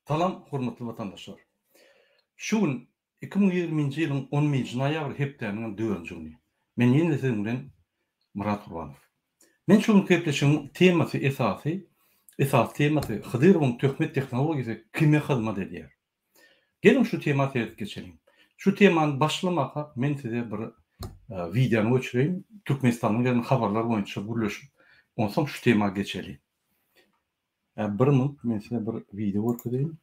Salam hormatly watandaşlar. Şu gün 2020-nji ýylyň 11-nji noýabr hepdäniň dördünji güni. Men ýene siziň bilen Myrat Gurbanow. Men şu günki gepleşigiň temasy esasy esasy temasy Hydyrowyň töhmet tehnologiýasy kime hyzmat edýär? Geliň şu tema seredip geçeliň. Şu temany başlamakak men size bir wideony göçüreýin. Türkmenistandan gelen habarlar boýunça gürleşip, onsoň şu tema geçeli. Bir minut men size bir wideo görkezeýin.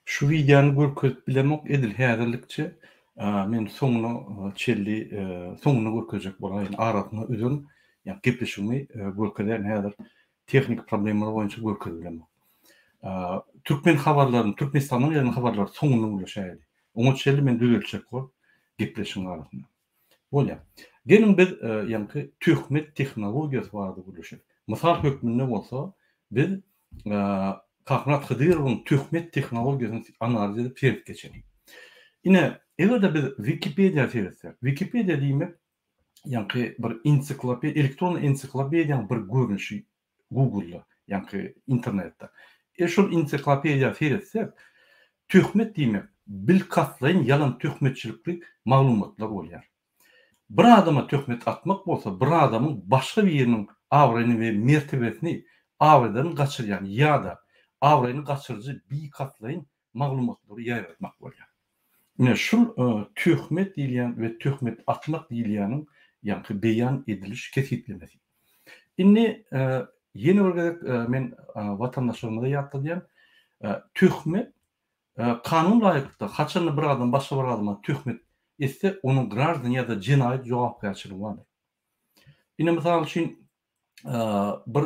Şu wideony görkezip bilemok edil häzirlikçe. Men soňuna çenli soňunda görkezjek bolaýyn. Arasyna üzen ýa gepleşigimi görkezýän häzir tehniki problemalar boýunça görkezip bilemok. Türkmen habarlaryny, Türkmenistandan gelen habarlary soňunda gürleşäýeli. Oňa çenli men düzeltjek bolup gepleşigiň arasynda. Bolýar. Geliň biz ýaňky töhmet tehnologiýasy barada gürleşelik. Mysal hökmünde bolsa biz Kakmyrat Hydyrowyň töhmet tehnologiýasyny analiz edip seredip geçeliň. Ine, eger-de biz Wikipediýa seretsek, Wikipediýa diýmek ýaňky bir ensiklopediýa, elektron ensiklopediýanyň bir görnüşi Google-da, ýaňky internetde. E şol ensiklopediýa seretsek, töhmet diýmek bilkastlaýyn ýalan töhmetçilikli maglumatlar bolýar. Bir adama töhmet atmak bolsa bir adamyň başga biriniň abraýyny we mertebesini abraýdan gaçyrýan ýa-da abraýyny gaçyryjy bikastlaýyn maglumatlary ýaýratmak bolýar. Ine şul töhmet diýilýän we töhmet atmak diýilýäniň ýaňky beýan ediliş kesgitlemesi. Indi ýene bir gezek men watandaşlarymyza ýatladýan, töhmet kanun laýyklykda haçanda bir adam başga bir adama töhmet etse, onuň graždan ýa-da jenaýat jogapkärçiligi bardyr. Ine mysal üçin bir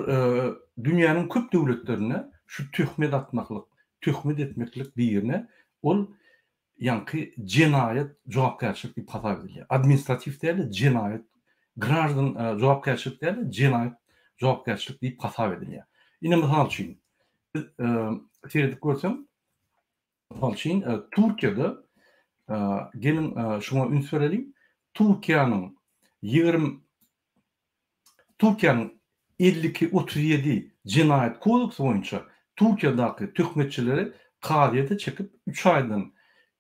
dünýäniň köp döwletlerinde şu töhmet atmaklyk, töhmet etmeklik birine ol ýaňky jenaýat jogapkärçilik diýip hasap edilýär. Administratiw däl-de jenaýat, graždan jogapkärçilik däl-de jenaýat jogapkärçilik diýip hasap edilýär. Ine mysal üçin, biz seredip görseň, mysal üçin Türkiýede geliň şuňa üns bereliň. Türkiýäniň 20 Türkiýäniň 52 37 Jenaýat kodeksi boýunça Türkiýedäki töhmetçileri kazyýete çekip üç aýdan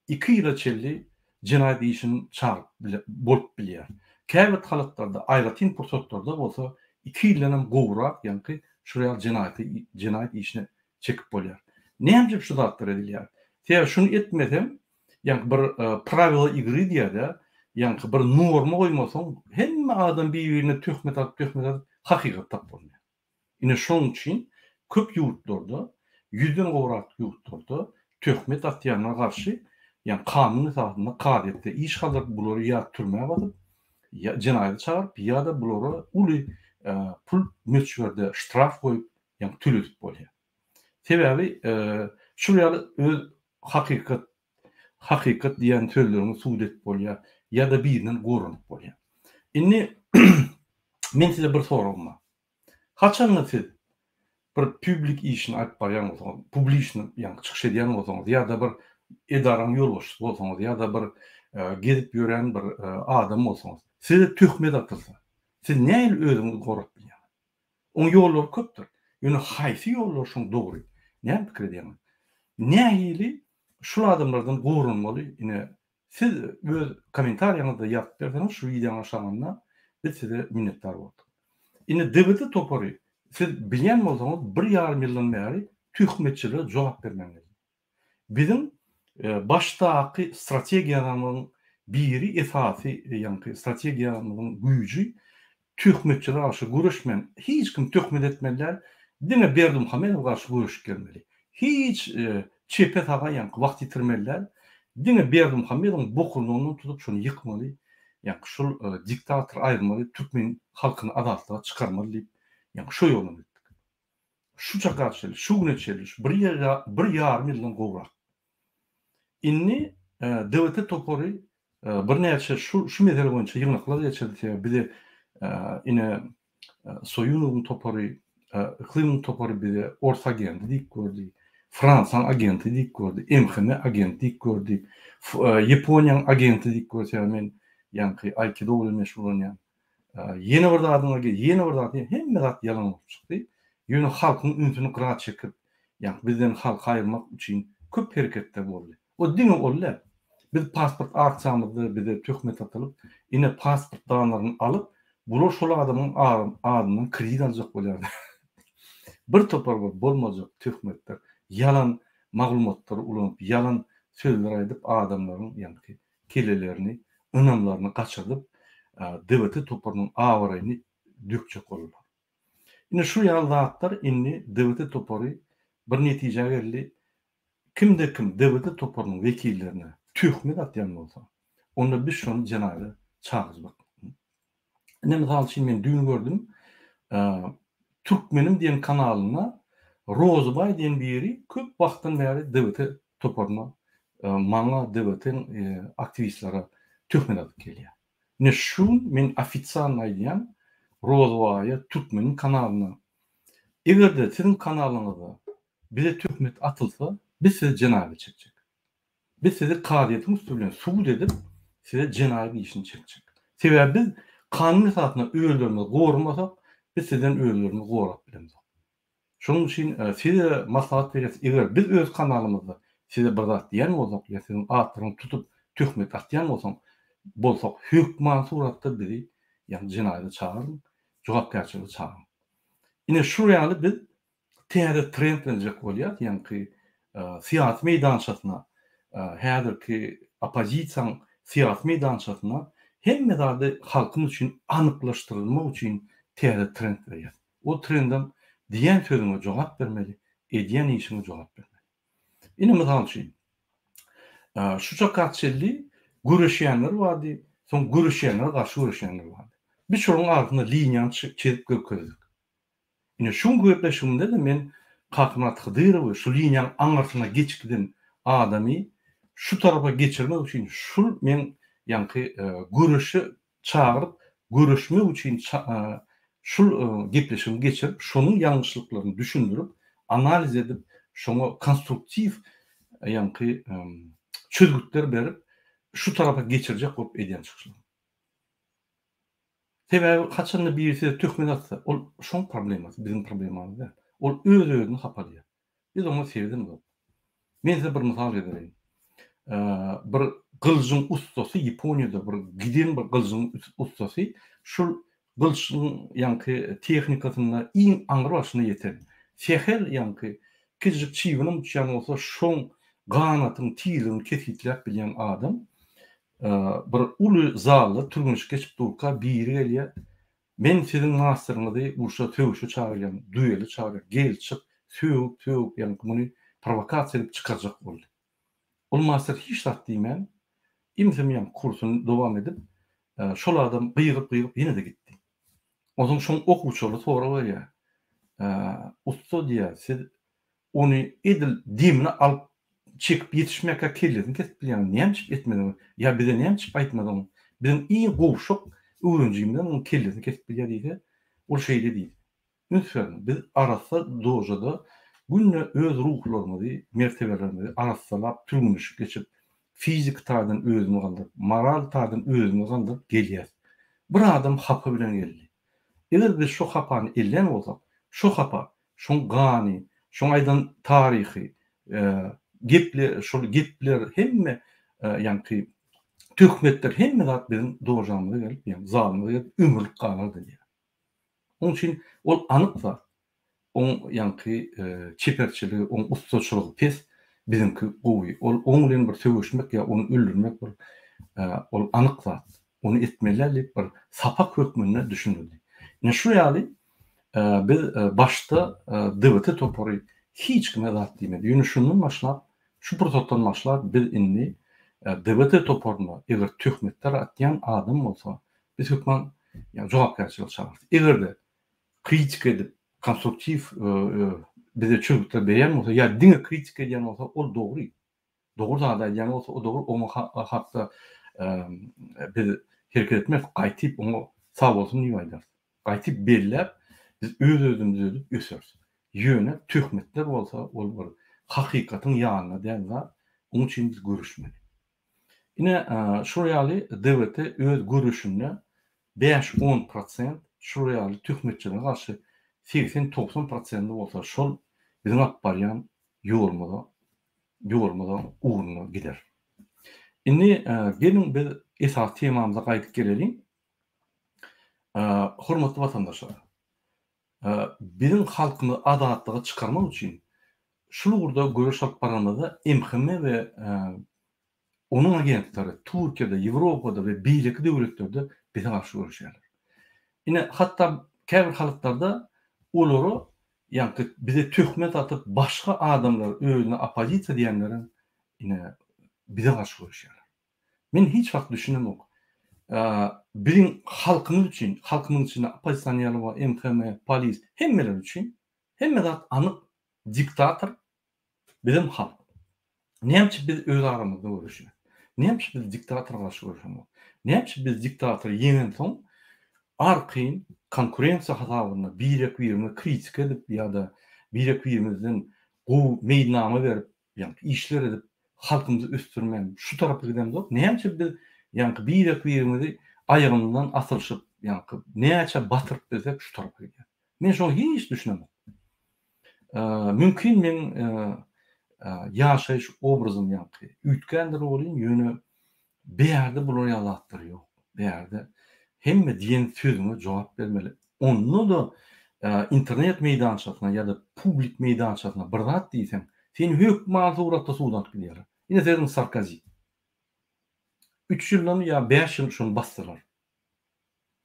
iki ýyla çenli jenaýat işini çagyryp bolup bilýär. Käbir halatlarda, aýratyn pursatlarda bolsa iki ýyldan hem gowrak ýaňky şul ýaly jenaýaty jenaýat işine çekip bolýar. Näme üçin şu zatlar edilýär? Sebäbi şuny etmeseň Ýaňky bir prawila igry diýýär-dä, ýaňky bir norma goýmasaň, hemme adam bir-birine töhmet atyp, töhmet atyp, hakykat tapyp bolmaýar. Ine şonuň üçin köp ýurtlarda, ýüzden gowrak ýurtlarda töhmet atýanlara garşy, ýagny kanun esasynda kazyýetde iş galdyryp, bulary ýa türmä basyp, ýa jenaýata çagyryp, ýa-da bulara uly pul möçberde ştraf goýup, ýagny töledip bolýar. Sebäbi şul ýaly öz hakykat hakykat diýen sözleriňi subut edip bolýar ýa-da birinden goranyp bolýar. Indi men size bir soragym bar. Haçanda siz bir püblik işini alyp barýan bolsaňyz, publiçny ýagny çykyş edýän bolsaňyz ýa-da bir edaraň ýolbaşçysy bolsaňyz ýa-da bir gezip ýören bir adam bolsaňyz, size töhmet atylsa, siz nähili özüňizi gorap bilýäňiz? Oň ýollary köpdür. Ýöne haýsy ýollar şoň dogry? Näme pikir edýäňiz? Nähili şul adamlardan goranmaly? Ine, siz öz kommentariýaňyzda ýazyp berseňiz şu wideoň aşagynda biz size minnetdar bolardyk. Indi DBT topary siz bilýän bolsaňyz bir ýarym ýyldan bäri töhmetçilere jogap bermän geldi. Biziň başdaky strategiýamyzyň biri esasy ýaňky strategiýamyzyň güýji töhmetçilere garşy göreşmän hiç kim töhmet etmeli däl diňe Berdimuhamedowa garşy göreşip gelmeli. Hiç çepe saga ýaňky wagt ýitirmeli däl diňe Berdimuhamedowyň bokurdagyndan tutup şony ýykmaly ýaňky şol diktatory aýyrmaly türkmen halkyny azatlyga çykarmaly diýip ýaňky şo ýoldan gitdik. Şu çaka çenli, şu güne çenli, şu bir ýyl, bir ýarym ýyldan gowrak. Indi. DWT topary birnäçe şu şu mesele boýunça ýygnaklar geçirdi. Sebäbi bize ine Soýunowyň topary, Yklymyň topary bize ors agenti diýip gördi, Fransiýanyň agenti diýip gördi, MHM agenti diýip gördi, Ýaponiýanyň agenti diýip gördi. Sebäbi men ýaňky aýkido bilen meşgullanýan. Ýene bir zadyň agenti, ýene bir zat, hemme zat ýalan bolup çykdy. Ýöne halkyň ünsüni gyra çekip, ýaňky bizden halky aýyrmak üçin köp hereketler boldy. O diňe ol däl. Biz pasport aksiýamyzda bize töhmet atylyp, ine pasport danlaryny alyp, bular şol adamyň adyndan kredit aljak bolýar. Bir topar bir bolmajak töhmetler, ýalan maglumatlary ulanyp, ýalan sözler aýdyp adamlaryň ýaňky kellelerini, ynamlaryny gaçyrdyp, DWT toparynyň abraýyny dökjek boldular. Ine şu ýaly zatlar indi DWT topary bir netijä geldi, Kimde-kim DWT toparynyň wekillerine töhmet atýan bolsa, onda biz şony jenaýata çagyrjak. Ine, mysal üçin, men düýn gördüm, Türkmenim diýen kanalynda Rozybaý diýen biri köp wagtdan bäri DWT toparyna, maňa, DWT-iň aktiwistlere töhmet atyp gelýär. Ine, şu gün men ofitsialno aýdýan, Rozybaýa, Türkmeniň kanalyna, eger-de siziň kanalyňyzda Bize töhmet atylsa, biz sizi jenaýata çekjek. Biz sizi kazyýetiň üsti bilen sud edip, size jenaýat işini çekjek. Sebäbi biz kanun esasynda özlerimizi goramasak, biz sizden özlerimizi gorap bilemzok. Şonuň üçin size maslahat berýäs, eger biz öz kanalymyzda size bir zat diýen bolsak ýa siziň atlaryňyzy tutup töhmet atýan bolsaň, bolsak, hökmany suratda bizi ýagny jenaýata çagyryň, jogapkärçilige çagyryň. Ine şu ýaly biz täze trend berjek bolýar, ýaňky syýasy meýdançasyna, häzirki oppozisiýaň syýasy meýdançasyna hemme zady halkymyz üçin anyklaşdyrylmak üçin täze trend berýär. O trendem diýen sözüňe jogap bermeli, edýän işiňe jogap bermeli. Ine mysal üçin, şu çaka çenli göreşýänler bardy, soň göreşýänlere garşy göreşýänler bardy. Biz şolaryň arasynda liniýany çyzyp görkezdik. Ine, şu günki gepleşigimde-de men Kakamyrat Hydyrowy şu liniýanyň aňyrsyna geçip giden adamy şu tarapa geçirmek üçin şul meň ýaňky göreşe çagyryp, göreşmek üçin şul gepleşigimi geçirip, şonuň ýalňyşlyklaryny düşündirip, analiz edip, şoňa konstruktiw ýaňky çözgütler berip, şu tarapa geçirjek bolup edýän çykyşlarym. Sebäbi haçanda biri size töhmet atsa, ol şoň problemasy, biziň problemamyz däl. Ol öz-özüni hapalaýar. Biz oňa seredemzok. Men size bir mysal getireýin. Bir gylyjyň ussasy Ýaponiýada bir giden bir gylyjyň ussasy şul gylyçyň ýaňky tehnikasynda iň aňry başyna ýeten. Sähel ýaňky kiçijik çybynam uçýan bolsa şoň ganatyň tizligini kesgitläp bilýän adam Bir uly zalda türgenşik geçip durka biri gelýär, Men siziň masteryňyzy urşa, söweşe çagyrýan, duele çagyrýan, gel, çyk, sögüp, sögüp, ýagny muny prowokasiýa edip çykarjak boldy. Ol master hiç zat diýmän, imsem ýaňky kursuny dowam edip, şol adam gygyryp-gygyryp ýene-de gitdi. Onsoň şoň okuwçylary sorag berýär, Ussa diýýär, siz Ony edil demini alyp çekip ýetişmekä kellesini kesip bilýäňiz näme üçin etmediňiz ýa bize näme üçin aýtmadyňyz biziň iň gowşak öwrenjimizem onuň kellesini kesip bilýär diýse ol şeýle diýdi üns beriň biz arassa dojada günde öz ruhlarymyzy mertebelerimizi arassalap türgenleşik geçip fiziki taýdan özümizi galdyryp moral taýdan özümizi galdyryp gelýäs bir adam hapa bilen geldi eger biz şo hapany ellän bolsak şo hapa Şoň gany, şoň aýdan taryhy, geple, şol gepler hemme ýaňky töhmetler hemme zat biziň dojamyza gelip, ýagny zalymyza gelip ömürlik galardy diýýär. Oň üçin ol anyk zat. Oň ýaňky çeperçiligi, oň ussaçylygy pes, biziňki gowy. Ol oň bilen bir söweşmek ýa ony öldürmek bir ol anyk zat. Ony etmeli däl diýip bir sapak hökmünde düşündirdi. Ine şu ýaly biz başda DWT topary hiç kime zat diýmedi. Ýöne şundan başlap, şu pursatdan başlap biz indi DWT toparyna eger töhmetler atýan adam bolsa, biz hökman jogapkärçilige çagyrarys. Eger-de kritika edip, konstruktiw bize çözgütler berýän bolsa ýa diňe kritika edýän bolsa, ol dogry. Dogry zady aýdýan bolsa, o dogry, oňa hakda biz hereket etmeris, gaýtyp oňa sag bolsun diýip aýdarys. Gaýtyp belläp, biz öz-özümizi edip öseris. Ýöne töhmetler bolsa, ol bir hakykatyň ýanynda däl zat, onuň üçin biz göreşmeli. Ine, şular ýaly DWT öz göreşinde bäş-on prosent şular ýaly töhmetçilere garşy 80-90 prosendi bolsa şol biziň alyp barýan ýolumyza ýolumyza ugruna gider. Indi geliň biz esasy temamyza gaýdyp geleliň. Hormatly watandaşlar, biziň halkymyzy azatlyga çykarmak üçin şul ugurda göreş alyp baranymyzda MHM we onuň agentleri Türkiýede, Ýewropada we beýleki döwletlerde bize garşy göreşýärler. Ine, hatda käbir halklarda olara ýaňky bize töhmet atyp başga adamlar özüne oppozisiýa diýenlerem ine bize garşy göreşýärler. Men hiç wagt düşünemok. Biziň halkymyz üçin, halkymyň içinde oppozisionerler bar, MHM, polis, hemmeler üçin hemme zat anyk, diktator bizem halk. Näme üçin biz öz aramyzda göreşýäs? Näme üçin biz diktatora garşy göreşemok? Näme üçin biz diktatory ýeňensoň arkaýyn konkurensiýa hasabynda birek-birimize kritika edip ýa-da birek-birimizden gowy meýilnama berip ýaňky işler edip halkymyzy ösdürmän şu tarapa gidemzok näme üçin biz ýaňky birek birimizi aýagymyzdan asylyşyp ýaňky näçe batyryp bilsek şu tarapa gidýäs men şoňa hiç düşünemok mümkin meň ýaşaýyş obrazym ýaňky üýtgändir welin ýöne Bärde bular ýaly zatlar ýok. Bärde hemme diýen sözüňe jogap bermeli. Onda-da internet meýdançasyna ýa-da publik meýdançasyna bir zat diýseň, seni hökman suratda suda alyp gidýärler. Ine serediň Sarkozi. Üç ýyldan ýa bäş ýyl şony basdylar.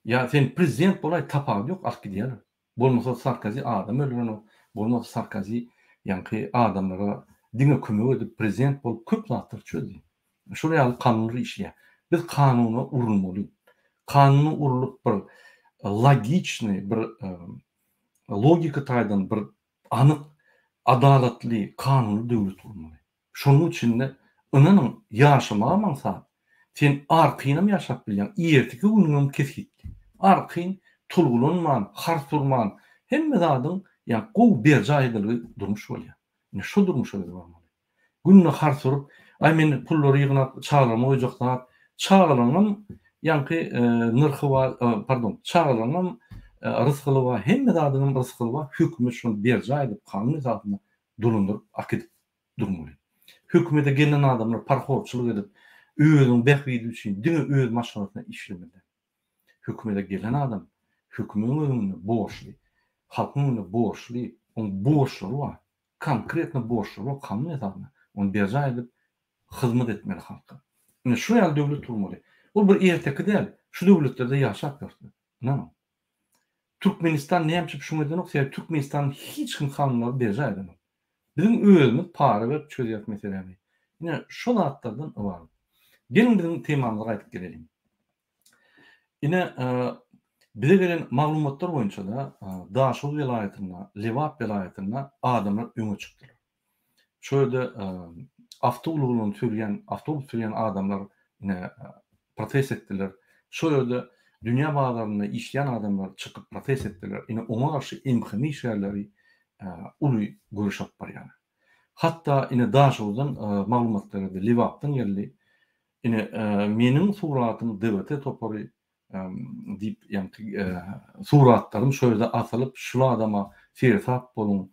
Ýa sen prezident bolaý tapawudy ýok alyp gidýärler. Bolmasa Sarkozi adam öldürenok, bolmasa Sarkozi ýaňky adamlara diňe kömek edip prezident bolup köp zatlary çözdi. Şol ýaly kanunlar işleýär. Biz kanuna urulmaly. Kanuna urulyp bir logiçnyý bir logika taýdan bir anyk adalatly kanuny döwlet gurmaly. Şonuň içinde ynanyň ýaşamagam aňsat. Sen arkaýynam ýaşap bilýäň, erteki günüňem kesgitli. Arkaýyn tolgulanman, hars urman, hemme zadyň ýa gowy berjaý edilgi durmuş bolýar. Ine şo durmuşa biz barmaly. Günde hars urup, aý men pullary ýygnap çagalaryma goýjak zat, çagalaryňam ýaňky nyrhy bar, pardon, çagalaryňam rysgyly bar, hemme zadyňam rysgyly bar, hökümet şony berjaý edip kanun esasynda dolandyryp akidip durmaly. Hökümete gelen adamlar parhorçylyk edip, özüniň bähbidi üçin diňe öz maşgalasyna işlemeli. Hökümete gelen adam hökümetiň öňünde borçly, halkyň öňünde borçly, onuň borçlary bar. Konkretno borçlary bar kanun esasynda. Ony berjaý edip hyzmat etmeli halka. Ine şu ýaly döwlet gurmaly. Ol bir erteki däl. Şu döwletlerde ýaşap ýörse. Ynanyň. Türkmenistan näme üçin şuňa edenok? Sebäbi Türkmenistanyň hiç kim kanunlary berjaý edenok. Biziň özümiz para berip çözýäs meseläni. Ine şo zatlardan ybarat. Geliň biziň temamyza gaýdyp geleliň. Ine bize gelen maglumatlar boýunça-da Daşoguz welaýatynda, Lebap welaýatynda adamlar öňe çykdylar. Şo ýerde awtoulaglaryny sürýän, awtobus sürýän adamlar ine protest etdiler. Şo ýerde dünýä bazarynda işleýän adamlar çykyp protest etdiler. Ine oňa garşy MHM işgärleri uly göreş alyp barýarlar. Hatda ine Daşoguzdan maglumatlar geldi, Lebapdan geldi. Ine meniň suratym DWT topary diýip ýaňky suratlarym şo ýerde asylyp şul adama seresap boluň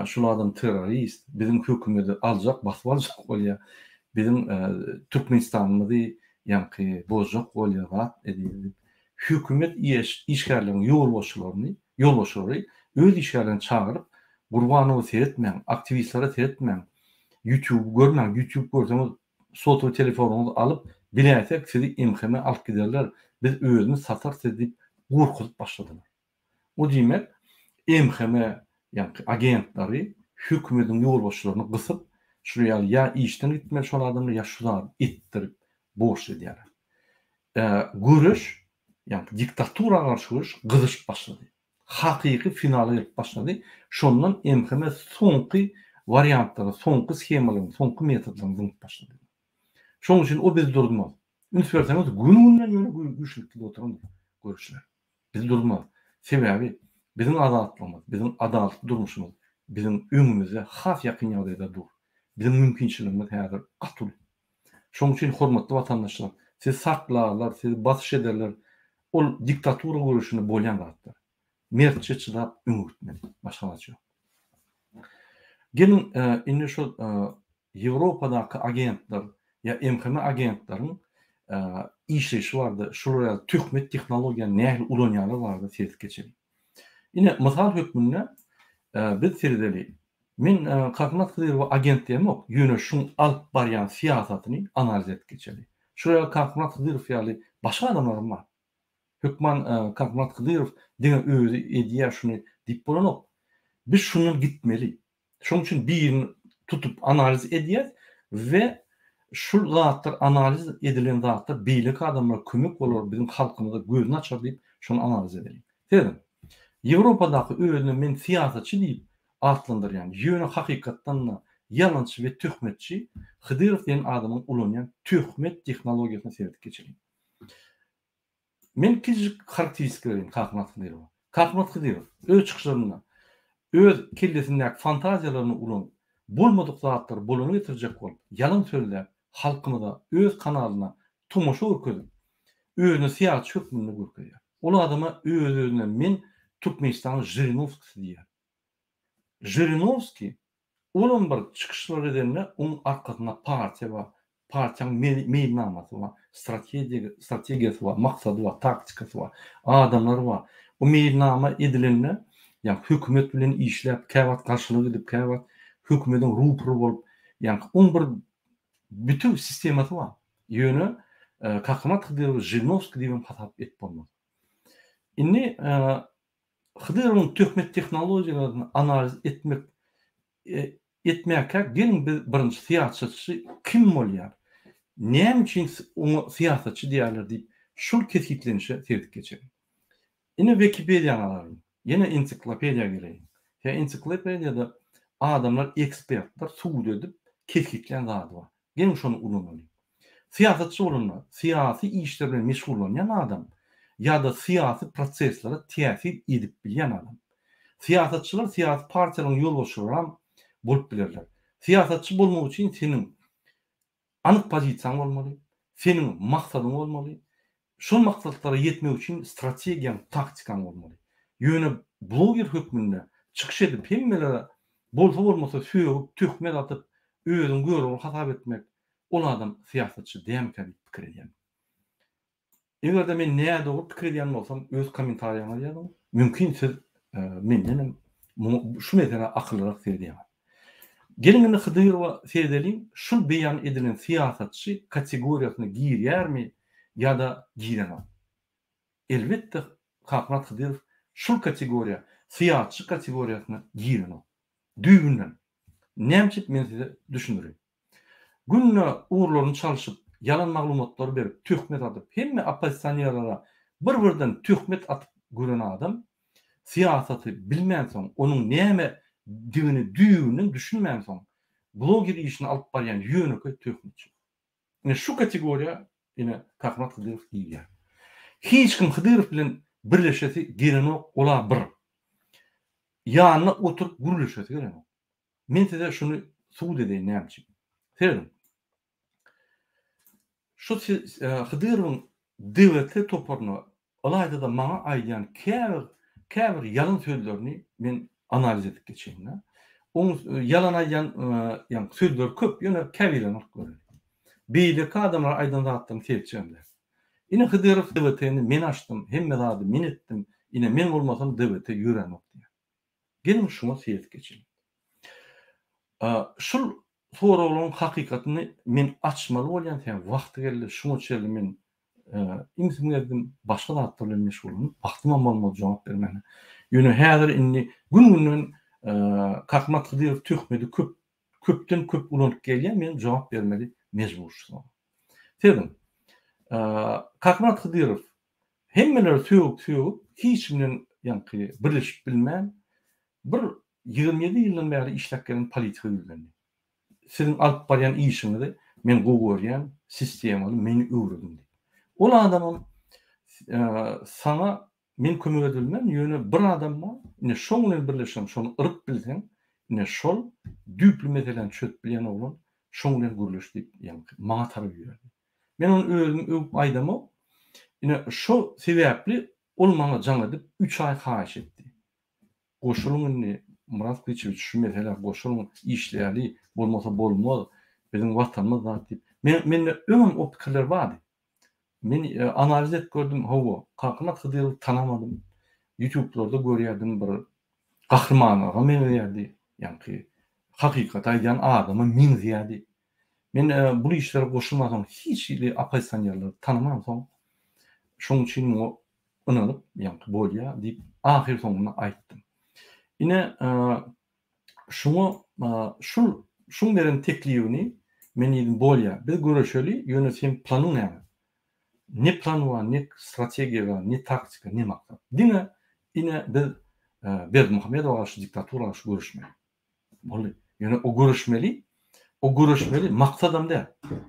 şul adam terrorist biziň hökümedi aljak basyp aljak bolýa biziň Türkmenistanymyzy ýaňky bozjak bolýa zat edýä diýip hökümet işgärleriniň ýolbaşçylaryny ýolbaşçylary öz işgärlerini çagyryp Gurbanowa seretmäň aktiwistlere seretmäň ýutube görmäň ýutube görseňiz Sotowy telefonyňyzy alyp biläýsek sizi MHM alyp giderler, biz özümiz satarys sizi diýip gorkuzyp başladylar. O diýmek MHM ýaňky agentleri hökümediň ýolbaşçylaryny gysyp şular ýaly ýa işden gitmeli şol adamlar ýa şu zady etdirip borçly edýärler. Göreş ýaňky diktatura garşy göreş gyzyşyp başlady. Hakyky finala gelip başlady. Şondan MHM soňky wariantlary, soňky shemalaryny, soňky metodlaryny zyňyp başlady. Şonuň üçin o bizi durmaz. Üns berseňiz gün-günden ýöne güýçlenip gidip oturandyr göreşler. Bizi durmaz. Sebäbi biziň azatlygymyz, biziň adalatly durmuşymyz biziň öňümizde has ýakyn ýagdaýda dur. Biziň mümkinçiligimiz häzir gaty uly. Şonuň üçin hormatly watandaşlar, sizi saklarlar, sizi basyş ederler. Ol diktatura göreşinde bolýan zatlar. Mertçe çydap öňe gitmeli. Başga zat ýok. Geliň indi şol Ýewropadaky agentler ýa MHM agentleriň işleýşi barada, şular ýaly töhmet tehnologiýany nähili ulanýarlar barada seredip geçeliň. Ine, mysal hökmünde biz seredeli. Men Kakamyrat Hydyrowa agent diýemok, ýöne şuň alyp barýan syýasatyny analiz edip geçeli. Şular ýaly Kakamyrat Hydyrow ýaly başga adamlaram bar. Hökman Kakamyrat Hydyrow diňe özi edýär şuny diýip bolanok. Biz şundan gitmeli. Şonuň üçin birini tutup analiz edýäs we şul zatlar analiz edilen zatlar beýleki adamlara kömek bolar biziň halkymyza gözüni açar diýip şony analiz edeliň. Serediň. Ýewropadaky özüne men syýasatçy diýip atlandyrýan ýöne hakykatdan-da ýalançy we töhmetçi Hydyrow diýen adamyň ulanýan töhmet tehnologiýasyna seredip geçeliň. Men kiçijik harakteristika bereýin Kakamyrat Hydyrowa. Kakamyrat Hydyrow öz çykyşlarynda öz kellesindäki fantaziýalaryny ulanyp, bolmadyk zatlary bolana getirjek bolup, ýalan sözläp, halkymyza öz kanalyna tomaşa görkezip, özüni syýasatçy hökmünde görkezýär. Ol adama öz-özüne men Türkmenistanyň Žirinowskisi diýýär. Žirinowskiý Olam bir çykyşlar edende oň arkasynda partiýa bar, partiýaň meýilnamasy bar, strategiýasy bar, maksady bar, taktikasy bar, adamlary bar. O meýilnama edilende, ýagny hökümet bilen işläp, käwagt garşylyk edip, käwagt hökümediň rupory bolup, ýagny oň bir bütewi sistemasy bar. Ýöne Kakamyrat Hydyrowy Žirinowskiý diýibem hasap edip bolmaz. Indi Hydyrowyň töhmet tehnologiýalaryny analiz etmek etmäkä geliň biz birinji syýasatçy kim bolýar? Näme üçin oňa syýasatçy diýýärler diýip şul kesgitlenişe seredip geçeliň. Ine Wikipediýany alalyň. Ýene ensiklopediýa geleýin. Ýa ensiklopediýada adamlar ekspertler subut edip kesgitlän zady bar. Geliň şony ulanalyň. Syýasatçy bolanda, syýasy işler bilen meşgullanýan adam ýa-da syýasy proseslere täsir edip bilýän adam. Syýasatçylar syýasy partiýalaryň ýolbaşçylaram bolup bilerler. Syýasatçy bolmak üçin seniň anyk pozisiýaň bolmaly, seniň maksadyň bolmaly, Şol maksatlara ýetmek üçin strategiýaň, taktikaň bolmaly. Ýöne bloger hökmünde çykyş edip hemmelere bolsa-bolmasa sögüp, töhmet atyp, özüňi görogly hasap etmek, ol adam syýasatçy dälmikä diýip pikir edýän. Eger-de men nädogry pikir edýän bolsam, öz kommentariýaňyzy ýazyň. Mümkin siz mendenem muňa şu meselä akyllyrak seredýäňiz. Geliň indi Hydyrowa seredeliň, şul beýan edilen syýasatçy kategoriýasyna girýärmi ýa-da girenok? Elbetde Kakmyrat Hydyrow şul kategoriýa, syýatçy kategoriýasyna girenok. Düýbünden. Näme üçin men size düşündireýin. Günde ugurlaryny çalşyp, ýalan maglumatlary berip, töhmet atyp, hemme oppozisionerlere bir-birden töhmet atyp gören adam syýasaty bilmänsoň, onuň nämedigini düýbünden düşünmänsoň, bloger işini alyp barýan ýönekeý töhmetçi. Ine şu kategoriýa ine Kakamyrat Hydyrow girýär. Hiç kim Hydyrow bilen birleşesi gelenok, ola bir. Ýanyna oturyp gürleşesi gelenok. Men size şuny subut edeýin näme üçin. Serediň. Şu Hydyrowyň DWT toparyna ylaýta-da maňa aýdýan käbir käbir ýalan sözlerini men analiz edip geçeýin-de. Oň ýalan aýdýan ýaňky sözleri köp, ýöne käbirlerini alyp göreli. Beýleki adamlar aýdan zatlaryny seretjegem däl. Ine Hydyrow DWT-ni men açdym, hemme zady men etdim, ine men bolmasam DWT ýöränok diýýär. Geliň şuňa seredip geçeliň. Şul soraglaryň hakykatyny men açmaly bolýan sebäbi wagty geldi şuňa çenli men ümsüm gezdim başga zatlar bilen meşgullanyp wagtymam bolmady jogap bermäne. Ýöne häzir indi gün-günden Kakmyrat Hydyrow töhmedi köp köpden köp ulanyp gelýär men jogap bermeli mejbur şu soraga. Serediň. Kakmyrat Hydyrow Hemmeleri sögüp-sögüp, hiç bilen ýaňky birleşip bilmän, bir. 27 ýyldan bäri işläp gelen politika ýüzlendi. Siziň alyp barýan işiňizi men gowy görýän, sistemaly, meni öwrediň diýip. Ol adamam saňa men kömek edibilmen, ýöne bir adam bar, ine şoň bilen birleşseň, şony yryp bilseň, ine şol düýpli meseläni çözüp bilýän oglan, şoň bilen gürleş diýip, ýaňky maňa tarap iberdi. Men ony özüm öwüp aýdamok. Ine şo sebäpli ol maňa jaň edip, üç aý haýyş etdi. Goşulyň indi Myrat Gylyçewiç şu meselä goşulyň işläli bolmasa bolmaz biziň watanymyz zat diýip. Men mende öňem o pikirler bardy. Men analiz edip gördüm hawa Kakamyrat Hydyrowy tanamadym. Ýutublarda görýärdim bir gahrymanlyga meňzeýärdi. Ýaňky hakykaty aýdýan adama meňzeýärdi. Men bul işlere goşulmansoň hiç hili oppozisionerleri tanamansoň şoň üçin muňa ynanyp, ýaňky bolýa diýip ahyr soňunda aýtdym. Ine, şuňa şul şuň beren teklibini men diýdim bolýa, biz göreşeli, ýöne seň planyň näme? Ne plan bar, ne strategiýa bar, ne taktika, ne maksat. Diňe ine biz Berdimuhamedowa garşy diktatura garşy göreşmeli. Boldy. Ýöne o göreşmeli, o göreşmeli maksadam däl.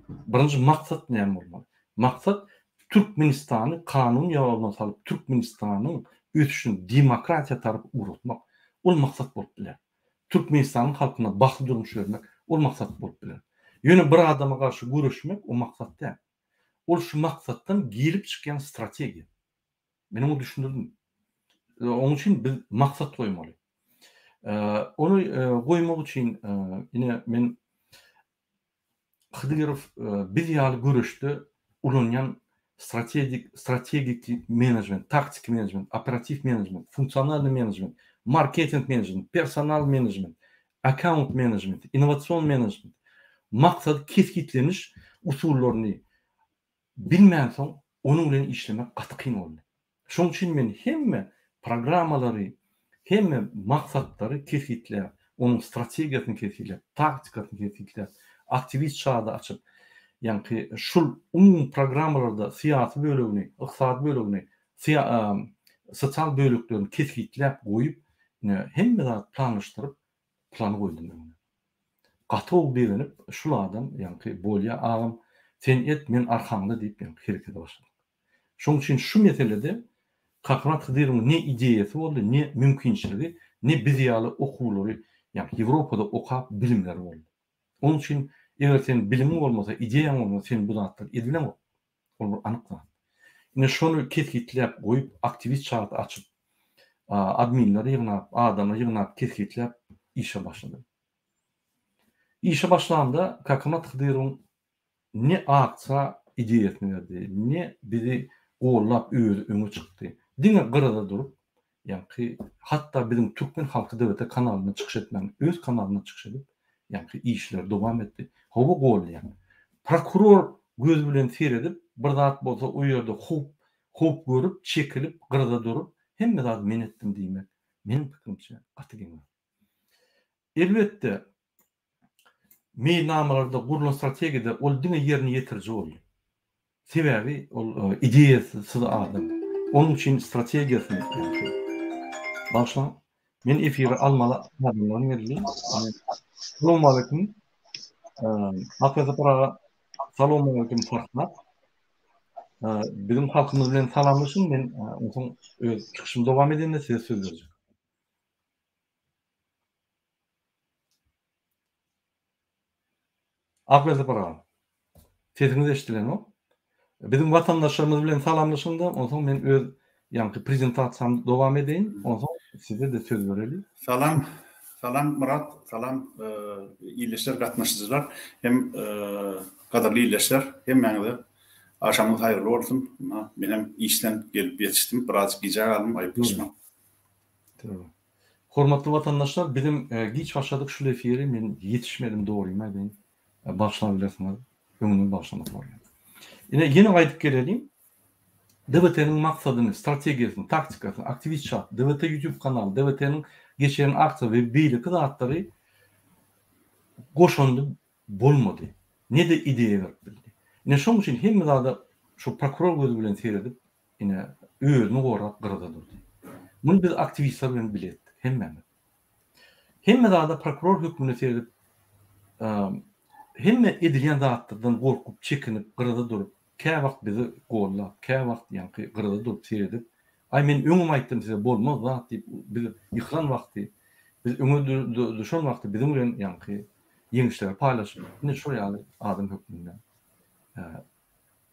Birinji maksat näme bolmaly? Maksat Türkmenistany kanun ýoluna salyp, Türkmenistanyň ösüşini demokratiýa tarap ugratmak. Ol maksat bolup biler. Türkmenistanyň halkyna bagtly durmuş bermek, ol maksat bolup biler. Ýöne bir adama garşy göreşmek o maksat däl. Ol şu maksatdan gelip çykýan strategiýa. Men oňa düşündirdim. Onuň üçin biz maksat goýmaly. Ony goýmak üçin ine men Hydyrow biz ýaly göreşde ulanýan strategik strategiki menejment, taktiki menejment, operatiw menejment, funksionalnyý menejment, marketing menejment, personal menejment, akkaunt menejmenti, innowasion menejment, maksady kesgitleniş usullaryny bilmänsoň onuň bilen işlemek gaty kyn boldy. Şonuň üçin men hemme programmalary, hemme maksatlary kesgitläp, onuň strategiýasyny kesgitläp, taktikasyny kesgitläp, aktiwist çady açyp, ýaňky şul umumy programmalarda syýasy bölegini, ykdysady bölegini, sosial böleklerini kesgitläp goýup, ine hemme zady planlaşdyryp, plany goýdum öňüne. Gaty gowy begenip şul adam ýaňky bolýa agam sen et men arkaňda diýip ýaňky herekete başladyk. Şoň üçin şu meselede Kakamyrat Hydyrowyň ne ideýasy boldy ne mümkinçiligi ne biz ýaly okuwlary ýaňky Ýewropada okap bilimleri boldy. Onuň üçin eger sen bilimiň bolmasa ideýaň bolmasa sen bu zatlary edibileňok. Ol bir anyk zat. Ine şony kesgitläp goýup aktiwist çaty açyp adminleri ýygnap adamlary ýygnap kesgitläp işe başladym. Işe başlamda Kakamyrat Hydyrowyň ne aksiýa ideýasyny berdi, ne bizi gollap özi öňe çykdy. Diňe gyrada durup Ýaňky hatda biziň Türkmen halky DWT kanalynda çykyş etmän öz kanalynda çykyş edip ýaňky işleri dowam etdi. Hawa gollaýan. Prokuror gözi bilen seredip bir zat bolsa o ýerde howp howp görüp çekilip gyrada durup hemme zady men etdim diýmek meniň pikirimçe gaty geň zat. Elbetde meýilnamalarda gurlan strategiýada ol diňe ýerine ýetiriji boldy. Sebäbi ol ideýasyz adam. Onuň üçin strategiýasyny Bagyşlaň, men efire almaly adamlarym geldi. Salowmaleýkim. Akwersapar aga, salowmaleýkim Farhat. Biziň halkymyz bilen salamlaşyň, men onsoň öz çykyşymy dowam edende size söz berjek. Akberdi Sapar aga. Sesiňiz eşidilenok. Biziň watandaşlarymyz bilen salamlaşyň-da, onsoň men öz ýaňky prezentasiýamy dowam edeýin, onsoň size-de söz bereli. Salam, salam Myrat, salam ildeşler, gatnaşyjylar hem gadyrly ildeşler, hemmäňize agşamyňyz haýyrly bolsun. Ynha, menem işden gelip ýetişdim, birazjyk gijä galdym, aýyplaşmaň. Hormatly watandaşlar bizem giç başladyk şul efiri men ýetişmedim dogrymy aýdaýyn bagyşlap bilersiňiz öňünden bagyşlamak bolýar. Ine ýene gaýdyp geleliň DWT-niň maksadyny, strategiýasyny, taktikasyny, aktiwist çat, DWT YouTube kanaly, DWT-niň geçiren aksiýa we beýleki zatlary goşandy bolmady. Ne-de ideýa berip bildi. Ine şoň üçin hemme zada şu prokuror gözi bilen seredip Ine, özüni gorap gyrada durdy. Muny biz aktiwistler bilen bile etdik, hemmämiz. Hemme zada prokuror hökmünde seredip, hemme edilýän zatlardan gorkup, çekinip, gyrada durup, käwagt bizi gollap, käwagt ýaňky gyrada durup seredip, Aý men öňem aýtdym size bolmaz zat diýip, biz ýykylan wagty, biz öňe düşen wagty biziň bilen ýaňky ýeňişleri paýlaşyp, ine şol ýaly adam hökmünde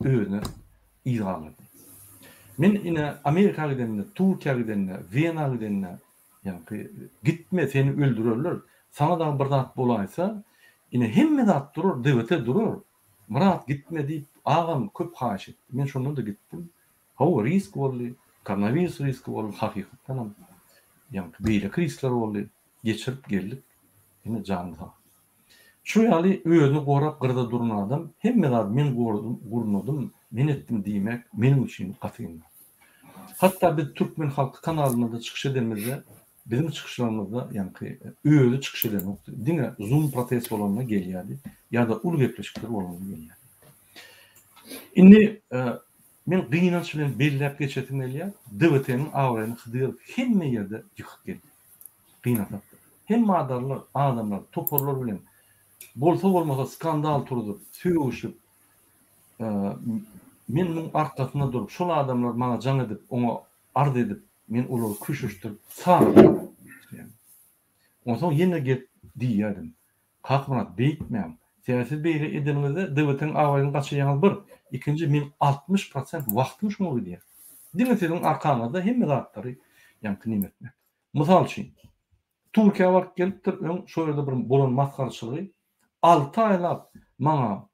özüne yz galdyrdy. Men ine Amerika gidende, Türkiýä gidende, Wena gidende, ýaňky gitme seni öldürerler, saňa dagy bir zat bolaýsa, ine hemme zat durar, DWT durar, Myrat gitme diýip agam köp haýyş etdi. Men şonda-da gitdim. Hawa risk boldy, koronawirus riski boldy, hakykatdanam ýaňky beýleki riskler boldy, geçirip geldik, ine janyň sag. Şu ýaly özüni gorap gyrada duran adam hemme zady men gurnadym, men etdim diýmek meniň üçin gaty geň zat. Hatda biz Türkmen halky kanalynda-da çykyş edenimizde biziň çykyşlarymyzda ýaňky özi çykyş edenokdy. Diňe zoom protest bolanda gelýärdi ýa-da uly gepleşikler bolanda gelýärdi. Indi men gynanç bilen belläp geçesim gelýär, DWT-niň abraýyny Hydyrow hemme ýerde ýykyp geldi. Gynansakda. Hemme adarlar, adamlar, toparlar bilen bolsa-bolmasa skandal turzup, sögüşip, men muň arkasynda durup, şol adamlar maňa jaň edip, oňa arz edip, men olary köşeşdirip, sagatlap geçirýän. Onsoň ýene gelip diýýärdim, Kakamyrat, beýtmäň. Sebäbi siz beýle edeniňizde DWT-niň abraýyny gaçyrýaňyz bir, ikinji meň 60 prosent wagtym şoňa gidýär. Diňe siziň arkaňyzda hemme zatlary ýaňky neme etmek. Mysal üçin, Türkiýä baryp gelipdir, öň şo ýerde bir bolan masgaraçylygy alty aýlap maňa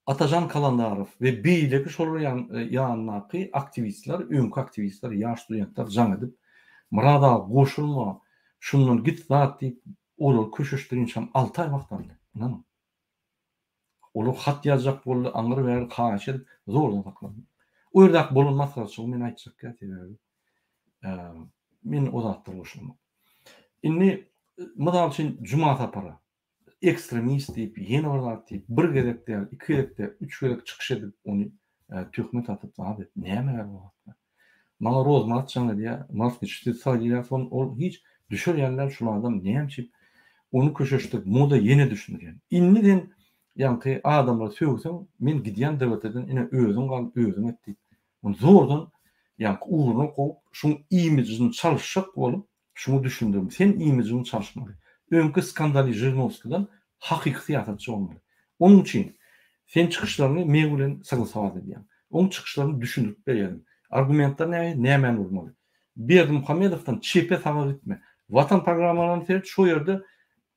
Atajan Kalandarow we beýleki şolar ýanyndaky aktiwistler, öňki aktiwistler, ýaş studentler jaň edip, Myrat aga goşulma, şundan git zat diýip, olary köşeşdirinçäm alty aý wagt aldy. Ynanyň. Olar hat ýazjak boldy, aňry-bäri haýyş edip, zordan saklandym. O ýerdäki bolan masgaraçylygy men aýtjak däl, sebäbi men o zatlara goşulamok. Indi, mysal üçin, Juma Sapara ekstremist diýip, ýene bir zat diýip, bir gezek däl, iki gezek däl, üç gezek çykyş edip, ony töhmet atyp zat et. Näme bu zatlar? Maňa Rozmyrat jaň edýär, Moskwiç siz saýlaýarsyň, ol hiç düşer ýaly däl, şul adam näme üçin ony köşeşdirip, muňa-da ýene düşündirýän. Indi sen ýaňky adamlary sögseň, men gidýän DWT-den, ine özüň gal, özüň et diýip, ony zordan ýaňky ugruna kowup, şuň imidžini çalyşjak bolup, Şuňa düşündirdim. Sen imijiňi çalyşmaly. Öňki skandali Žirinowskiden hakyky syýasatçy bolmaly. Onuň üçin sen çykyşlaryňy meň bilen soglasowat edýäň. Oň çykyşlaryny düşündirip berýärin. Argumentler nähili, nämäni urmaly. Berdimuhamedowdan çepe saga gitme. Watan programmalaryny seret şo ýerde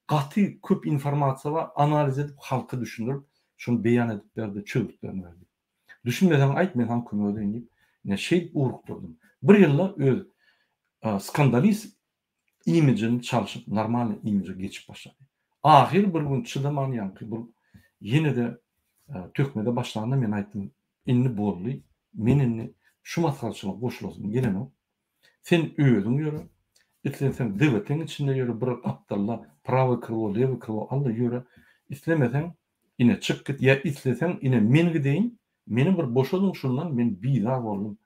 gaty köp informasiýa bar, analiz edip halka düşündirip şony beýan edip berdi, çözgütlerini berdi. Düşünmeseň aýt men saňa kömek edeýin diýip, ine şeýdip ugrukdyrdym. Bir ýylda öz skandalist imijini çalşyp normalnyý imije geçip başlady. Ahyry bir gün çydaman ýaňky bu ýene-de töhmede başlanda men aýtdym, indi boldy, men indi şu masgaraçylyga goşulasym gelenok. Sen özüň ýöre, isleseň DWT-iň içinde ýöre bir gapdalda prawoý krylo, lewoý krylo al-da ýöre, islemeseň Ine, çyk git, ýa isleseň, ine, men gideýin, meni bir boşadyň şundan, men bizar boldum.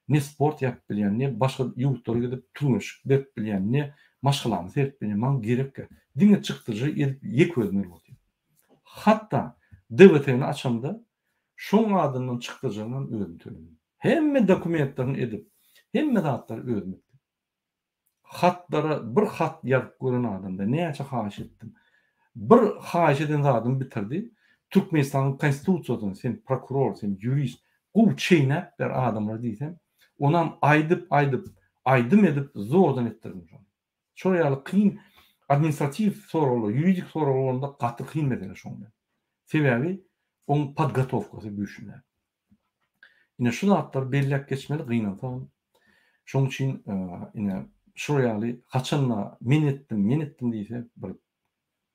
Ne sport ýapyp bilýän, ne başga ýurtlara gidip türgenşik berip bilýän, ne maşgalamy seredip bilýän, maňa gerekkä. Diňe çykdajy edip ýeke özüm gelip otyryn. Hatda DWT-ni açamda, şoň adyndan çykdajyny özüm töledim. Hemme dokumentlerini edip, hemme zatlary özüm etdim. Hatlara bir hat ýazyp gören adamda näçe haýyş etdim. Bir haýyş eden zadymy bitirdi. Türkmenistanyň konstitusiýasyny sen prokuror, sen ýurist gowy çeýnäp ber adamlara diýsem, onam aýdyp aýdyp, aýdym edip zordan etdirdim şony. Şol ýaly kyn administratiw soraglar, ýuridik soraglar bolanda gaty kyn mesele şoň bilen. Sebäbi oň podgotowkasy güýçli däl. Ine şu zatlary belläp geçmeli gynansagam. Şoň üçin ine şular ýaly haçanda men etdim, men etdim diýse bir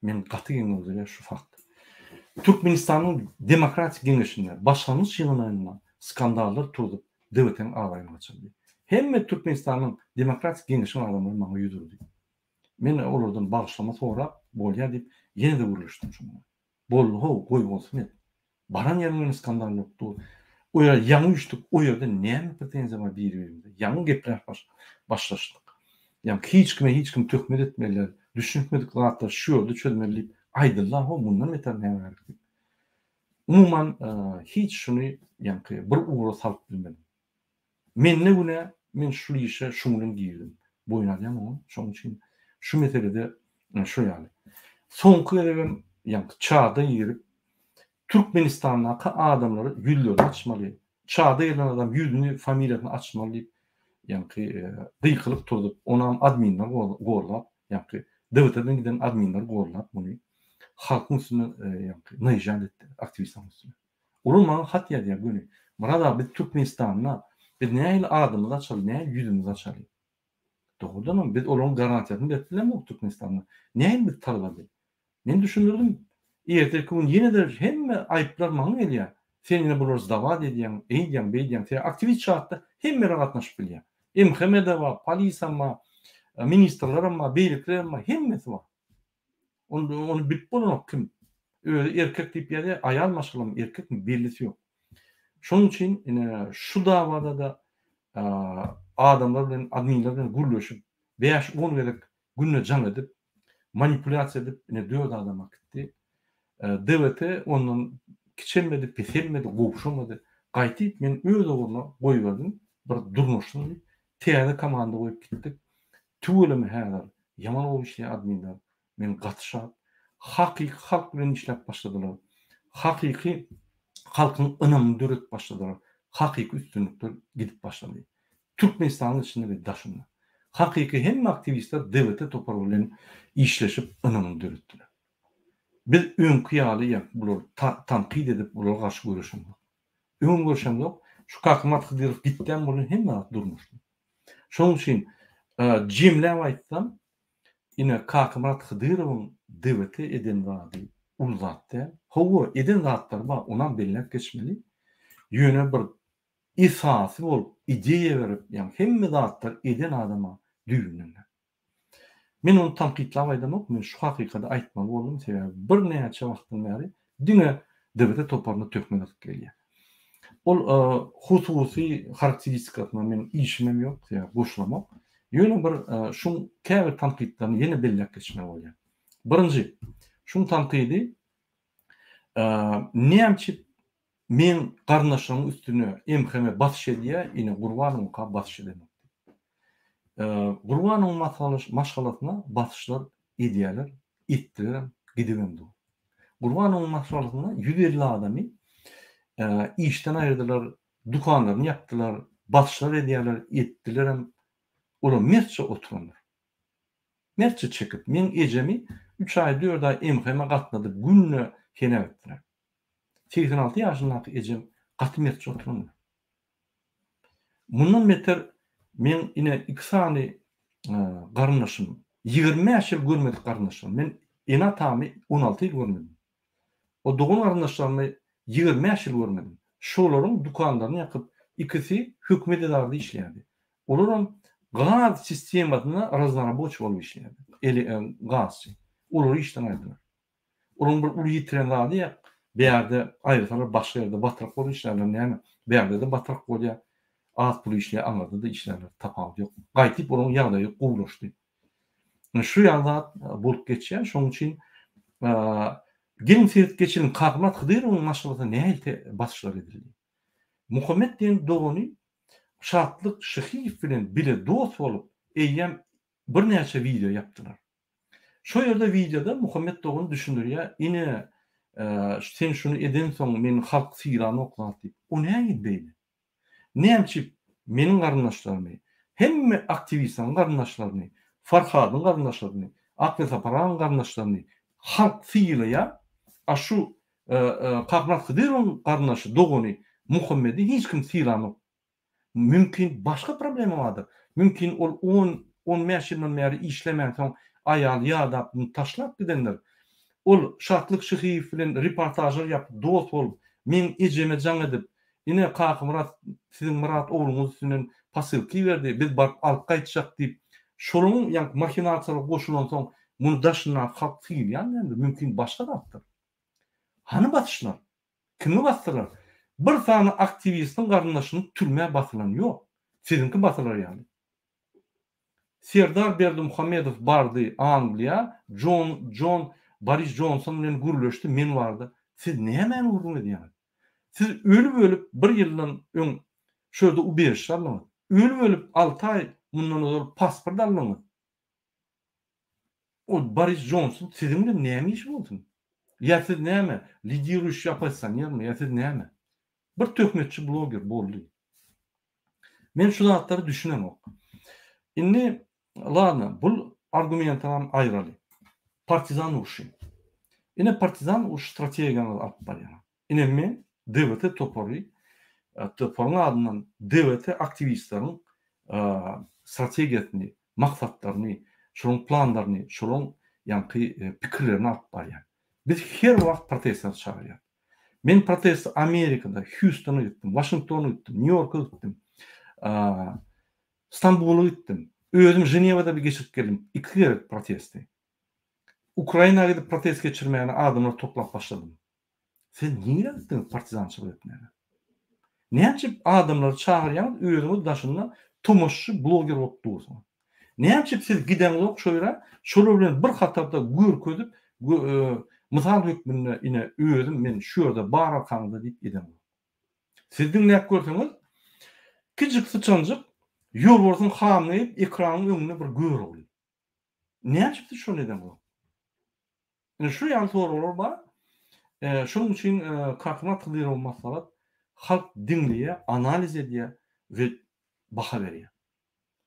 men gaty geň öldürýär şu fakt. Türkmenistanyň Demokratik Geňeşinde başlangyç ýygnagynda skandallar turzup DWT-niň abraýyny gaçyrdy. Hemme Türkmenistanyň Demokratik Geňeşiň adamlary maňa ýüz urdy. Men olardan bagyşlama sorap, bolýar diýip ýene-de gürleşdim şoň bilen. Boldy how, goý bolsun et. Baran ýeriň bilen skandal bolup dur. O ýere ýaňy üýşdük, o ýerde näme pretenziýa bar biri-birimize. Ýaňy gepläp başlaşdyk. Ýaňky hiç kime hiç kim töhmet etmeliler. Düşünmedik zatlary şu ýerde çözmeli diýip aýdyldy ho mundan beter näme gerek diýip. Umuman hiç şuny ýaňky bir ugra salyp bilmedim. Mende günä men şul işe şuň bilen girdim. Boýun alýan oňa şoň üçin şu meselede şu ýaly. Soňky gezegem ýaňky çada girip Türkmenistandaky adamlary ýüzlerini açmaly, çada gelen adam ýüzüni familiýasyny açmaly diýip ýaňky gykylyk turzup onam adminler gollap ýaňky DWT-den giden adminler gollap muny halkyň üstüne ýaňky naýžat etdi aktiwistleriň üstüne. Olar maňa hat ýazýar göni Myrat aga biz Türkmenistanda biz nähili adymyzy açaly nähili ýüzümizi açaly. Dogrudanam biz olaryň garantiýasyny berip bilemok Türkmenistanda. Nähili biz talap edeli. Men düşündirdim. Ertirki gün ýene-de hemme aýyplar maňa gelýär. Sen ine bulary zdawat edýäň, eýdýäň, beýdýäň. Sebäbi aktiwist çatda hemmeler gatnaşyp bilýär. MHM-de bar, polisam bar, ministrlerem bar, beýlekilerem bar, hemmesi bar. Ony, ony bilip bolanok kim. Özi erkek diýip ýazýar, aýal maşgalamy, erkekmi bellisi ýok. Şonuň üçin ine şu dawada-da adamlar bilen, adminler bilen gürleşip, bäş-on gezek günde jaň edip, manipulýasiýa edip, ine dört adam akitdi. DWT ondan kiçelmedi, peselmedi, gowşamady. Gaýtyp men öz ugruna goýberdim, bir durmuşsyn diýip, täze komanda goýup gitdik. Tüweleme häzir ýaman gowy işleýär adminler. Men gaty şat. Hakyky halk bilen işläp başladylar. Hakyky halkyň ynamyny döredip başladylar. Hakyky üstünlikler gidip başlady. Türkmenistanyň içinde we daşynda. Hakyky hemme aktiwistler DWT topary bilen işleşip ynamyny döretdiler. Biz öňki ýaly ýa bulary tankyt edip bulara garşy göreşemzok. Öňem göreşemzok. Şu Kakamyrat Hydyrow gitdäm boldy hemme zat durmuşdy. Şonuň üçin jemläp aýtsam ine Kakamyrat Hydyrowyň DWT eden zady uly zat däl. Hawa eden zatlary bar onam belläp geçmeli. Ýöne bir esasy bolup ideýa berip ýagny hemme zatlar eden adama düýbünden däl. Men ony tankytlap aýdamok men şu hakykady aýtmaly boldum sebäbi birnäçe wagtdan bäri diňe DWT toparyna töhmet atyp gelýär. Ol hususy harakteristikasyna meniň işimem ýok sebäbi goşulamok. Ýöne bir şuň käbir tankytlaryny ýene belläp geçmeli bolýar. Birinji şuň tankydy näme üçin Meň garyndaşlarymyň üstüne MHM basyş edýär, ine Gurbanowyňka basyş edenok diýip. Gurbanowyň maşgalasyna basyşlar edýärler, etdilerem, gidibem dur. Gurbanowyň maşgalasynda 150 adamy işden aýyrdylar, dükanlaryny ýapdylar, basyşlar edýärler, etdilerem. Olar mertçe oturanlar. Mertçe çekip, meň ejemi üç aý, dört aý MHM gatnadyp, günde heläk etdiler. 86 ýaşyndaky ejem gaty mertçe oturandyr. Mundan beter meň ine iki sany garyndaşym, 25 ýyl görmedik garyndaşlarym. Men ene-atamy 16 ýyl görmedim. O dogan garyndaşlarymy 25 ýyl görmedim. Şolaryň dükanlaryny ýakyp, ikisi hökümet edarada işleýärdi. Olaram gaz sistemasynda raznaraboçi bolup işleýärdi. Eli gazçy. Olary işden aýyrdylar. Olaryň bir uly ýitiren zady ýa bärde aýyrsalar başga ýerde batrak bolup işlärler näme bärde-de batrak bolýar az pul işleýär aňyrda-da işlärler tapawudy ýok. Gaýtyp olaryň ýagdaýy gowulaşdy. Şu ýaly zat bolup geçýär. Şonuň üçin geliň seredip geçeliň Kakamyrat Hydyrowyň maşgalasyna nähili basyşlar edildi. Muhammet diýen dogany Şatlyk Şyhyýew bilen bile dost bolup eýýäm birnäçe wideo ýapdylar. Şo ýerde wideoda Muhammet dogan düşündirýär, ine, sen şuny edensoň meni halk sylanok zat diýip. O nähili beýle? Näme üçin meniň garyndaşlarymy, hemme aktiwistleriň garyndaşlaryny, Farhadyň garyndaşlaryny, Akbel Sapar agaň garyndaşlaryny halk sylaýar, a şu Kakmyrat Hydyrowyň garyndaşy, dogany Muhammedi hiç kim sylanok. Mümkin başga problema bardyr. Mümkin ol on, on bäş ýyldan bäri işlemänsoň aýaly ýadap muny taşlap gidendir. Ol Şatlyk Şyhyýew bilen reportažlar ýapyp dost bolup, meň ejeme jaň edip, ine Kakamyrat siziň Myrat ogluňyz üstünden posylka iberdi, biz baryp alyp gaýtjak diýip, şolaryň ýaňky mahinasiýalara goşulansoň muny daşyndaky halk sylaýan däldir, mümkin başga zatdyr. Hany basyşlar? Kimi basdylar? Bir sany aktiwistiň garyndaşyny türmä basylany ýok. Siziňki basylar ýaly. Serdar Berdimuhamedow bardy Angliýa, Jon Jon Boris Jonson bilen gürleşdi men barda. Siz nämäni gürrüň edýäňiz? Siz ölüp-ölüp bir ýyldan öň şu ýerde ubežişe aldyňyz. Ölüp-ölüp alty aý mundan ozal pasport aldyňyz. Ol Boris Jonson siziň bilen näme işi bolsun? Ýa siz näme, lidiruýuşi oppozisionermi, ýa siz näme? Bir töhmetçi bloger boldy. Men şu zatlara düşünemok. Indi ladno, bul argumentinam aýraly. Partizan urşy. Ine partizan urşy strategiýaňyzy alyp barýar. Ine men DWT topary, toparyň adyndan DWT aktiwistleriň strategiýasyny, maksatlaryny, şolaryň planlaryny, şolaryň ýaňky pikirlerini alyp barýan. Biz her wagt protestleri çagyrýarys. Men protest Amerikada, Hýustona gitdim, Waşingtona gitdim, Nýu-Ýorka gitdim, Stambula gitdim. Özüm Ženewada bir geçirip geldim, iki gezek protesti. Ukraina gidip protest geçirmäne adamlary toplap başladym. Siz nirä gitdiňiz partizançylyk etmäge? Näçe adamlary çagyrýaňyz, özüňiz daşynda tomaşaçy bloger bolup dursuňyz. Näme üçin siz gideňzok şo ýere, şolar bilen bir hatarda görkezip, mysal hökmünde ine özüm men şu ýerde bar arkaňyzda diýip edeňzok. Siz diňläp görseňiz, kiçijik syçanjyk ýolbarsyň hamyny geýip ekranyň öňünde bir Görogly. Näme üçin siz şony edeňzok? Ine şu ýaly soraglar bar. Şonuň üçin Kakamyrat Hydyrow maslahat halk diňleýär, analiz edýär we baha berýär.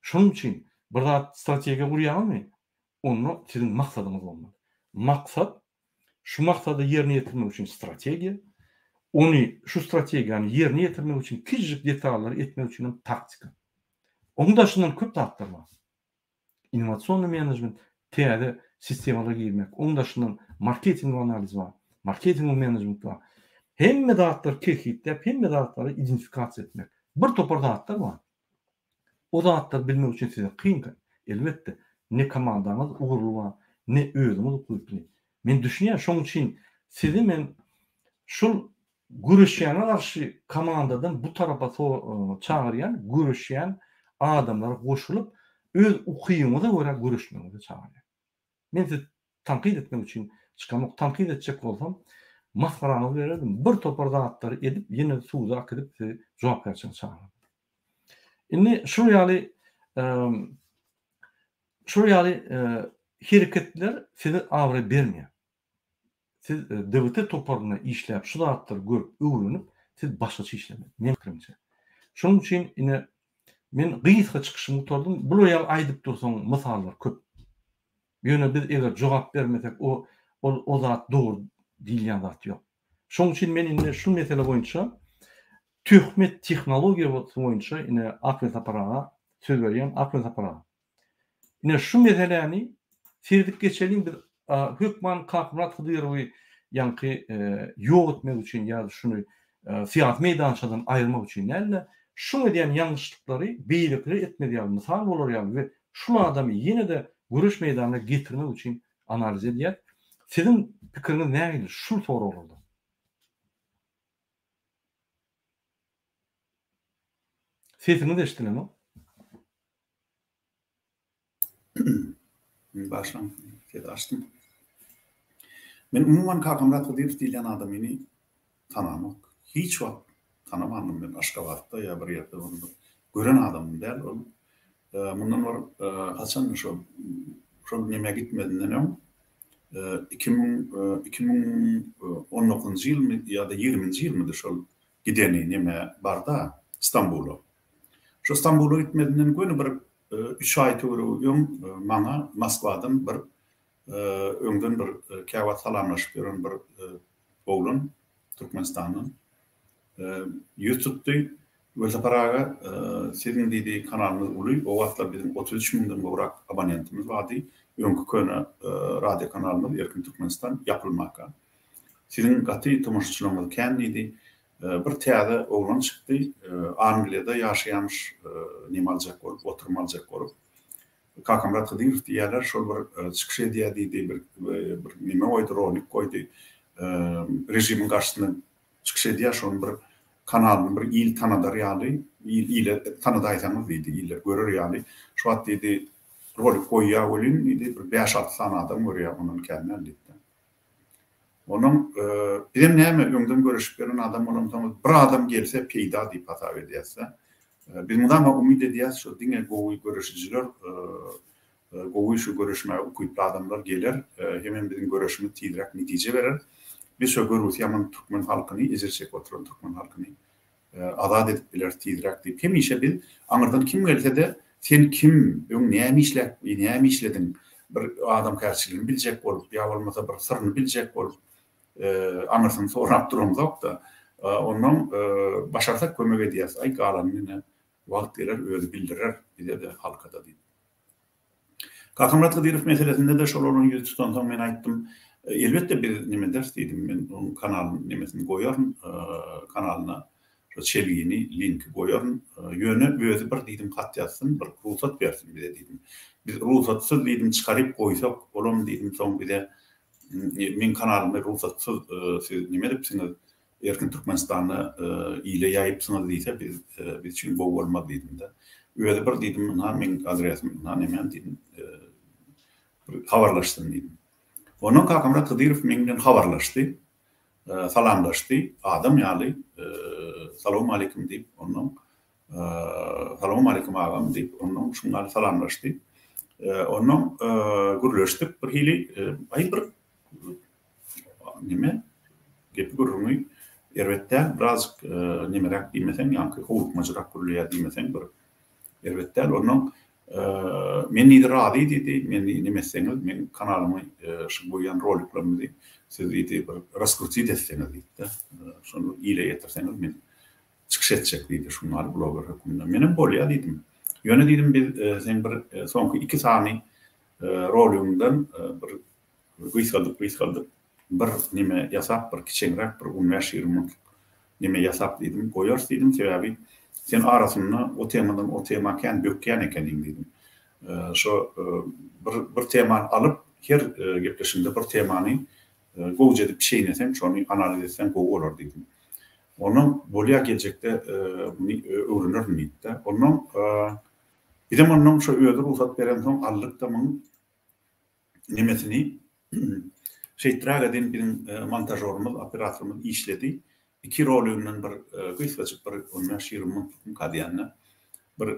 Şonuň üçin bir zat strategiýa gurýaňyzmy, onda siziň maksadyňyz bolmaly. Maksat, şu maksady ýerine ýetirmek üçin strategiýa, ony şu strategiýany ýerine ýetirmek üçin kiçijik detallary etmek üçin hem taktika. Onuň daşyndan köp zatlar bar. Innowasionnyý menejment, täze sistemalara girmek, onuň daşyndan marketingowy analiz bar, marketingowy menejment bar. Hemme zatlary kesgitläp, hemme zatlary identifikasiýa etmek. Bir topar zatlar bar. O zatlary bilmek üçin size kyn, elbetde, ne komandaňyz ugurly bar, ne özüňiz ukyply. Men düşünýän, şonuň üçin sizi men şul göreşýäne garşy komandadan bu tarapa çagyrýan, göreşýän adamlara goşulyp, öz ukybyňyza görä göreşmegiňize çagyrýan. Men sizi tankyt etmek üçin çykamok. Tankyt etjek bolsam, masgaraňyzy bererdim. Bir topar zatlary edip, ýene suda äkidip sizi jogapkärçilige çagyrardym. Indi şul ýaly şul ýaly hereketler size abraý bermeýär. Siz DWT toparynda işläp şu zatlary görüp öwrenip siz başgaça işlemeli meň pikirimçe. Şonuň üçin ine men gysga çykyşymy gutardym. Bular ýaly aýdyp dursaň mysallar köp. Ýöne biz eger jogap bermesek o ol o zat dogry diýilýän zat ýok. Şonuň üçin men indi şu mesele boýunça töhmet tehnologiýasy boýunça ine Akmesapar aga söz berýän Akmesapar aga. Ine şu meseläni seredip geçeliň biz hökman Kakamyrat Hydyrowy ýaňky ýok etmek üçin ýa şuny syýasy meýdançadan aýyrmak üçin däl-de, şuň edýän ýalňyşlyklary beýlekiler etmez ýaly mysal bolar ýaly we şul adamy ýene-de göreş meýdanyna getirmek üçin analiz edýäs. Siziň pikiriňiz nähili şul soraglarda? Sesiňiz eşdilenok. Başlaň, sesi açdym. Men umuman Kakamyrat Hydyrow diýilýän adamyny tanamok. Hiç wagt tanamandym men Aşgabatda ýa bir ýerde ony bir gören adamym däl ol. Mundan bir haçandy şol şol nämä gitmezinden öň 2000 2019-njy ýylmy ýa-da ýigriminji ýylmydy şol gideni nämä barda Stambula. Şu Stambula gitmezinden göni bir üç aý töweregi öň maňa Moskwadan bir öňden bir käwagt salamlaşyp ýören bir oglan Türkmenistandan ýüz tutdy. Welsapar aga, siziň diýdi, kanalyňyz uly, o wagtlar biziň 33 müňden gowrak abonentimiz bardy. Öňki köne radio kanalymyz Erkin Türkmenistan ýapylmaka. Siziň gaty tomaşaçylaryňyz kän diýdi. Bir täze oglan çykdy, Angliýada ýaşaýamyş, neme aljak bolup, oturym aljak bolup. Kakamyrat Hydyrow diýýärler, şol bir çykyş edýär diýdi, bir bir neme goýdy, rolik goýdy. Režimiň garşysyna çykyş edýär, şonuň bir kanalyny bir il tanadar ýaly, il ile tanadaýsaňyz diýdi, iller görer ýaly. Şu wagt diýdi, Rolik goýýar welin diýdi, bir bäş-alty sany adam görýär, ondan kän däl diýdi. Onuň bizem näme öňden göreşip ýören adam bolansoňyz bir adam gelse peýda diýip hasap edýäs-de. Biz mydama umyt edýäs şu diňe gowy göreşijiler, gowy şu göreşmäge ukyply adamlar geler hemem biziň göreşimiz tizräk netije berer. Biz şo görgüsi ýaman türkmen halkyny, ejir çekip oturan türkmen halkyny azat edip bileris tizräk diýip hemişe biz aňyrdan kim gelse-de sen kim, öň näme işläp, näme işlediň, bir adamkärçiligini biljek bolup ýa bolmasa bir syryny biljek bolup aňyrsyny sorap duramzok-da, onnoň başarsak kömek edýäs, aý galanyny ine wagt geler özi bildirer bize-de halka-da diýip. Kakamyrat Hydyrow meselesinde-de şol oglan ýüz tutansoň men aýtdym, elbetde biz neme ederis diýdim, men onuň kanalyny nemesini goýaryn, kanalyna şo çelgini, linki goýaryn, ýöne özi bir diýdim hat ýazsyn, bir rugsat bersin bize diýdim. Biz rugsatsyz diýdim çykaryp goýsak, olam diýdim soň bize meň kanalymy rugsatsyz siz neme edipsiňiz, Erkin Türkmenistanda ile ýaýypsyňyz diýse biz biz üçin gowy bolmaz diýdim-de. Özi bir diýdim, ynha meň adresim, ynha nemem diýdim. Bir habarlaşsyn diýdim. Ondan Kakamyrat Hydyrow meň bilen habarlaşdy. Salamlaşdy. Adam ýaly Salowmaleýkim diýip, ondan Salowmaleýkim agam diýip, ondan şuň ýaly salamlaşdy. Ondan gürleşdik bir hili, aý bir Neme, gepi gürrüňi erbet däl, birazjyk nemeräk diýmeseň, ýaňky howlukmajyrak gürleýär diýmeseň bir erbet däl. Onnoň men diýdi razy diýdi, meni neme etseňiz, meň kanalymy şu goýýan roliklerimizi siz diýdi bir raskrutit etseňiz diýdi-de, şony ile ýetirseňiz men çykyş etjek diýdi şuň ýaly bloger hökmünde. Menem bolýa diýdim. Ýöne diýdim biz seň bir soňky iki sany roligiňden bir Gysgaldyp gysgaldyp bir neme ýasap bir kiçeňräk bir on bäş-ýigrimi minutlyk neme ýasap diýdim, goýarys diýdim, sebäbi sen arasynda o temadan o tema kän bökýän ekeniň diýdim. Şo bir bir temany alyp her gepleşigiňde bir temany gowja edip çeýneseň şony analiz etseň gowy bolar diýdim. Onnoň bolýa geljekde muny öwrenerin diýdi-de. Onnoň bizem onnoň şo özi rugsat berensoň aldyk-da muň nemesini şeýträk edin biziň montažorymyz, operatorymyz işledi. Iki roliginden bir gysgajyk bir on bäş-ýigrimi minutlykmyka diýende bir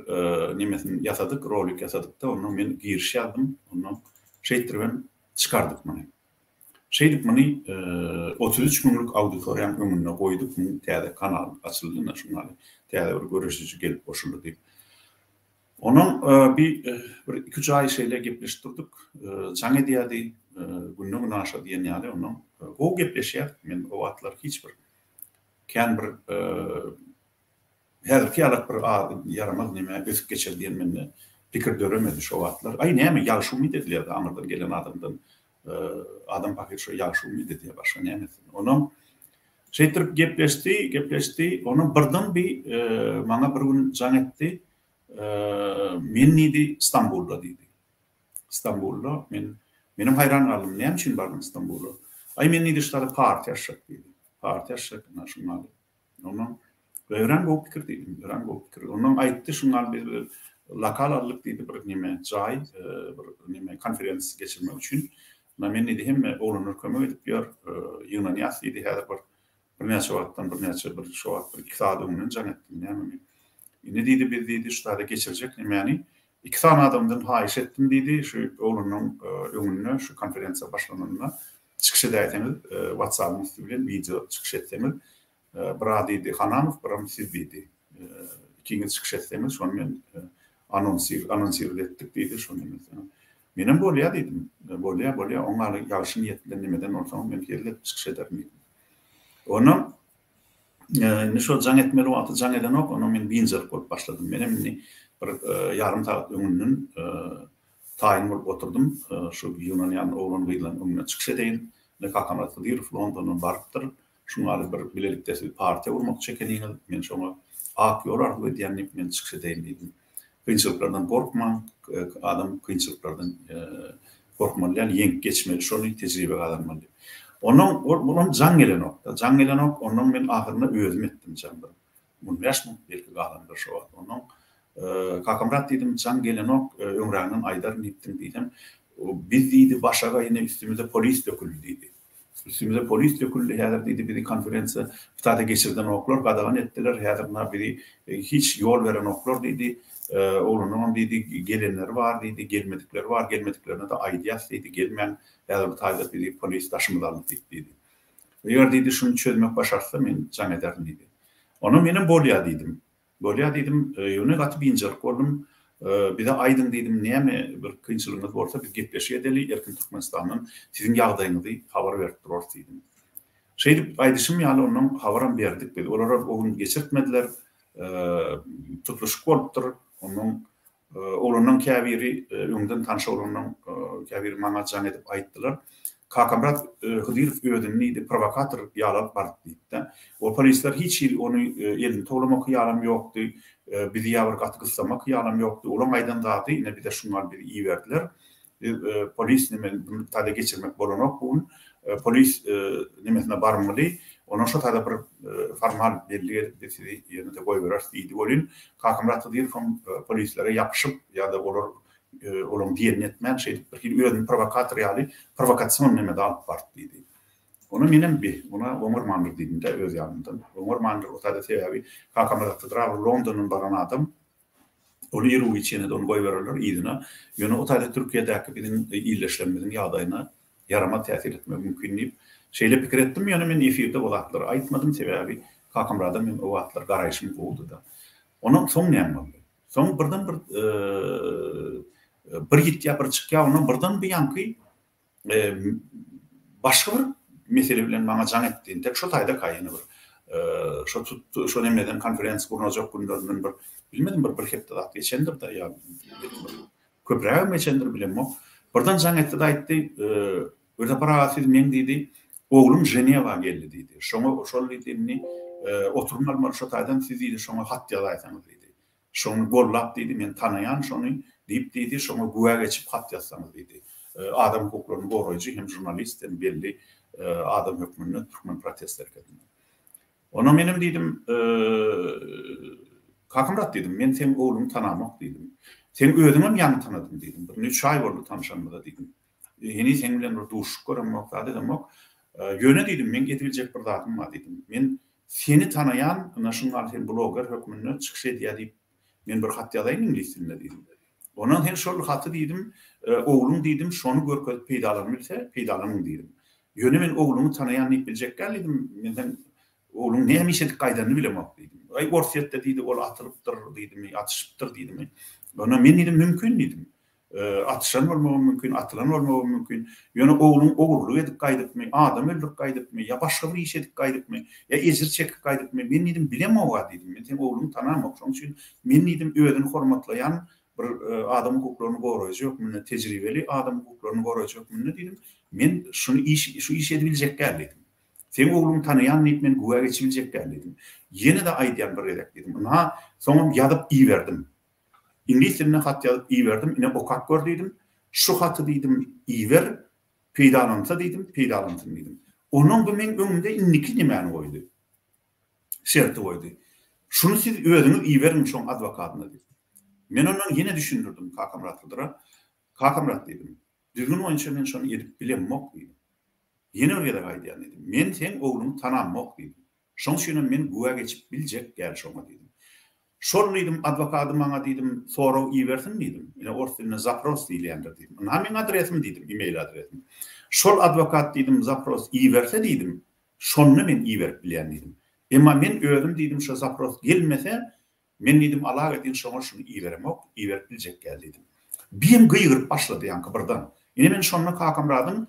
nemesini ýasadyk, rolik ýasadyk-da, ondan men giriş ýazdym, ondan şeýtdiribem çykardyk muny. Şeýdip muny 33 müňlük auditoriýanyň öňünde goýduk, muň täze kanal açyldy, ine şuň ýaly täze bir göreşiji gelip goşuldy diýip. Onuň bi bir iki-üç aý şeýle gepleşip durduk. Jaň edýärdi, günde-günaşa diýen ýaly. Ondan gowy gepleşýärdik. Men o wagtlar hiç bir kän bir häzirki ýalak bir ýaramaz neme ösüp geçer diýen mende pikir döremedi şo wagtlar. Aý näme ýagşy umyt edilýärdi aňyrdan gelen adamdan. Adam pahyr şo ýagşy umyt edýär, başga näme etsin. Onam şeýtirip gepleşdi, gepleşdi. Onam birden bi maňa bir gün jaň etdi. Men diýdi, Stambulda diýdi. Stambulda men menem haýran galdym. Näme üçin bardyň Stambula? Aý men diýdi, şu taýda partiýa açjak diýdi. Partiýa açjak, ynha şuň ýaly. Ondan örän gowy pikir diýdim, örän gowy pikir. Ondan aýtdy, şuň ýaly biz bir lokal aldyk diýdi, bir neme jaý, bir neme konferensiýa geçirmek üçin. Ynha men diýdi, hemme oglanlar kömek edip ýör, ýygnanýas diýdi, häzir bir Birnäçe wagtdan, birnäçe bir şo wagt bir iki sagat öňünden jaň etdim, nämemi. Indi diýdi, biz diýdi, şu taýda geçirjek nemäni. Iki sany adamdan haýyş etdim diýdi, şu oglanyň öňünde, şu konferensiýa başlananda çykyş edäýseňiz, WhatsApp-yň üsti bilen wideo çykyş etseňiz, bir-a diýdi, Hanamow, biram siz diýdi. Ikiňiz çykyş etseňiz, şony men anonsir, anonsirowat etdik diýdi, şony meselem. Menem bolýa diýdim. Bolýa, bolýa, oň ýaly ýagşy niýet bilen nemeden bolsaň, men hezil edip çykyş ederin diýdim. Onam indi şol jaň etmeli wagty jaň edenok, onam men biynjalyk bolup başladym. Menem indi bir ýarym sagat öňünden taýyn bolup oturdym. Şu ýygnanýan oglan-gyzlaryň öňünde çykyş edeýin. Indi Kakamyrat Hydyrow Londondan barypdyr. Şuň ýaly bir bilelikde siz partiýa gurmakçy ekeniňiz, men şoňa ak ýol arzuw edýän diýip men çykyş edeýin diýdim. Kynçylyklardan gorkmaň, adam kynçylyklardan gorkmaly däl, ýeňip geçmeli şony, tejribe gazanmaly diýip. Onnoň olam jaň gelenok-da, jaň gelenok, onnoň men ahyrynda özüm etdim jaň bir on bäş minut belki galandyr şo wagt. Onnoň. Kakamyrat diýdim, jaň gelenok, öňräginden aýdaryn diýipdiň diýsem, biz diýdi, başagaý ine üstümize polis döküldi diýdi. Üstümize polis döküldi, häzir diýdi, bizi konferensiýa bu geçirdenoklar, gadagan etdiler, häzir ynha bizi hiç ýol berenoklar diýdi. Oglanlaryňam diýdi, gelenleri bar diýdi, gelmedikleri bar, gelmediklerine-de aýdýas diýdi, gelmäň, häzir bu taýda bizi polis daşymyza aldy diýip diýdi. Eger diýdi, şuny çözmek başartsa, men jaň ederin diýdi. Ondan menem bolýa diýdim. Bolýa diýdim, ýöne gaty biynjalyk boldum. Bize aýdyň diýdim, näme bir kynçylygyňyz bolsa biz gepleşik edeli, Erkin Türkmenistandan siziň ýagdaýyňyzy habar berip durarys diýdim. Şeýdip aýdyşym ýaly ondan habaram berdik biz. Olar o gün geçirtmediler. Tutluşyk bolupdyr. Ondan Oglanlaň käbiri, öňden tanyş oglanlaň käbiri maňa jaň edip aýtdylar. Kakamyrat Hydyrow özüni diýdi, prowokator ýaly alyp bardy diýdi-de. O polisler hiç hili ony elini towlamak hyýalam ýokdy, bizi ýa bir gaty gyssamak hyýalam ýokdy. Olaň aýdan zady, ine bize şuňňal bizi iberdiler. Biz polis neme bunu taýda geçirmek bolanok bu gün. Polis nemesine barmaly. Ondan şo taýda bir formal bellik edip biz sizi ýene-de goýbereris diýdi welin, Kakamyrat Hydyrowyň polislere ýapyşyp ýa-da olar olaryň diýenini etmän şeýdip bir hili özüni prowokator ýaly prowokasion nemede alyp bardy diýdi. Ony menem bi, ona oňarmandyr diýdim-de öz ýanymdan. Oňarmandyr o taýda sebäbi Kakamyrat Hydyrow Londondan baran adam. Ol iru-giç ýene-de ony goýbererler yzyna. Ýöne o taýda Türkiýedäki biziň ildeşlerimiziň ýagdaýyna ýaramaz täsir etmegi mümkin diýip, şeýle pikir etdim. Ýöne men efirde o zatlary aýtmadym, sebäbi Kakamyrada men o wagtlar garaýşym gowudy-da. Ondan soň näme boldy? Soň birden bir bir ýitýär, bir çykýar, ondan birden bir ýaňky Başga bir mesele bilen maňa jaň etdi. Entek şo taýdaka ýene bir şo tutdy, şo nemeden konferensiýa gurnajak günlerinden bir bilmedim bir bir hepde zat geçendir-de ýa belki bir köprägem geçendir bilemok. Birden jaň etdi-de aýtdy, Gürsapar aga siz meň diýdi, oglum Ženewa geldi diýdi. Şoňa şol diýdi indi oturym almaly şo taýdan siz diýdi şoňa hat ýazaýsaňyz diýdi. Şony gollap diýdi, men tanaýan şony diýip diýdi, şoňa güwä geçip hat ýazsaňyz diýdi. Adam hukuklaryny goraýjy hem žurnalist hem belli adam hökmünde türkmen protest hereketinde. Onda menem diýdim, Kakamyrat diýdim, men seň ogluňy tanamok diýdim. Seň özüňem ýaňy tanadym diýdim. Bir üç aý boldy tanyşanymyza diýdim. Heniz seň bilen bir duşuşyp göremok, zat edemok. Ýöne diýdim, meň edibiljek bir zadym bar diýdim. Men Seni tanaýan, ynha şuňňaly sen bloger hökmünde çykyş edýä diýip, men bir hat ýazaýyn iňlis dilinde diýdim. Ondan sen şol haty diýdim, ogluň diýdim, şony görkezip peýdalanybilse, peýdalanyň diýdim. Ýöne men ogluňy tanaýan diýip biljek däl diýdim, men seň ogluň näme iş edip gaýdanyny bilemok diýdim. Aý Orsýetde diýdi, ol atylypdyr diýdimi, atyşypdyr diýdimi. Onda men diýdim, mümkin diýdim. Atyşan bolmagam mümkin, atylan bolmagam mümkin. Ýöne ogluň ogurlyk edip gaýdypmy, adam öldürip gaýdypmy, ýa başga bir iş edip gaýdypmy, ýa ejir çekip gaýdypmy, men diýdim, bilemog-a diýdim. Men seň ogluňy tanamok. Şonuň üçin men diýdim, özüni hormatlaýan bir adam hukuklaryny goraýjy hökmünde, tejribeli adam hukuklaryny goraýjy hökmünde diýdim, men şuny iş, şu işi edibiljek däl diýdim. Seň ogluňy tanaýan diýip men güwä geçibiljek däl diýdim. Ýene-de aýdýan bir gezek diýdim. Ynha, soňam ýazyp iberdim. Iňlis dilinde hat ýazyp iberdim, ine okap gör diýdim. Şu haty diýdim, iber, peýdalansa diýdim, peýdalansyn diýdim. Onnoň bu meň öňümde indiki nemäni goýdy? Şerti goýdy. Şuny siz özüňiz iberiň şoň adwokadyna diýdi. Men ondan ýene düşündirdim Kakamyrat Hydyra. Kakamyrat diýdim, düzgün boýunça men şony edip bilemok diýdim. Ýene bir gezek aýdýan diýdim. Men seň ogluňy tanamok diýdim. Şoň üçinem men güwä geçip biljek däl şoňa diýdim. Şol diýdim, adwokady maňa diýdim, sorag ibersin diýdim. Ine ors dilinde zapros diýilýändir diýdim. Ynha meň adresim diýdim, e-mail adresim. Şol adwokat diýdim, zapros iberse diýdim, şonda men iberip bilýän diýdim. Emma men özüm diýdim, şo zapros gelmese, Men diýdim, Alagedin şoňa şuny iberemok, iberip biljek däl diýdim. Biem gygyryp başlady ýaňky birden. Ine men şonda Kakamyradyň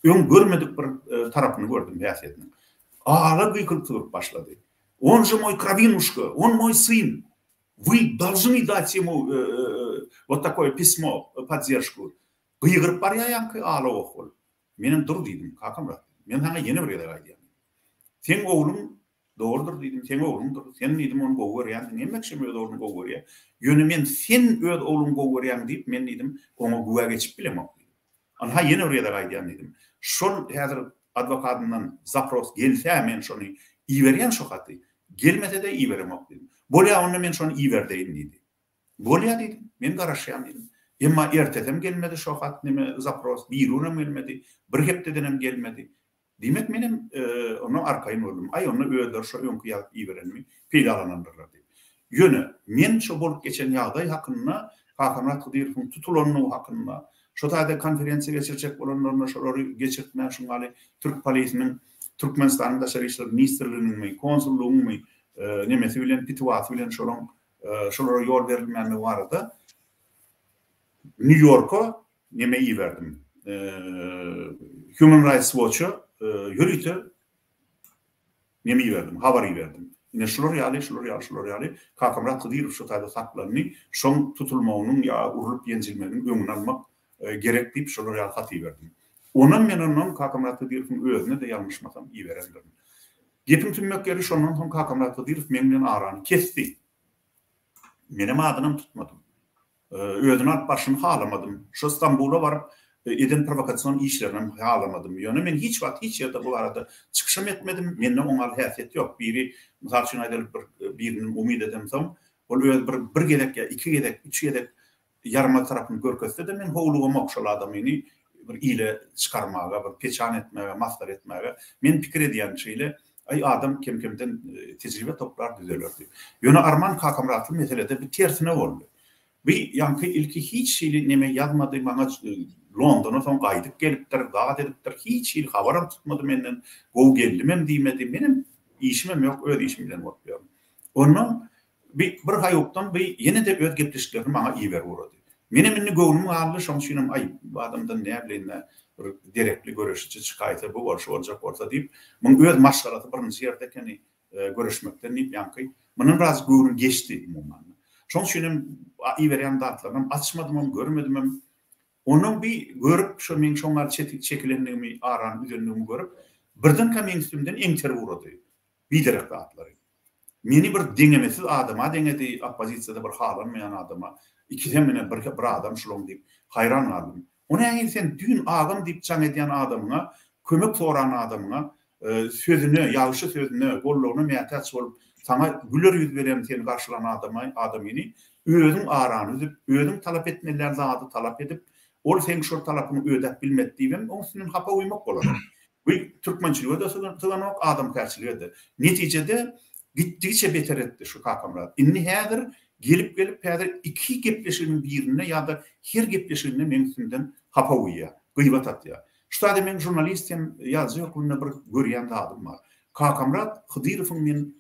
öň görmedik bir tarapyny gördüm häsiýetiniň. Ala gykylyp sygyryp başlady. On že moý krowinuşka, on moý syn. Vy dolžny dať emu wot takoýe pismo, podderžku. Gygyryp barýar ýaňky ala oh bolup. Menem dur diýdim, Kakamyrat, men saňa ýene bir gezek aýdýan. Seň ogluň Dogrudyr diýdim, seň ogluňdyr. Sen diýdim, ony gowy görýänsiň. Hemme kişem öz ogluny gowy görýär. Ýöne men sen öz ogluňy gowy görýäň diýip, men diýdim, oňa güwä geçip bilemok diýdim. Ynha, ýene bir gezek aýdýan diýdim. Şol häzir adwokatyndan zapros gelse men şony iberýän şo haty. Gelmese-de iberemok diýdim. Bolýa onda men şony iberdeýin diýdi. Bolýa diýdim. Men garaşýan diýdim. Emma ertesem gelmedi şo hat neme zapros, birigünem gelmedi, bir hepdedenem gelmedi. Diýmek menem ondan arkaýyn boldum. Aý onda özleri şo öňki ýazyp iberenimi peýdalanandyrlar diýip. Ýöne men şo bolup geçen ýagdaý hakynda Kakamyrat Hydyrowyň tutulandygy hakynda, şo taýda konferensiýa geçirjek bolanlarynda şolary geçirtmän şuňaly türk polisiniň Türkmenistanyň Daşary işler ministrliginiňmi, konsullygyňmy nemesi bilen pitiwasy bilen şolaň şolara ýol berilmänligi barada Nýu-Ýorka neme iberdim. Human Rights Watch-a ýörite neme iberdim, habar iberdim. Ine şular ýaly, şular ýaly, şular ýaly Kakamyrat Hydyrow şu taýda saklandy, şoň tutulmagynyň ýa urlup-ýenjilmeginiň öňüni almak gerek diýip şolar ýaly hat iberdim. Onam men ondan Kakamyrat Hydyrowyň özüne-de ýalňyşmasam iberendirin. Gepiň tümmek ýeri şondan soň Kakamyrat Hydyrow meň bilen arany kesdi. Menem adynam tutmadym. Özüni alyp barşyny halamadym. Şo Stambula baryp eden prowokasion işlerinem halamadym. Ýöne men hiç wagt hiç ýerde bu barada çykyşam etmedim. Mende oňaly häsiýet ýok. Biri, mysal üçin aýdaly, bir birinden umyt edemsoň, ol öz bir bir gezek ýa iki gezek, üç gezek ýaramaz tarapyny görkezse-de, men howlugamok şol adamyny bir ile çykarmaga, bir peçan etmäge, masgara etmäge. Men pikir edýän şeýle, Aý adam kem-kemden tejribe toplar düzeler diýip. Ýöne Arman Kakamyratly meselede bi tersine boldy. Bi ýaňky ilki hiç hili neme ýazmady maňa Londona soň gaýdyp gelipdir, zat edipdir, hiç hili habaram tutmady menden, gowy geldimem diýmedi, menem işimem ýok öz işim bilen bolup ýörün. Ondan Bi bir haýukdan bi ýene-de öz gepleşiklerini maňa iberip ugrady. Menem indi göwnüm galdy, şoň üçinem, aý, bu adamdan näbileýin-dä, bir derekli göreşiji çykaýsa, bu bolşy boljak bolsa diýip, muň öz maşgalasy birinji ýerde ekeni göreşmekden diýip, ýaňky, mundan biraz göwnüm geçdi umuman. Şoň üçinem iberýän zatlarynam açmadymam, görmedimem. Onnoň bi görüp, şo meň şoň ýaly çekilendigimi, arany üzendigimi görüp, birdenkä meň üstümden eňterip ugrady. Biderek zatlary. Meni bir deňemesiz adama deňedi, oppozisiýada bir halanmaýan adama. Ikisem ine bir bir adam şulaň diýip, haýran galdym. O nähili sen düýn agam diýip jaň edýän adamyňa, kömek soran adamyňa, sözüne, ýagşy sözüne, goldawyna mätäç bolup, saňa güler ýüz beren seni garşylan adama, adamyny özüň arany üzüp, özüň talap etmeli däl zady talap edip, ol seň şol talapyňy ödäp bilmedi diýibem, oň üstünden hapa guýmak bolar. Bu türkmençilige-de syganok, adamkärçilige-de. Netijede gitdigiçe beter etdi şu Kakamyrat. Indi häzir gelip-gelip häzir iki gepleşiginiň birinde ýa-da her gepleşiginde meň üstümden hapa guýýar, gybat atýar. Şu taýda meň žurnalist hem ýazyjy hökmünde bir görýän zadym bar. Kakamyrat Hydyrowyň men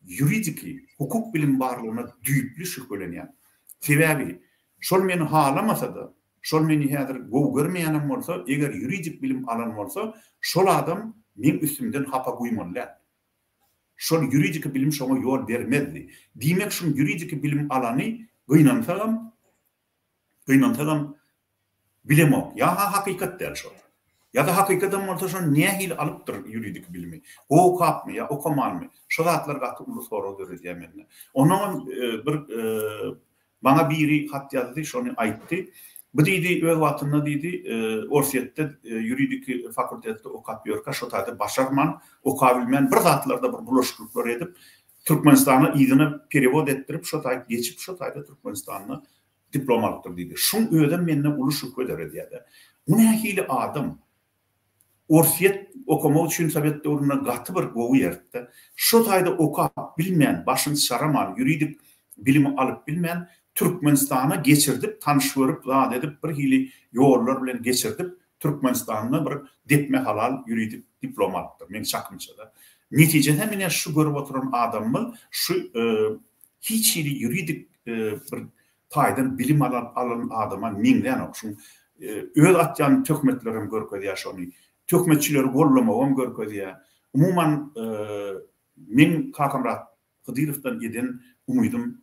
ýuridiki, hukuk bilimi barlygyna düýpli şübhelenýän. Sebäbi şol meni halamasa-da, şol meni häzir gowy görmeýänem bolsa, eger ýuridik bilim alan bolsa, şol adam meň üstümden hapa guýmaly däl. Şol ýuridiki bilim şoňa ýol bermezdi. Diýmek şuň ýuridiki bilim alany gynansagam, Gynansagam bilemok. Ýa-ha hakykat däl şol. Ýa-da hakykadam bolsa şony nähili alypdyr ýuridik bilimi? Gowy okapmy ýa okamanmy? Şo zatlar gaty uly sorag döredýär mende. Onnoňam bir maňa biri hat ýazdy, şony aýtdy. Bu diýdi, öz wagtynda diýdi, Orsýetde ýuridiki fakultetde okap ýörkä şo taýda başarman, okabilmän bir zatlarda bir bulaşyklyklar edip, Türkmenistana yzyna perewod etdirip şo taýt geçip şo taýda Türkmenistanda diplom alypdyr diýdi. Şuň özem mende uly şübhe döredýärde. Bu nähili adam? Orsýet okamak üçin sowet döwründe gaty bir gowy ýerdi. Şo taýda okap bilmän, başyny çykaraman, ýuridik bilimi alyp bilmän Türkmenistana geçirdip, tanyş görüp, zat edip bir hili ýollar bilen geçirdip Türkmenistanda bir depme halal ýuridik diplom alypdyr, meň çakymçada. Netijesem ine şu görüp oturan adamymyz şu hiç hili ýuridik bir taýdan bilim alan alan adama meňzänok. Şuň öz atýan töhmetlerem görkezýär şony. Töhmetçileri gollamagam görkezýär. Umuman meň Kakamyrat Hydyrowdan eden umydym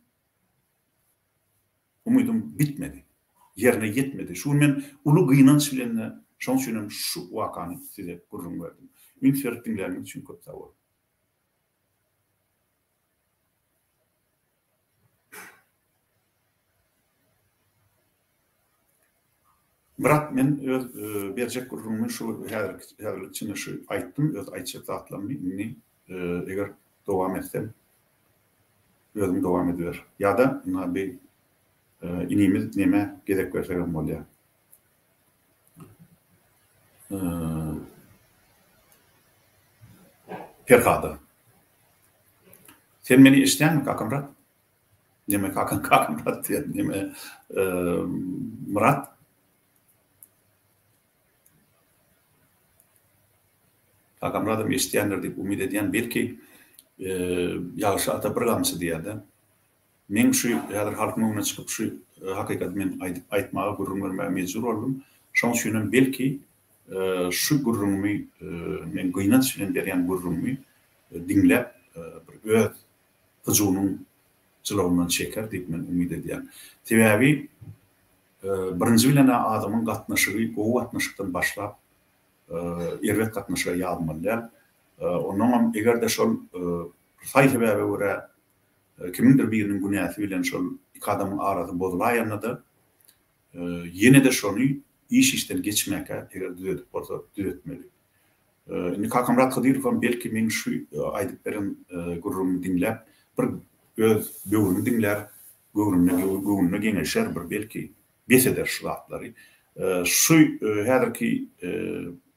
umydym bitmedi. Ýerine ýetmedi. Şu gün men uly gynanç bilen-de şoň üçin hem şu wakany size gürrüň berdim. Üns berip diňläniňiz üçin köp sag boluň. Myrat men öz berjek gürrüňimi şu häzirki häzirlik içinde şu aýtdym öz aýtjak zatlarymy indi eger dowam etsem özüň dowam ediber ýa-da ynha bi. Inimiz neme gezek bersegem bolýar. Perhada. Sen meni eşidýäňmi Kakamyrat? Neme Kakam Kakamyrat diýen neme Myrat? Kakamyradam eşidýändir diýip umyt edýän. Belki ýagşy ata bir gamçy diýýär-de. Meň şu häzir halkyň öňüne çykyp şu hakykaty men aýdyp aýtmaga gürrüň bermäge mejbur boldum. Şoň üçinem belki şu gürrüňimi men gynanç bilen berýän gürrüňimi diňläp bir öz hyjuwynyň jylawyndan çeker diýip men umyt edýän. Sebäbi birinji bilen-ä adamyň gatnaşygy gowy gatnaşykdan başlap erbet gatnaşyga ýazmaly däl. Onnoňam eger-de şol saý-sebäbe görä Kimiňdir biriniň günäsi bilen şol iki adamyň arasy bozulaýanda-da, ýene-de şony iş-işden geçmäkä, eger düzedip bolsa, düzetmeli. Indi Kakamyrat Hydyrowam belki meň şu aýdyp beren gürrüňimi diňläp, bir öz böwrüni diňlär, göwnünde göwnüne geňeşer bir belki, bes eder şu zatlary. Şu häzirki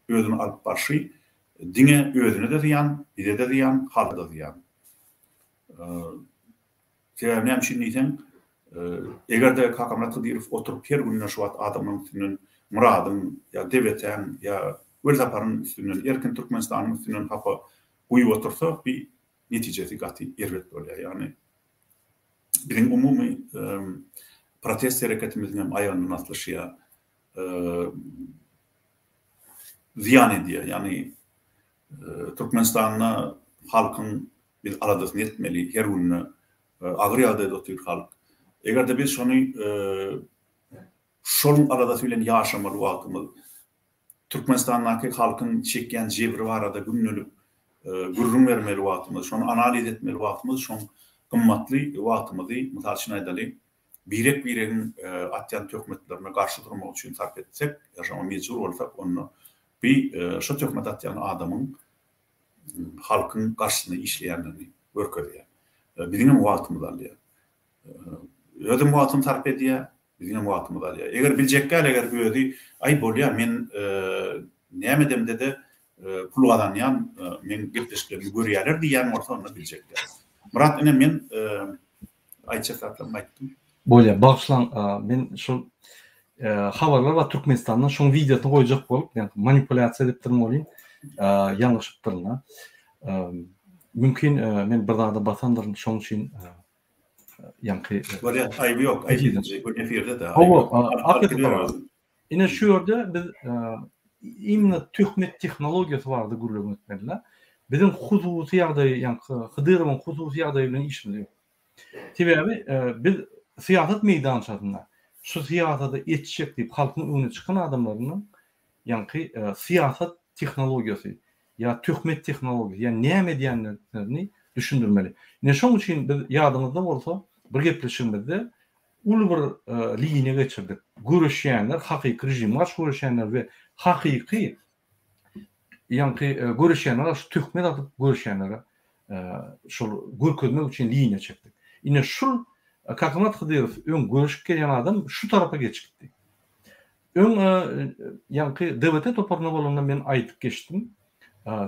özüni alyp barşy diňe özüne-de zyýan, bize-de zyýan, halka-da zyýan. Sebäbi näme üçin diýseň, eger-de Kakamyrat Hydyrow oturyp her günde şu wagt adamlaryň üstünden Myradyň ýa DBT-iň ýa Welsaparyň üstünden, Erkin Türkmenistanyň üstünden hapa guýup otursa, bi netijesi gaty erbet bolýar. Ýagny biziň umumy protest hereketimiziň hem aýagyndan aslyşýar. Zyýan edýär. Ýagny Türkmenistanda halkyň biz aladasyny etmeli, her günde agyr ýagdaýda otyr halk. Eger-de biz şony şonuň aladasy bilen ýaşamaly wagtymyz, Türkmenistandaky halkyň çekýän jebri barada gündelik gürrüň bermeli wagtymyz, şony analiz etmeli wagtymyz, şoň gymmatly wagtymyzy, mysal üçin aýdaly, birek-biregiň atýan töhmetlerine garşy durmak üçin sarp etsek, ýa şoňa mejbur bolsak, onda bi şo töhmet atýan adamyň halkyň garşysyna işleýändigini görkezýär. Biziňem wagtymyzy alýar. Özem wagtyny sarp edýär, biziňem wagtymyzy alýar. Eger biljek däl, eger özi, aý bolýar, men näme edemde-de pul gazanýan, meň gepleşiklerimi görýärler diýýän bolsa, onda biljek däl. Myrat ine men Aýtjak zatlarymy aýtdym. Bolýa, bagyşlaň, men şol habarlar bar Türkmenistandan, şoň wideosyny goýjak bolup, ýa manipulýasiýa edipdirin welin, ýalňyşypdyryn-da. Mümkin men bir zada basandyryn, şoň üçin ýaňky Bolýa, aýby ýok, aýby efirde-de. Hawa, Ine şu ýerde biz imенно töhmet tehnologiýasy barada gürrüň etmeli-de. Biziň hususy ýagdaý, ýaňky Hydyrowyň hususy ýagdaýy bilen işimiz ýok. Sebäbi biz syýasat meýdançasynda şu syýasady etjek diýip halkyň öňüne çykan adamlarynyň ýaňky syýasat tehnologiýasy ýa töhmet tehnologiýasy ýa näme edýänlerini düşündirmeli. Ine şoň üçin biz ýadyňyzda bolsa bir gepleşigimizde uly bir liniýa geçirdik. Göreşýänler, hakyky režime garşy göreşýänler we hakyky ýaňky göreşýänlere garşy töhmet atyp göreşýänlere şol görkezmek üçin liniýa çekdik. Ine şul Kakamyrat Hydyrow öň göreşip gelýän adam şu tarapa geçip gitdi. Öň ýaňky DWT toparynda bolanda men aýdyp geçdim.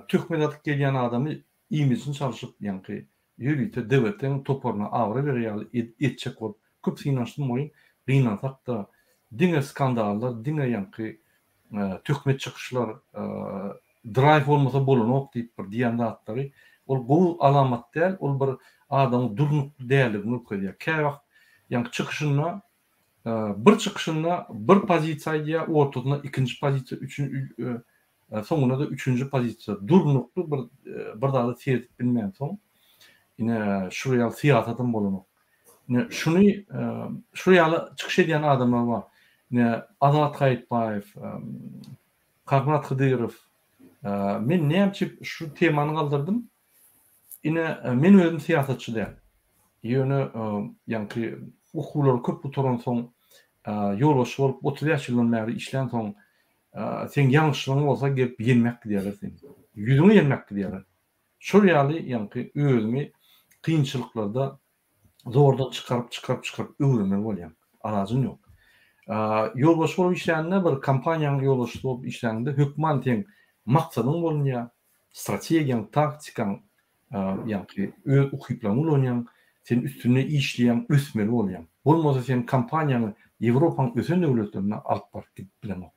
Töhmet atyp gelýän adamy imijini çalşyp ýaňky ýörite DWT-niň toparyna abraý berer ýaly etjek bolup köp synanyşdym welin gynansak-da diňe skandallar diňe ýaňky töhmet çykyşlar draýw bolmasa bolanok diýip bir diýen zatlary ol gowy alamat däl ol bir adamyň durnukly däldigini görkezýär käwagt ýaňky çykyşynda bir çykyşynda bir pozisiýa aýdýar ortasynda ikinji pozisiýa üçin Soňunda-da üçünji pozisiýa durnukly bir bir zada seredip bilmänsoň, ine şular ýaly syýasatam bolanok. Ine şuny şular ýaly çykyş edýän adamlar bar. Ine Azat Gaýypbaýew, Kakamyrat Hydyrow. Men näme üçin şu temany galdyrdym? Ine men özüm syýasatçy däl. Ýöne ýaňky okuwlary köp gutaransoň, ýolbaşçy bolup 35 ýyldan bäri işlänsoň, Seň ýalňyşlygyň bolsa gelip ýenmäk gidýärler seni. Ýüzüňe ýenmäk gidýärler. Şol ýaly ýaňky özüňi kynçylyklarda zordan çykaryp çykaryp çykaryp öwrenmeli bolýaň. Alajyň ýok. Ýolbaşçy bolup işlände, bir kompaniýanyň ýolbaşçysy bolup işläniňde hökman seň maksadyň bolunýar, strategiýaň, taktikaň, ýaňky öz ukyplaryňy ulanýaň, sen üstünde işleýäň, ösmeli bolýaň. Bolmasa sen kompaniýaňy Ýewropaň ösen döwletlerine alyp baryp gidip bileňok.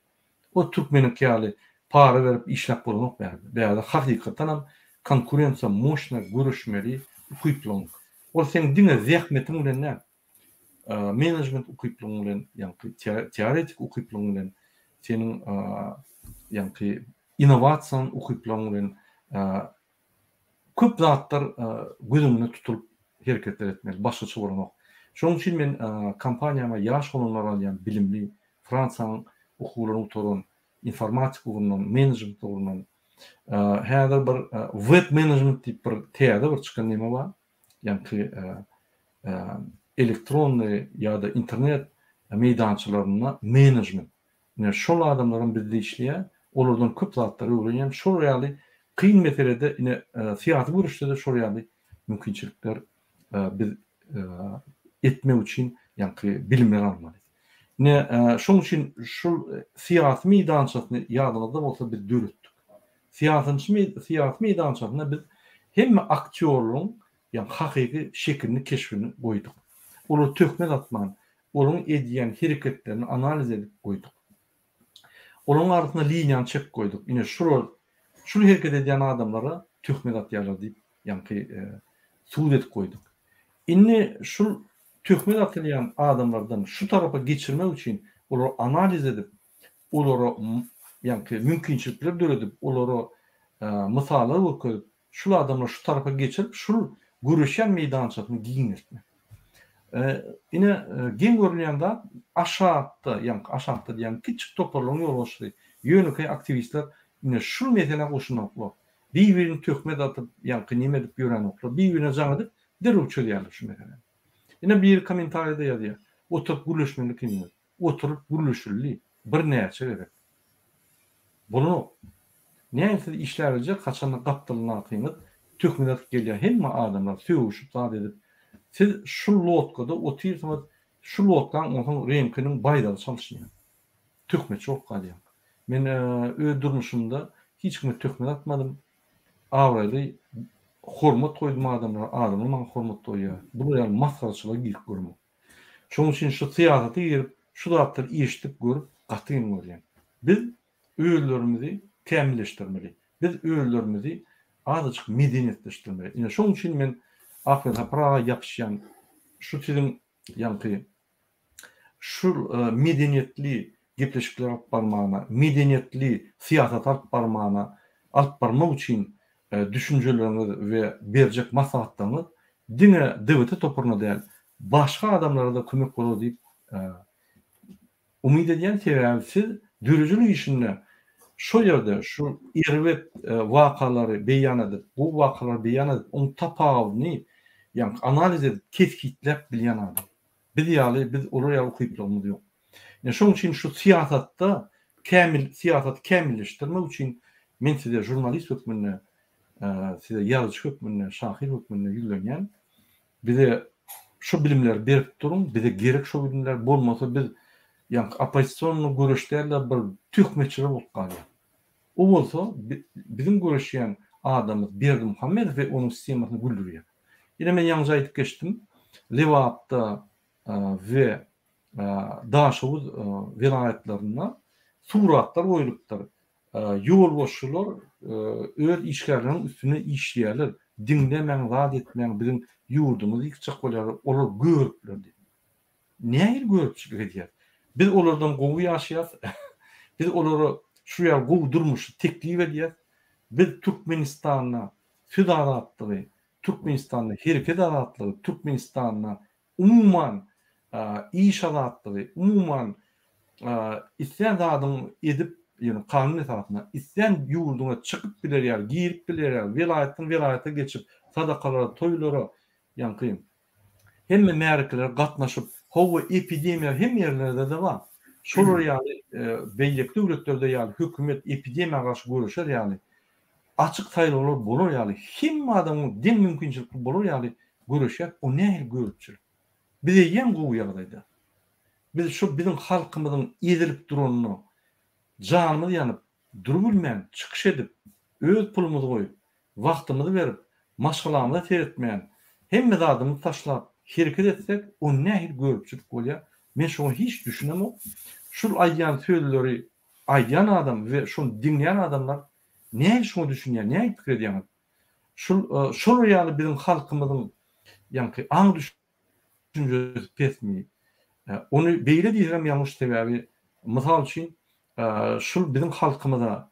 O türkmeniňki ýaly para berip işläp bolanok bärde. Bärde hakykatdanam konkurensiýa moşna göreşmeli ukyplygyň. Ol seň diňe zähmetiň bilen däl, menejment ukyplygyň bilen, ýaňky teoretik ukyplygyň bilen, seniň ýaňky innowasion ukyplaryň bilen Köp zatlar göz öňünde tutulyp hereketler etmeli, başgaça bolanok. Şonuň üçin men kompaniýama ýaş oglanlary alýan, bilimli, Fransiýanyň okuwlaryny gutaran, informatika ugrundan, menejment ugrundan. Häzir bir web menejment diýip bir täze bir çykan neme bar. Ýaňky elektronnyý ýa-da internet meýdançalarynda menejment. Ine, şol adamlaram bizde işleýär, olardan köp zatlary öwrenýän. Şol ýaly kyn meselede, ine, syýasy göreşde-de şol ýaly mümkinçilikler biz etmek üçin ýaňky bilimler almaly. Ine, şonuň üçin şul syýasy meýdançasyny ýadyňyzda bolsa biz döretdik. Syýasynçy syýasy meýdançasynda biz hemme aktýorlaryň ýaňky hakyky şekilini, keşbini goýduk. Olara töhmet atman, Olaryň edýän hereketlerini analiz edip goýduk. Olaryň arasynda liniýany çekip goýduk. Ine şular, şul hereket edýän adamlara töhmet atýarlar diýip, ýaňky subut edip goýduk. Indi şul töhmet atylýan adamlardan şu tarapa geçirmek üçin olary analiz edip, olara ýaňky mümkinçilikler döredip, olara mysallar görkezip, Şul adamlary şu tarapa geçirip, şul göreşýän meýdançasyny giňeltmek. Ine, geň görünýän zat, aşakda, ýaňky aşakda diýýän kiçjik toparlaryň ýolbaşçysy, ýönekeý aktiwistler ine şul meselä goşunoklar. Bir-birini töhmet atyp, ýaňky neme edip ýörenoklar. Bir-birine jaň edip, derrew çözýärler şu meseläni. Ine biri kommentariýada ýazýar, Oturyp gürleşmeli kimiňiz? Oturyp gürleşildi birnäçe gezek. Bolanok. Näme siz işläbiljek haçanda gapdalyndakyňyz töhmet atyp gelýär hemme adamlar sögüşip zat edip siz şu lodkada otyrsyňyz şu lodkaň onsoň reňkiniň baýdagy çalyşýar. Töhmetçi bolup galýaň. Men öz durmuşymda hiç kime töhmet atmadym. Abraýly hormat goýdum adamlara adamlar maňa hormat goýýar. Bular ýaly masgaraçylyga girip göremok. Şonuň üçin şu syýasata girip, şu zatlary eşidip, görüp gaty geň görýän. Biz özlerimizi kämilleşdirmeli. Biz özlerimizi azajyk medeniýetleşdirmeli. Ine şonuň üçin men Akwensapar aga ýapyşýan. Şu siziň ýaňky şu medeniýetli gepleşikler alyp barmana, medeniýetli syýasat alyp barmana, alyp barmak üçin düşünjeleriňiz we berjek maslahatlaryňyz diňe DWT toparyna däl, başga adamlara-da kömek bolar diýip umyt edýän, sebäbi siz döredijilik işinde şo ýerde şu erbet wakalary beýan edip, gowy wakalary beýan edip, oň tapawudyny ýaňky analiz edip, kesgitläp bilýän adam. Biz ýaly, biz olar ýaly ukyplygymyz ýok. Ine şoň üçin şu syýasatda kämil syýasaty kämilleşdirmek üçin men size žurnalist hökmünde, size ýazyjy hökmünde, şahyr hökmünde ýüzlenýän. Bize şu bilimleri berip duruň, bize gerek şo bilimler, bolmasa biz ýaňky oppozisionnyý göreş däl-de bir töhmetçiler bolup galýas. O bolsa biziň göreşýän adamymyz Berdimuhamedow we onuň sistemasyny güldürýär. Ine men ýaňyja aýdyp geçdim, Lebapda we Daşoguz welaýatlarynda suratlar goýlupdyr. Ýolbaşçylar öz işgärleriniň üstünde işleýärler. Diňlemäň, zat etmäň, biziň ýurdumyzy ýykjak bolýarlar, olar göripler diýip. Nähili göripçilik edýär? Biz olardan gowy ýaşaýas. Biz olara şu ýaly gowy durmuşy teklip edýäs. Biz Türkmenistanda söz azatlygy, Türkmenistanda hereket azatlygy, Türkmenistanda umuman iş azatlygy, umuman islän zadyňy edip, ýöne kanun esasynda islän ýurduňa çykyp biler ýaly, girip biler ýaly, welaýatdan welaýata geçip, sadakalara, toýlara, ýaňky hemme märekelere gatnaşyp, hawa epidemiýa hemme ýerlerde-de bar. Şolar ýaly beýleki döwletlerde ýaly hökümet epidemiýa garşy göreşer ýaly, açyk saýlawlar bolar ýaly, hemme adamyň deň mümkinçilikli bolar ýaly göreşýär, o nähili göripçilik? Biz eýýäm gowy ýagdaýda. Biz şu biziň halkymyzyň ezilip duranyna janymyz ýanyp, durubilmän çykyş edip, öz pulumyzy goýup, wagtymyzy berip, maşgalamyza seretmän, hemme zadymyzy taşlap hereket etsek, o nähili göripçilik bolýar? Men şoňa hiç düşünemok. Şul aýdýan sözleri aýdýan adam we şony diňleýän adamlar nähili şoňa düşünýär, nähili pikir edýäňiz? Şul şolar ýaly biziň halkymyzyň ýaňky aň düşünjesi pesmi? Ony beýle diýsegem ýalňyş sebäbi mysal üçin şul biziň halkymyza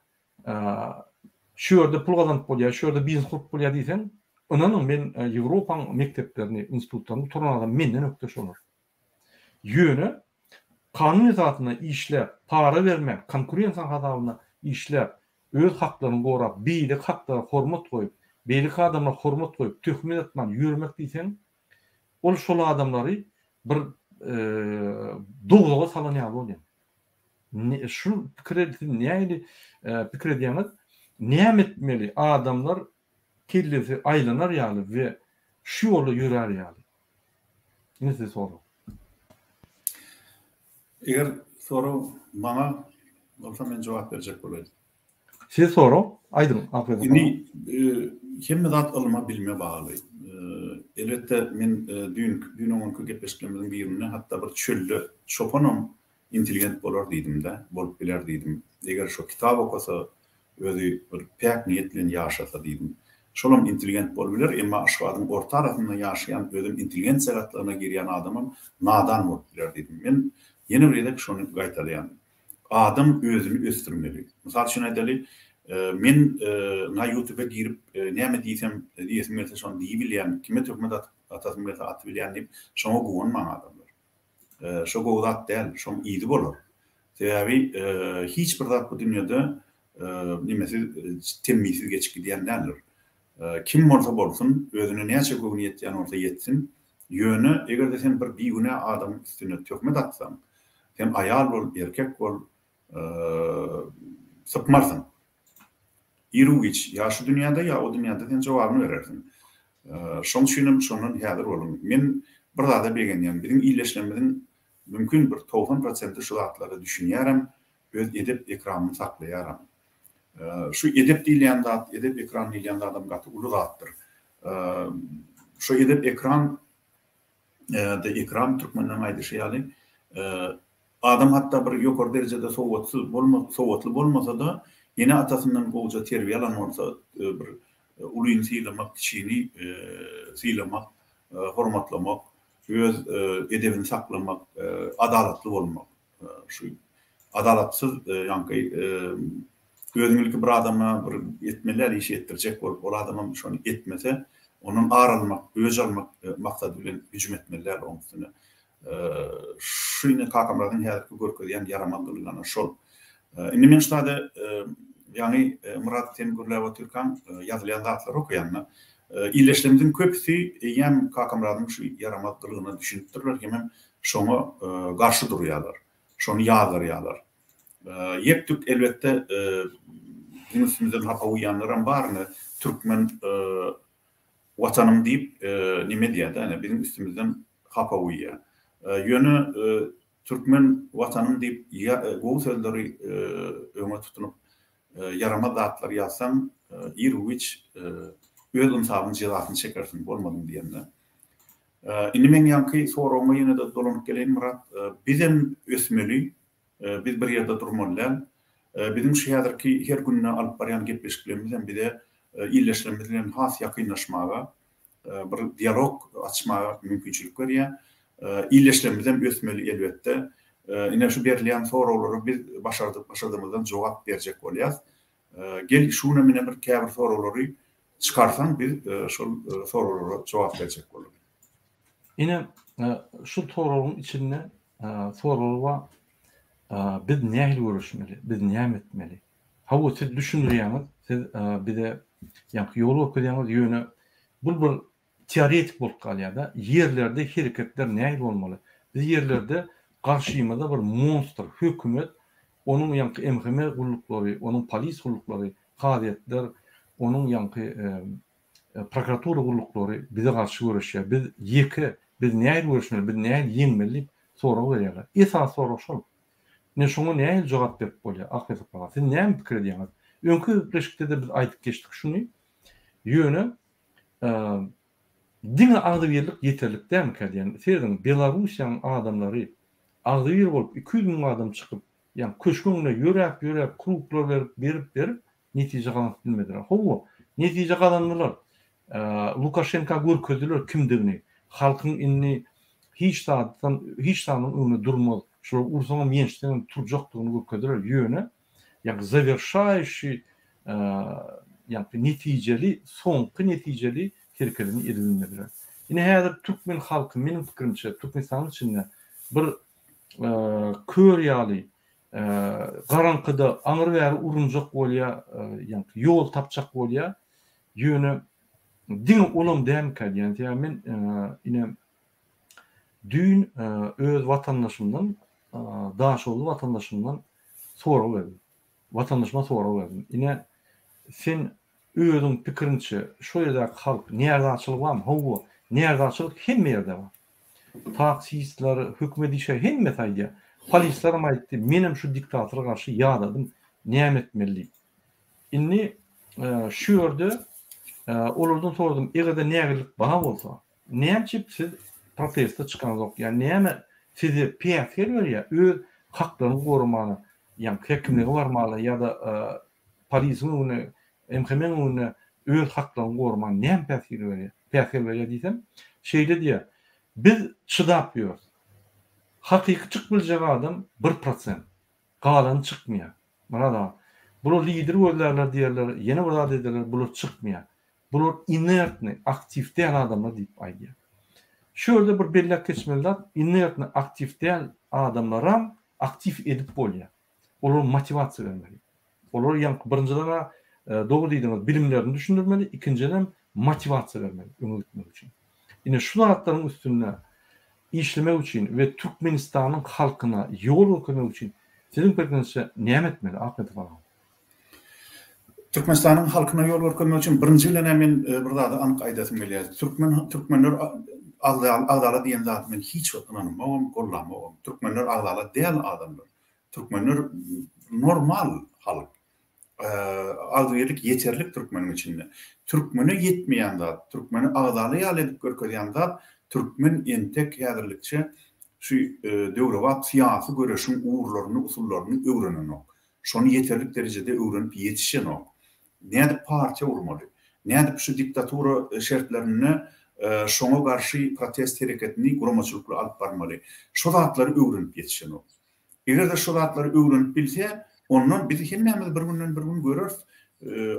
şu ýerde pul gazanyp bolýar, şu ýerde biznes gurup bolýar diýseň, ynanyň men Ýewropaň mekdeplerini, institutlaryny gutaran adam menden ökde şolar. Ýöne kanun esasynda işläp, para bermän, konkurensiýanyň hasabyna işläp, öz haklaryny gorap, beýleki haklara hormat goýup, beýleki adamlara hormat goýup, töhmet atman ýörmek diýseň, ol şol adamlary bir dowzaha salan ýaly bolýar. Şu pikire siz nähili pikir edýäňiz? Näme etmeli adamlar kellesi aýlanar ýaly we şu ýolda ýörär ýaly? Ine size sorag. Eger sorag maňa bolsa men jogap berjek bolaýyn. Size sorag, aýdyň Alfred Indi hemme zat ylma bilime bagly. Elbetde men düýn düýn-öňňünki gepleşiklerimiziň birinde hatda bir çölde çopanam intelligent bolar diýdim-de, bolup biler diýdim. Eger şo kitap okasa, özi bir päk niýet bilen ýaşasa diýdim. Şolam intelligent bolubiler, emma Aşgabadyň orta arasynda ýaşaýan, özem intelligensiýa gatlagyna girýän adamam nadan bolup biler diýdim. Men ýene bir gezek şony gaýtalaýan. Adam özüni ösdürmeli. Mysal üçin aýdaly, men na ýutube girip näme diýsem, diýesim gelse şony diýibilýän, kime töhmet atyp atasym gelse atybilýän diýip, şoňa guwanmaň adamlar. Şo gowy zat däl, şoň yzy bolar. Sebäbi hiç bir zat bu dünýede nemesiz, temmisiz geçip gidýän däldir. Kim bolsa bolsun, özüne näçe göwni ýetýän bolsa ýetsin, ýöne eger-de sen bir bigünä adamyň üstüne töhmet atsaň, sen aýal bol, erkek bol, sypmarsyň. Iru-giç, ýa şu dünýäde, ýa o dünýäde sen jogabyny berersiň. Şoň üçinem şondan häzir boluň. Men bir zada begenýän, biziň ildeşlerimiziň mümkin bir 90 prosenti şu zatlara düşünýärem, öz edep-ekramyny saklaýaram. Şu edep diýilýän zat, edep-ekram diýilýän zadam gaty uly zatdyr. Şu edep-ekram, ekram türkmenleriň aýdyşy ýaly, Adam hatda bir ýokary derejede sowatsyz bolma, sowatly bolmasa-da, ene-atasyndan gowuja terbiýe alan bolsa, bir ulyny sylamak, kiçini sylamak, hormatlamak, öz edebini saklamak, adalatly bolmak. Şu adalatsyz, ýaňky özüň ilki bir adama bir etmeli däl işi etdirjek bolup, ol adamam şony etmese, ondan ar almak, öç almak maksady bilen hüjüm etmeli däl onuň üstüne. Şu indi Kakamyradyň häzirki görkezýän ýaramaz gylygyna şol. Indi men şu zada ýaňy Myrat sen gürläp otyrkaň ýazylýan zatlary okaýan-da. Ildeşlerimiziň köpüsi eýýäm Kakamyradyň şu ýaramaz gylygyna düşünipdirler hemem şoňa garşy durýarlar. Şony ýazgarýarlar. Ýek-tük elbetde biziň üstümizden hapa guýýanlaram bar indi türkmen Watanym diýip neme edýär-dä ine biziň üstümizden hapa guýýar. Ýöne türkmen Watanym diýip gowy sözleri öňe tutunyp ýaramaz zatlary ýazsaň ir-u-giç öz ynsabyň jezasyny çekersiň bolmadyň diýende. Indi meň ýaňky soragyňa ýene-de dolanyp geleýin Myrat. Bizem ösmeli Biz bir ýerde durmaly däl. Biziň şu häzirki her günde alyp barýan gepleşiklerimiz hem bize ildeşlerimiz bilen has ýakynlaşmaga, bir dialog açmaga mümkinçilik berýär. Ildeşlerimiz hem ösmeli elbetde. Ine şu berilýän soraglara biz başardyk başardygymyzdan jogap berjek bolýas. Gel şu günem ine bir käbir soraglary çykarsaň biz şol soraglara jogap berjek bolarys. Ine şu soragyň içinde Sorag bar, biz nähili göreşmeli, biz näme etmeli? Hawa, siz düşündirýäňiz, siz bize ýaňky ýol görkezýäňiz, ýöne bul bir teoretik bolup galýar-da. Ýerlerde hereketler nähili bolmaly? Biz ýerlerde garşymyzda bir monstr, hökümet, onuň ýaňky MHM gulluklary, onuň polis gulluklary, kazyýetler, onuň ýaňky prokuratura gulluklary bize garşy göreşýär. Biz ýeke, biz nähili göreşmeli, biz nähili ýeňmeli diýip. sorag berýärler. Esasy sorag şol. Ine şoňa nähili jogap berip bolýar, Ahmet aga? Siz näme pikir edýäňiz? Öňki gepleşikde-de biz aýdyp geçdik şuny. Ýöne diňe agzybirlik ýeterlik dälmikä diýen. Serediň, Belarussiýanyň adamlary agzybir bolup 200 müň adam çykyp, ýagny köşgüň öňünde ýöräp-ýöräp, kruglar berip, berip-berip netije gazanyp bilmediler. Hawa, netije gazandylar. Lukaşenka görkezdiler kimdigini. Halkyň indi hiç zatdan, hiç zadyň öňünde durmaz. Şulary ursaňam, ýençseňem turjakdygyny görkezdiler. Ýöne, ýagny zawerşaýuşi, ýagny netijeli, soňky netijeli herkedini edip bilmediler. Ine häzir türkmen halky meniň pikirimçe Türkmenistanyň içinde bir kör ýaly Garaňkyda aňry-bäri urunjak bolýar, ýaňky ýol tapjak bolýar. Ýöne diňe olam dälmikä diýýän. Sebäbi men ine düýn öz watandaşymdan, daşoguzly watandaşymdan sorag berdim. Watandaşyma sorag berdim. Ine sen özüň pikiriňçe şo ýerdäki halk närazyçylyk barmy? Hawa, närazyçylyk hemme ýerde bar. Taksistler, hökümet işgär hemmesi aýdýar. Polislerem aýtdy, menem şu diktatora garşy ýadadym, näme etmeli diýip. Indi şu ýerde olardan soradym, eger-de nägilelik bar bolsa, näme üçin siz proteste çykaňzok, ýa näme size päsgel berýär öz haklaryňyzy goramana, ýa häkimlige barmana ýa-da polisiň öňünde, MHM-iň öňünde öz haklaryňy goramana näme päsgel berýär, päsgel berýär diýsem, şeýle diýýär, Biz çydap ýörüs. Hakyky çykyp biljek adam 1%. Galany çykmaýar. Myrat aga, bular lider gözlärler diýerler, ýene bir zat ederler, bular çykmaýar. Bular inertnyý, aktiw däl adamlar diýip aýdýar. Şu ýerde bir belläp geçmeli zat, inertnyý, aktiw däl adamlaram aktiw edip bolýar. Olara motiwasiýa bermeli. Olara ýaňky birinjiden-ä dogry diýdiňiz, bilimlerini düşündirmeli, ikinjidenem motiwasiýa bermeli öňe gitmek üçin. Ine şu zatlaryň üstünde işlemek üçin we Türkmenistanyň halkyna ýol görkezmek üçin siziň pikiriňizçe näme etmeli Ahmetow aga? Türkmenistanyň halkyna ýol görkezmek üçin birinji bilen-ä men bir zady anyk aýdasym gelýär. Türkmen türkmenler agzala diýen zady men hiç wagt ynanamogam, gollamogam. Türkmenler agzala däl adamlar. Türkmenler normal halk. Agzybirlik ýeterlik türkmeniň içinde. Türkmene ýetmeýän zat, türkmeni agzala ýaly edip görkezýän zat türkmen entek häzirlikçe şu döwrebap syýasy göreşiň ugurlaryny, usullaryny öwrenenok. Şony ýeterlik derejede öwrenip ýetişenok. Nädip partiýa gurmaly? Nädip şu diktatura şertlerinde şoňa garşy protest hereketini guramaçylykly alyp barmaly? Şo zatlary öwrenip ýetişenok. Eger-de şo zatlary öwrenip bilse, ondan biz hemmämiz bir günden bir gün göreris.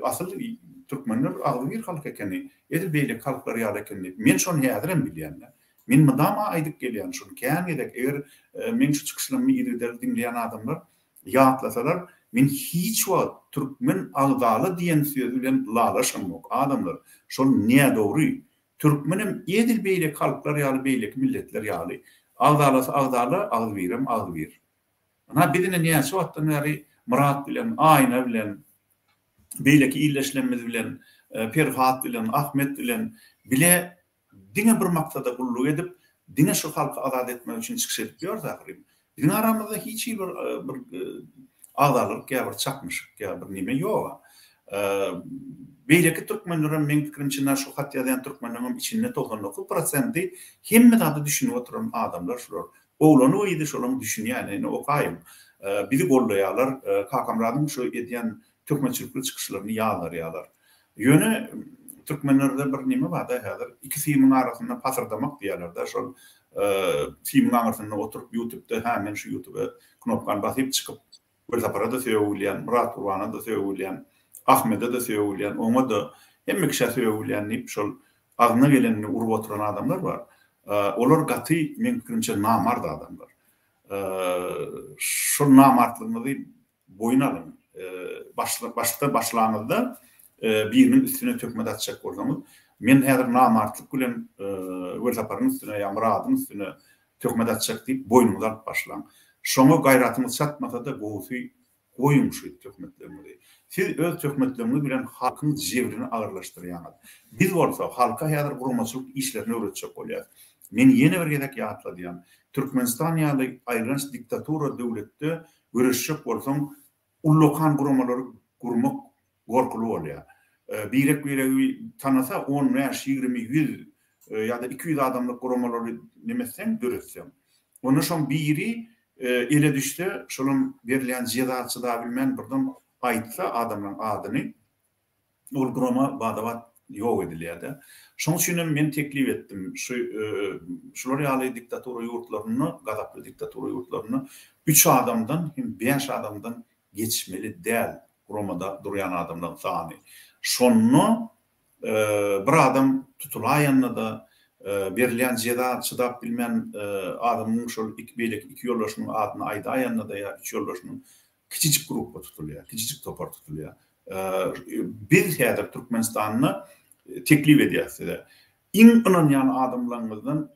Asyl türkmenler agzybir halk ekeni, edil beýleki halklar ýaly eken diýip. Men şony häzirem bilýän-dä. Men mydama aýdyp gelýän şuny kän gezek. Eger meň şu çykyşlarymy yzygiderli diňleýän adamlar ýatlasalar, men hiç wagt türkmen agzala diýen söz bilen ylalaşamok. Adamlar, şol nädogry. Türkmenem edil beýleki halklar ýaly, beýleki milletler ýaly. Agzalasy agzala, agzybirem agzybir. Ynha, biz ine näçe wagtdan bäri Myrat bilen, Aýna bilen, beýleki ildeşlerimiz bilen, Perhat bilen, Ahmet bilen bile diňe bir maksada gulluk edip, diňe şu halky azat etmek üçin çykyş edip ýörüs ahyryn. Biziň aramyzda hiç hili bir bir agzalyk ýa bir çaknyşyk ýa bir neme ýog-a. Beýleki türkmenlerem meň pikirimçe na şu hat ýazýan türkmenleriňem içinde 99 prosenti hemme zada düşünip oturan adamlar şular. Oglany gyzy şolaň düşünýäni ine okaýyň. Bizi goldaýarlar. Kakamyradyň şu edýän töhmetçilikli çykyşlaryny ýazgarýarlar. Ýöne türkmenlerde bir neme bar-da häzir, iki simiň arasynda pasyrdamak diýýärler-de, şol simiň aňyrsynda oturyp ýutubda, hä men şu ýutube knopkany basyp çykyp, Welsapara-da sögülýän, Myrat Gurbana-da sögülýän, Ahmede-de sögülýän, oňa-da, hemme kişä sögülýän diýip, şol agzyna gelenini urup oturan adamlar bar. Olar gaty, meň pikirimçe, namart adamlar. Şol namartlygyňyzy boýun alyň. Başda başlaňyzda biriniň üstüne töhmet atjak bolsaňyz, men häzir namartlyk bilen Welsaparyň üstüne ýa Myradyň üstüne töhmet atjak diýip boýnuňyza alyp başlaň. Şoňa gaýratyňyz çatmasa-da gowusy goýuň şu töhmetleriňizi. Siz öz töhmetleriňiz bilen halkyň jebrini agyrlaşdyrýaňyz. Biz bolsa halka häzir guramaçylyk işlerini öwretjek bolýas. Men ýene bir gezek ýatladýan, Türkmenistan ýaly aýylganç diktatura döwletde göreşjek bolsaň, ullakan guramalary gurmak gorkuly bolýar. Birek-biregi tanasa, on bäş, 20, 100 ýa-da 200 adamlyk guramalary neme etseň, döretseň. Onda şoň biri ele düşse, şolam berilýän jeza çydabilmän birden aýtsa adamlaryň adyny, ol gurama bada-bat ýok edilýär-de. Şoň üçin hem men teklip etdim, şu şular ýaly diktatura ýurtlarynda, gazaply diktatura ýurtlarynda üç adamdan hem bäş adamdan geçmeli däl guramada durýan adamlaryň sany. Şonda bir adam tutulaýanda-da, berilýän jeza çydap bilmän adamyň şol iki beýleki iki ýoldaşynyň adyny aýdaýanda-da ýa üç ýoldaşynyň kiçijik gruppa tutulýar, kiçijik topar tutulýar. Biz häzir Türkmenistanda teklip edýäris size. Iň ynanýan adamlaryňyzdan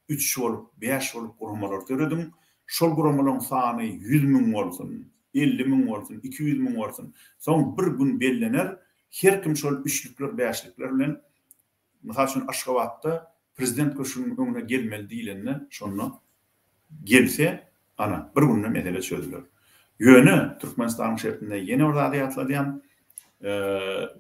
üç bolup, bäş bolup guramalar dörediň. Şol guramalaryň sany 100 müň bolsun, 50 müň bolsun, 200 müň bolsun. Soň bir gün bellener, her kim şol üçlükler, bäşlikler bilen, mysal üçin, Aşgabatda prezident köşgüniň öňüne gelmeli diýlende, şonda gelse, ana, bir günde mesele çözüler. Ýöne Türkmenistanyň şertinde ýene bir zady ýatladýan,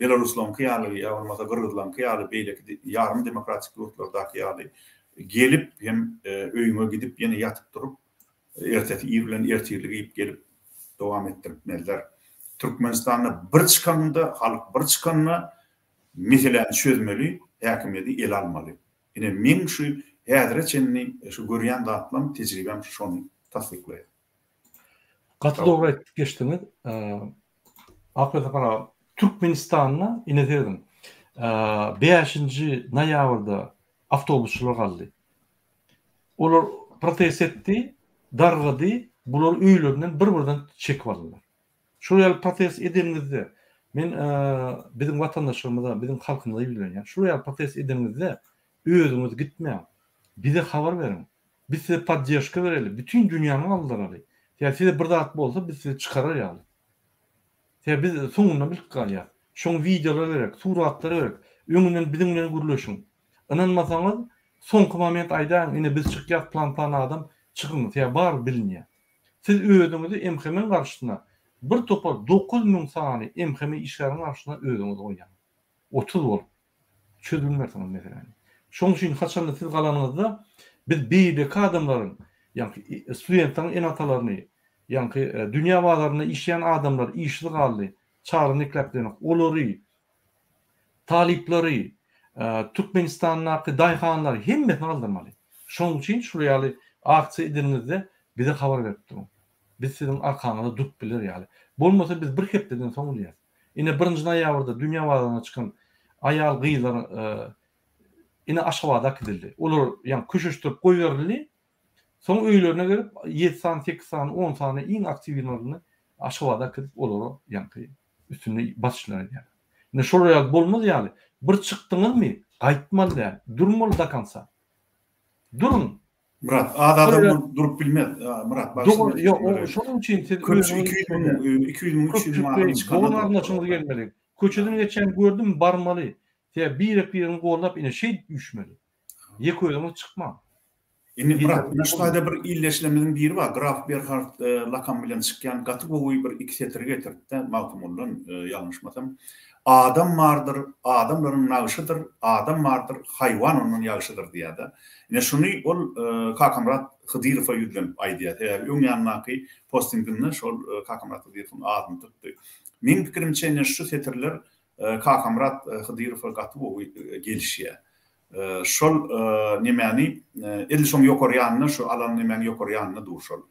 belaruslaryňky ýaly ýa bolmasa gyrgyzlaryňky ýaly beýleki ýarym demokratik ýurtlardaky ýaly gelip hem öýüňe gidip ýene ýatyp durup ertesi ir bilen ertirlik iýip gelip dowam etdiripmezler. Türkmenistanda bir çykanda, halk bir çykanda meseläni çözmeli, häkimiýeti ele almaly. Ine meň şu häzire çenli şu görýän zatlam, tejribäm şony tassyklaýar. Gaty dogry aýdyp geçdiňiz. Akberdi Sapar aga, Türkmenistanda ine serediň, bäşinji noýabrda awtobusçylar galdy. Olar protest etdi, dargady, bulary öýlerinden bir-birden çekip aldylar. Şol ýaly protest edeniňizde, men biziň watandaşlarymyza, biziň halkymyza ýüzlenýän, şol ýaly protest edeniňizde özüňiz gitmäň, bize habar beriň. Biz size podderžka bereli, bütin dünýäni galdyraly. Sebäbi size bir zat bolsa biz sizi çykarar ýaly. Sebäbi biz soňundan bilip galýas. Şoň wideolary gerek, suratlary gerek. Öňünden biziň bilen gürleşiň. Ynanmasaňyz, soňky moment aýdaýyň, ine biz çykýas plan-plan adam, çykyň, sebäbi barybir bilinýär. Siz özüňizi MHM-iň garşysyna, bir topar 9000 sany MHM işgäriň garşysyna özüňizi goýýaňyz. 30 bolup. Çözülmersiňiz meseläni. Şonuň üçin haçanda siz galanyňyzda biz beýleki adamlaryň, ýaňky studentleriň ene-atalaryny, ýaňky dünýä bazarynda işleýän adamlar işsiz galdy, çagasyny ekläp bilenok, olary, talyplary, Türkmenistandaky daýhanlary hemmesini galdyrmaly. Şonuň üçin şular ýaly aksiýa edeniňizde bize habar berip duruň. Biz siziň arkaňyzda durup biler ýaly. Bolmasa biz bir hepdeden soň bilýäs. Ine birinji noýabrda dünýä bazaryna çykan aýal gyzlar ine Aşgabada äkidildi. Olar ýaňy köşeşdirip goýberildi. Soň öýlerine gelip ýedi sany, sekiz sany, on sany iň aktiwnylaryny Aşgabada äkidip olara ýaňky üstünde basyşlar edýärler. Ine şolar ýaly bolmaz ýaly bir çykdyňyzmy gaýtmaly däl, durmaly do konca. Duruň. Myrat, az adam bolup durup bilmez. Myrat, bagyşla. Ýok, şonuň üçin siz köpçü 200 müň, 200 müň, 300 müň adam çykanda. Dogan garyndaşyňyz gelmeli. Köçeden geçýän gördüm, barmaly. Sebäbi birek-birini gollap ine şeýdip üýşmeli. Ýeke özüňiz çykmaň. Indi Myrat, ine şu taýda bir ildeşlerimiziň biri bar, Graf Berhard lakamy bilen çykýan gaty gowy bir iki setiri getiripdi, Magtymgulydan ýalňyşmasam. Adam bardyr, adamlaryň nagşydyr, adam bardyr, haýwan ondan ýagşydyr diýýär-de. Ine şuny ol Kakamyrat Hydyrowa ýüzlenip aýdýar. Sebäbi öň ýanyndaky postinginde şol Kakamyrat Hydyrowyň adyny tutdy. Meň pikirimçe ine şu setirler Kakamyrat Hydyrowa gaty gowy gelişýär. Şol nemäni edil şoň ýokary ýanynda şu alan nemäň ýokary ýanynda dur şol.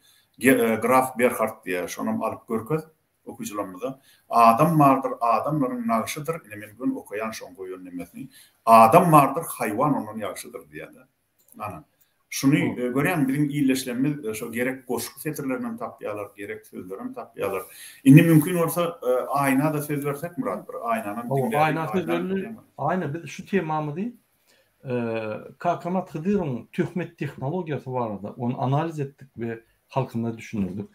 Graf Berhard diýýär. Şonam alyp görkez okyjylarymyza. Adam bardyr, adamlaryň nagşydyr, ine men göni okaýan şoň goýan nemesini. Adam bardyr, haýwan ondan ýagşydyr diýýär-de. Ana. Şuny görýäňmi, biziň ildeşlerimiz şo gerek goşgy setirlerinem tapýarlar, gerek sözlerem tapýarlar. Indi mümkin bolsa Aýna-da söz bersek Myrat, bir Aýnanam diňläýlik. Aýna söz bereli. Aýna biz şu temamyzy Kakamyrat Hydyrowyň töhmet tehnologiýasy barada ony analiz etdik we halkymyza düşündirdik.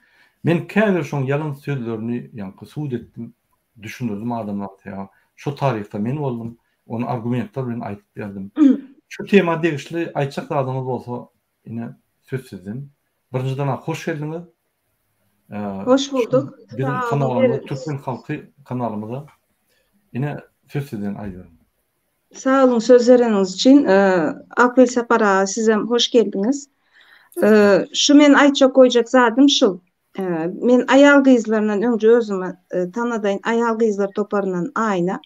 Men käbir şoň ýalan sözlerini ýaňky sud etdim, düşündirdim adamlara sebäbi şo taryhda men boldum, ony argumentler bilen aýdyp berdim. Şu tema degişli aýtjak zadyňyz bolsa, ine söz sizden. Birinjiden hoş geldiňiz. Hoş bulduk. Biziň kanalymyza, Türkmen halky kanalymyza. Ine söz sizden aýdyberiň. Sag boluň söz bereniňiz üçin. Akgül Sapar aga sizem hoş geldiňiz. Şu men aýtjak goýjak zadym şul. Men aýal gyzlaryndan öňje özümi tanadaýyn aýal gyzlar toparyndan Aýna.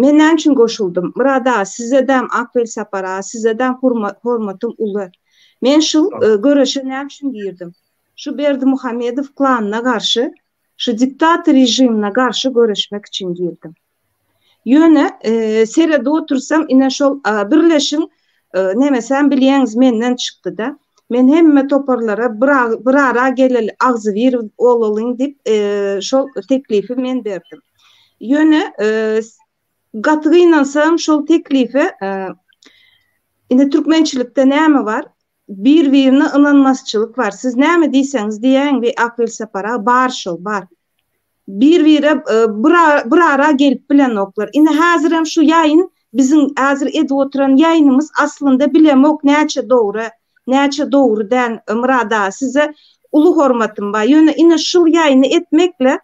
Men näme üçin goşuldym? Myrat aga sizedem Akgül Sapar aga sizedem hormatym uly. Men şu göreşe näme üçin girdim? Şu Berdimuhamedow klanyna garşy, şu diktator režimine garşy göreşmek üçin girdim. Ýöne seredip otursam ine şol birleşiň nemesem bilýäňiz menden çykdyda. Men hemme toparlara bir ara geleli agzybir bolalyň diýip şol teklifi men berdim. Ýöne gaty gynansam şol teklife ine türkmençilikde näme bar? Bir birine ynanmazçylyk bar. Siz näme diýseňiz diýäýiň we Akgül Sapar aga bar şol bar. Bir bire bir ara gelip bilenoklar. Ine häzirem şu ýaýyn biziň häzir edip oturan ýaýynymyz aslynda bilemok näçe dogry näçe dogry däl Myrat aga size uly hormatym bar. Ýöne ine şul ýaýyny etmekle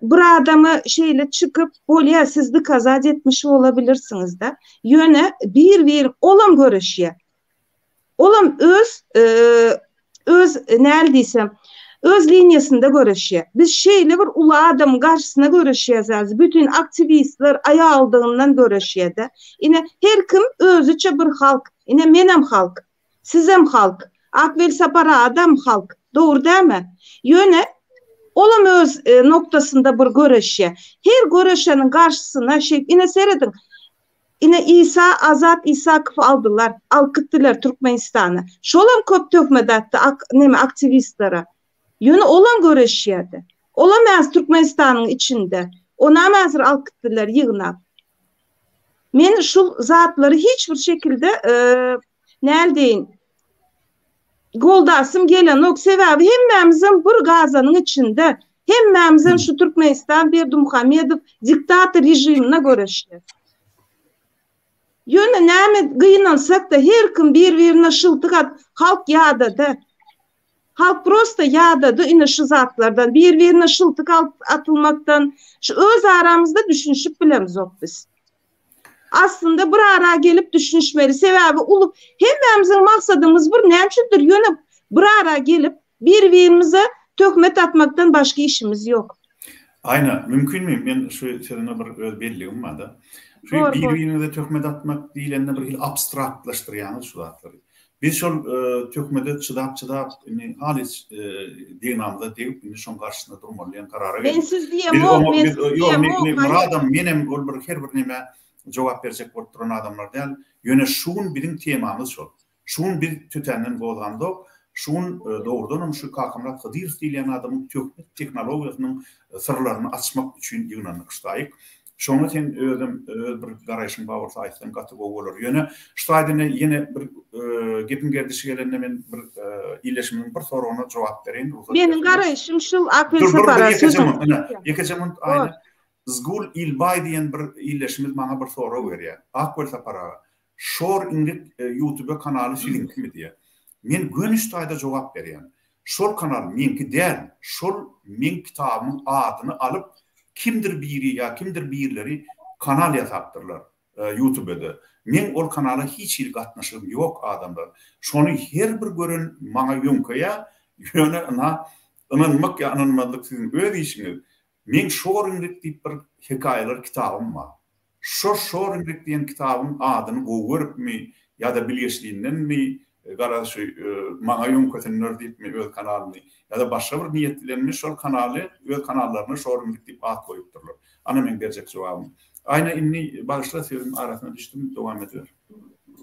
bir adama şeýle çykyp bolýa siz dikazat etmiş bolabilirsiňizde. Ýöne bir bir olam göreşýä. Olam öz öz näl diýsem, öz liniýasynda göreşýär. Biz şeýle bir uly adamyň garşysyna göreşýäs häzir. Bütin aktiwistler aýaldygyndan göreşýär-de. Ine, her kim özüçe bir halk. Ine, menem halk. Sizem halk. Akbel Sapar adam halk. Dogry dälmi? Ýöne olam öz noktasynda bir göreşýär. Her göreşeniň garşysyna şeýdip, ine serediň, Ine Isa Azat Isakowy aldylar, alyp gitdiler Türkmenistana. Şolam köp töhmet atdy ak neme aktiwistlere. Ýöne olam göreşýärdi. Olam häzir Türkmenistanyň içinde. Onam häzir alyp gitdiler ýygnap. Men şul zatlary hiç bir şekilde näl deýin goldasym gelenok. Sebäbi hemmämizem bir gazanyň içinde. Hemmämizem şu Türkmenistan Berdimuhamedow diktator režimine göreşýäs. Ýöne näme gynansak-da her kim bir-birine şyltyk atyp halk ýadady. Halk prosta ýadady ine şu zatlardan bir-birine şyltyk atylmakdan şu öz aramyzda düşünişip bilemzok biz. Aslynda bir ara gelip düşünişmeli. Sebäbi uly hemmämiziň maksadymyz bir näme üçindir ýöne bir ara gelip bir birimize töhmet atmakdan başga işimiz ýok. Aýna, mümkinmi men şu sözüňe bir öz belligim barda. Şu bir biriňize töhmet atmak diýlende bir hili abstraktlaşdyrýaňyz şu zatlary. Biz şol töhmede çydap-çydap, indi halys degnamyza degip, indi şoň garşysynda durmaly diýen karara geldik. Men siz diýemok, men siz diýemok. Myradam, menem ol bir her bir nämä jogap berjek bolup duran adamlar däl. Ýöne şu gün biziň temamyz şol. Şu gün biz tötänden gozgamzok. Şu gün dogrudanam şu Kakamyrat Hydyrow diýilýän adamyň töhmet tehnologiýasynyň syrlaryny açmak üçin ýygnandyk şu taýyk. Şoňa sen özem öz bir garaýşyň bar bolsa aýtsaň gaty gowy bolar. Ýöne şu taýda ine ýene bir gepiň gerdişi gelende men bir ildeşimiziň bir soragyna jogap bereýin rugsat berseňiz. Meniň garaýşym şul Akgül Sapara sözüň. Ine ýekeje munt Aýna. Zgul Ilbaý diýen bir ildeşimiz maňa bir sorag berýär. Akgül Sapar aga, Şor iňrik ýutube kanaly siziňkimi diýýär. Men göni şu taýda jogap berýän. Şol kanal meňki däl, şol meň kitabymyň adyny alyp kimdir biri ýa kimdir birleri kanal ýasapdyrlar ýutubede. Meň ol kanala hiç hili gatnaşygym ýok adamlar. Şony her bir gören maňa ýöňkeýär, ýöne ynha ynanmak ýa ynanmazlyk siziň öz işiňiz. Meň Şor iňrik diýip bir hekaýalar kitabym bar. Şo Şor iňrik diýen kitabyň adyny gowy görüpmi ýa-da bilgeşlindenmi, garaz şu maňa ýöňkesinler diýipmi öz kanalyny ýa-da başga bir niýet bilenmi şol kanaly öz kanallaryna Şor iňrik diýip at goýupdyrlar. Ana meň berjek jogabym. Aýna indi bagyşla sözüň arasyna düşdüm dowam ediber.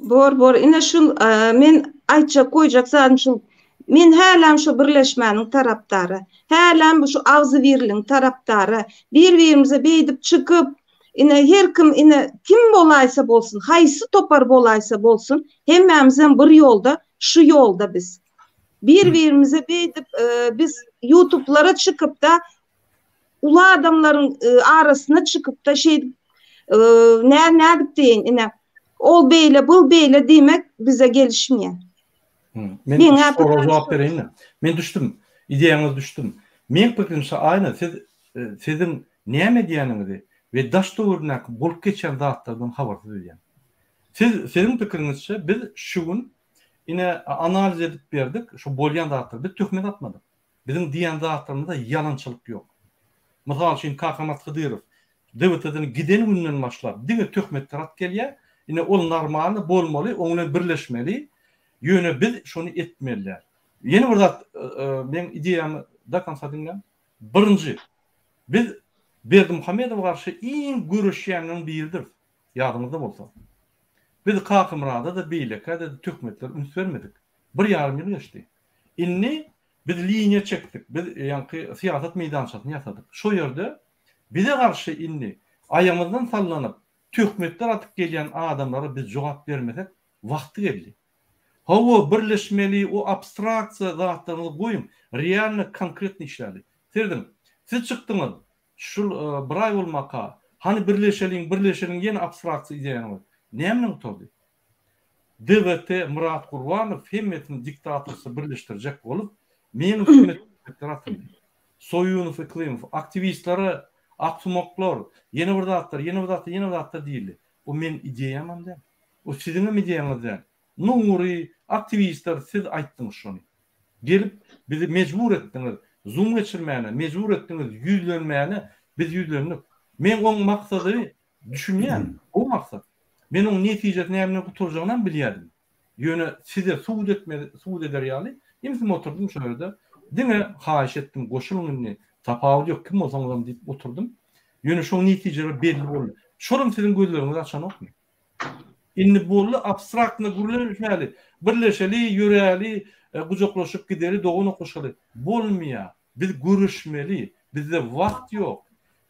Bor bor ine şul men aýtjak goýjak zadym şul men hälem şu birleşmäniň tarapdary hälem şu agzybirligiň tarapdary bir birimize beýdip çykyp ine her kim ine kim bolaýsa bolsun haýsy topar bolaýsa bolsun hemmämizem bir ýolda şu ýolda biz bir birimize beýdip biz ýutublara çykypda uly adamlaryň arasyna çykypda şeýdip nä nädip diýeýin ine. Ol beýle, bul beýle diýmek bize gelişmeýär. Men şu soraga jogap bereýin-de. Men düşdüm. Ideýaňyza düşdüm. Meň pikirimçe Aýna siz siziň näme edýäniňizi we daş-töweregindäki bolup geçýän zatlardan habarsyz öýdýän. Siz siziň pikiriňizçe biz şu gün ine analiz edip berdik şu bolýan zatlary. Biz töhmet atmadyk. Biziň diýen zatlarymyzda ýalançylyk ýok. Mysal üçin Kakamyrat Hydyrow DWT-den giden günden başlap diňe töhmetler atyp gelýär. Ine ol normalny bolmaly, oň bilen birleşmeli. Ýöne biz şony etmeli däl. Ýene bir zat meň ideýamy do konca diňläň. Birinji, biz Berdimuhamedowa garşy iň göreşýänleriň biridiris. Ýadyňyzda bolsa. Biz Kakamyrada-da beýlekä-de töhmetlere üns bermedik. Bir ýarym ýyl geçdi. Indi biz liniýa çekdik, biz ýaňky syýasat meýdançasyny ýasadyk. Şo ýerde bize garşy indi aýagymyzdan sallanyp, töhmetler atyp gelýän adamlara biz jogap bermesek, wagty geldi. Hawa, birleşmeli, o abstraksiýa zatlaryňyzy goýuň, realno konkretno işläli. Serediň, siz çykdyňyz, şul bir aý bolmaka, hany birleşeliň, birleşeliň ýene abstraksiýa ideýaňyz. Näme bilen gutardy? DWT Myrat Gurbanow hemmesini diktatorça birleşdirjek bolup, meň üstüme töhmetler atyldy. Soýunow, Yklymow, aktiwistlere aksumaklar, ýene bir zatlar, ýene bir zatlar, ýene bir zatlar diýildi. O meň ideýamam däl. O siziňem ideýaňyz däl. Nury, aktiwistler siz aýtdyňyz şony. Gelip bizi mejbur etdiňiz zoom geçirmäne, mejbur etdiňiz ýüzlenmäne, biz ýüzlendik. Men oň maksady Düşünýän, gowy maksat. Men oň netijesi näme bilen gutarjagynam bilýärdim. Ýöne size subut etme, subut eder ýaly ümsüm oturdym şo ýerde. Diňe haýyş etdim, goşulyň indi, tapawudy ýok, kim bolsaňyzam diýip oturdym. Ýöne şoň netijeleri belli boldy. Şolam siziň gözleriňizi açanokmy? Indi boldy, abstraktno gürleşmäli, birleşeli, ýöräli, gujaklaşyp gideli, dogan okuşaly. Bolmaýar. Biz göreşmeli. Bizde wagt ýok.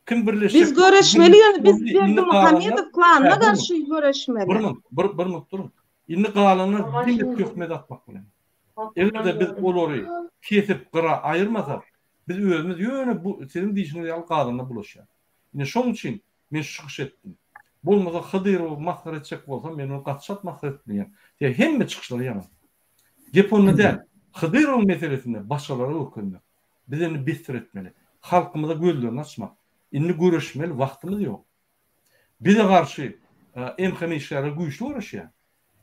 Kim birleşjek? Biz göreşmeli ýöne biz Berdimuhamedow klanyna garşy göreşmeli. Bir minut, bir, bir minut duruň. Indi galanlar diňe töhmet atmak bilen. Eger-de biz olary kesip gyra aýyrmasak, biz özümiz ýöne bu siziň diýşiňiz ýaly gazanda bulaşýar. Ine şoň üçin men şu çykyş etdim. Bolmasa Hydyrowy masgara etjek bolsam men ony gaty çalt masgara edip bilýän. Sebäbi hemme çykyşlary ýalan. Gep onda däl. Hydyrowyň meselesinde başgalara görkezmek. Biz indi besdir etmeli. Halkymyza gözlerini açmak. Indi göreşmeli wagtymyz ýok. Bize garşy MHM işgärleri güýçli göreşýär.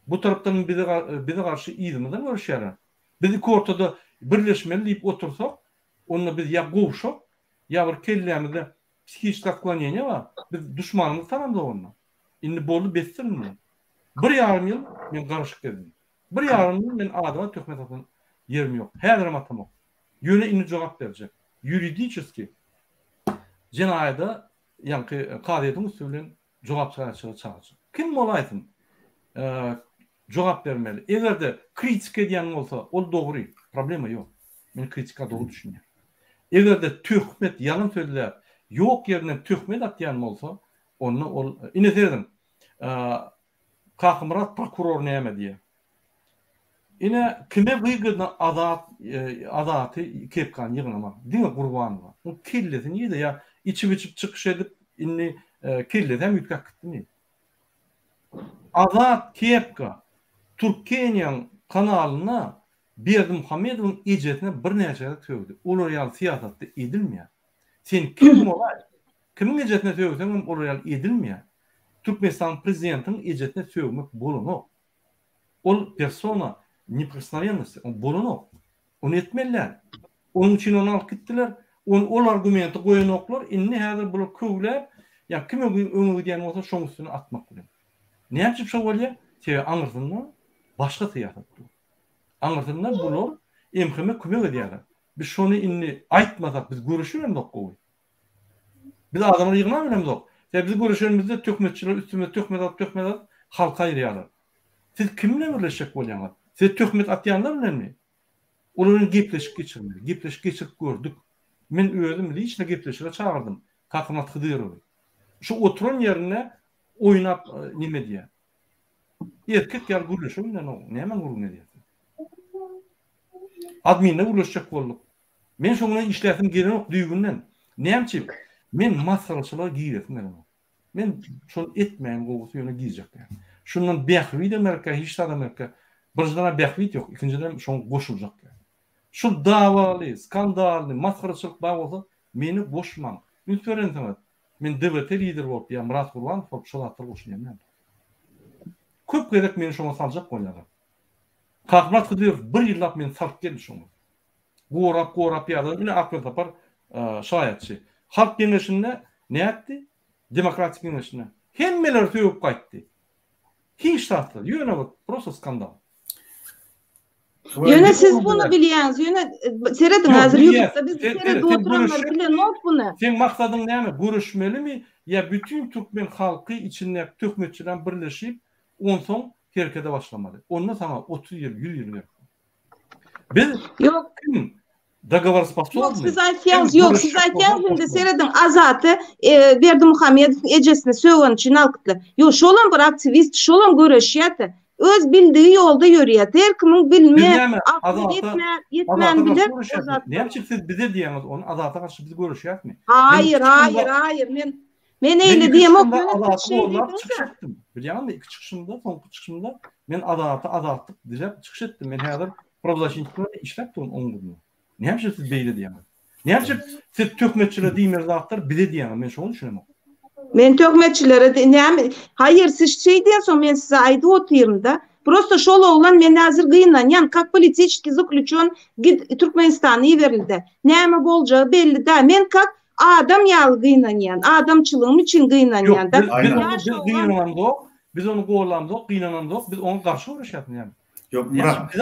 Bu tarapdan bize bize garşy yzymyzdan göreşýärler. Biz iki ortada birleşmeli diýip otursak, onda biz ýa gowşak, ýa bir kellämizde psihiçki otkloneniýe bar. Biz duşmanymyzy tanamzok onda. Indi boldy besdir indi. Bir ýarym ýyl men garaşyp gezdim. Bir ýarym ýyl men adama töhmet atan ýerim ýok. Häzirem atamok. Ýöne indi jogap berjek. Ýuridiçeski jenaýada ýaňky kazyýetiň üsti bilen jogapkärçilige çagyrjak. Kim bolaýsyn jogap bermeli. Eger-de kritika edýän bolsa, ol dogry, problema ýok. Men kritika dogry düşünýän. Eger-de töhmet, ýalan sözläp, ýok ýerinden töhmet atýan bolsa, onda ol, ine serediň, Kakamyrat prokuror näme diýýär? Ine kime wygodno Azat Azaty kepkany ýygnamak? Diňe Gurbanowa. Oň kellesi nirde ýa içip içip çykyş edip indi kellesi hem üýtgäp gitdimi? Azat kepka Türkeniýaň kanalynda Berdimuhamedowyň ejesine birnäçe gezek sögdi. Olar ýaly syýasatda edilmeýär. Sen kim bolaý? Kimiň ejesine sögseňem olar ýaly edilmeýär. Türkmenistanyň prezidentiniň ejesine sögmek bolanok. Ol persona neprikosnowennosti, ol bolanok. Ony etmeli däl. Onuň üçin ony alyp gitdiler. Ony ol argumenti goýanoklar. Indi häzir bular köwläp, ýa kim öňe gidýän bolsa şoň üstüne atmak bilen. Näme üçin şo bolýar? Sebäbi aňyrsynda başga syýasat dur. Aňyrsynda bular MHM kömek edýärler. Biz şony indi aýtmasak biz göreşibemzok gowy. Biz adamlary ýygnap bilemzok. Sebäbi biz göreşenimizde töhmetçiler üstümize töhmet atyp töhmet atyp halky aýyrýarlar. Siz kim bilen birleşjek bolýaňyz? Size töhmet atýanlar bilenmi? Olar bilen gepleşik geçirmeli. Gepleşik geçirip gördük. Men özüm liçno gepleşige çagyrdym Kakamyrat Hydyrowy. Şu oturan ýerinde oýnap neme edýär. Erkek ýaly gürleşe bilenok. Nämäň gürrüňini edýärsiň? Adminde gürleşjek bolduk. Men şoň bilen işläsim gelenok düýbünden. Näme üçin? Men masgaraçylyga giresim gelenok. Men şony etmäýin gowusy ýöne girjek däl. Şundan bähbidem gerekýär, hiç zadam gerekýär. Birinjiden-ä bähbit ýok, ikinjidenem şoňa goşuljak ýaly. Şul dawaly, skandally, masgaraçylyk bar bolsa, meni goşmaň. Üns berensiňiz, men DWT lideri bolup ýa Myrat Gurbanow bolup şo zatlara goşulýan däldim. Köp gezek meni şoňa saljak bolýarlar. Kakamyrat Hydyrow bir ýyllap meni salyp geldi şoňa. Gorap gorap ýazady. Ine Akbel Sapar şaýatçy. Halk geňeşinde nätdi? Demokratik geňeşinde. Hemmeleri sögüp gaýtdy. Hiç zatsyz. Ýöne bir prosto skandal. Ýöne siz muny bilýäňiz. Ýöne serediň häzir ýutubda biz seredip oturanlar bilenok muny. Seň maksadyň näme? Göreşmelimi ýa bütin türkmen halky içindäki töhmetçiler birleşip onsoň herkede başlamaly. Onda saňa 30 ýyl, 100 ýyl gerek. Biz Ýok. kim dogoworosposobnyý. Ýok, siz aýtýaňyz, ýok, siz aýtýaňyz indi serediň Azaty e, Berdimuhamedowyň ejesini sögen üçin alkytlar. Ýok, şolam bir aktiwist, şolam göreşýär-de. Öz bildigi ýolda ýörýär. Her kimiň bilme, akly ýetmän, ýetmän biler. Näme üçin siz bize diýýäňiz ony Azata garşy biz göreşýäsmi? Haýyr, haýyr, haýyr. Men Men eýle diýemok, ýöne siz şeý diýdiňiz-ä. Bilýäňizmi, iki çykyşymda, soňky çykyşymda men Azata azatlyk diläp çykyş etdim. Men häzir prawzaşitnik bilen işläp durun oň ugrunda. Näme üçin siz beýle diýýäňiz? Näme üçin siz töhmetçilere diýmeli zatlary bize diýýäňiz? Men şoňa düşünemok. Men töhmetçilere näme, haýyr, siz şeý diýensoň men size aýdyp otyryn-da. Prosto şol oglan men häzir gynanýan, kak politiçeskiý zaklýuçen gid Türkmenistana iberildi. Näme boljagy belli däl. Men kak Adam ýaly gynanýan, adamçylygym üçin gynanýan da. Ýok, biz biz gynanamzok, biz ony gollamzok, gynanamzok, biz oňa garşy göreşýäs näme? Ýok, Myrat,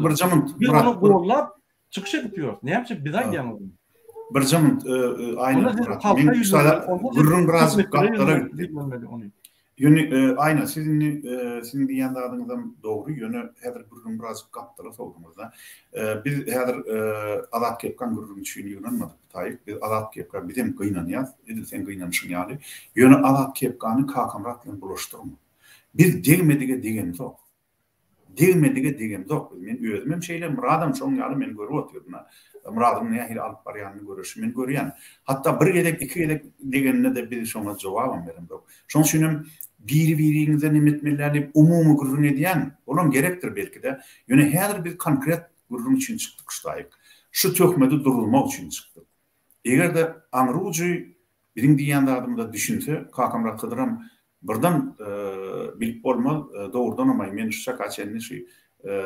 birje munt, Biz ony gollap çykyş edip ýörüs. Näme üçin biz aýdýaňyz ony? Birje munt, Aýna, Myrat, men şu gürrüň biraz gapdala gitdi. Ýöne Aýna, siz indi siziň diýýän zadyňyzam dogry, ýöne häzir gürrüňi birazjyk gapdala sowduňyz-da. Biz häzir Azat Kepkaň gürrüňi üçin ýygnanmadyk bu taýyk. Biz Azat Kepka bizem gynanýas, edil seň gynanyşyň ýaly. Ýöne Azat Kepkany Kakamyrat bilen bulaşdyrma. Biz degmedige degemzok. Degmedige degemzok biz. Men özümem şeýle, Myradam şoň ýaly men görüp otyryn-a. Myradyň nähili alyp barýanyny görüşi men görýän. Hatda bir gezek, iki gezek degenine-de biz şoňa jogabam beremzok. Şoň üçinem biri-biriňize neme etmeli däl diýip umumy gürrüň edýän, olam gerekdir belki-de. Ýöne häzir biz konkret gürrüň üçin çykdyk şu taýyk. Şu töhmedi duruzmak üçin çykdyk. Eger-de aňry ujy biziň diýýän zadymyza düşünse, Kakamyrat Hydyram Birden bilip bolmaz, dogrudanam-aý, men şu çaka çenli şu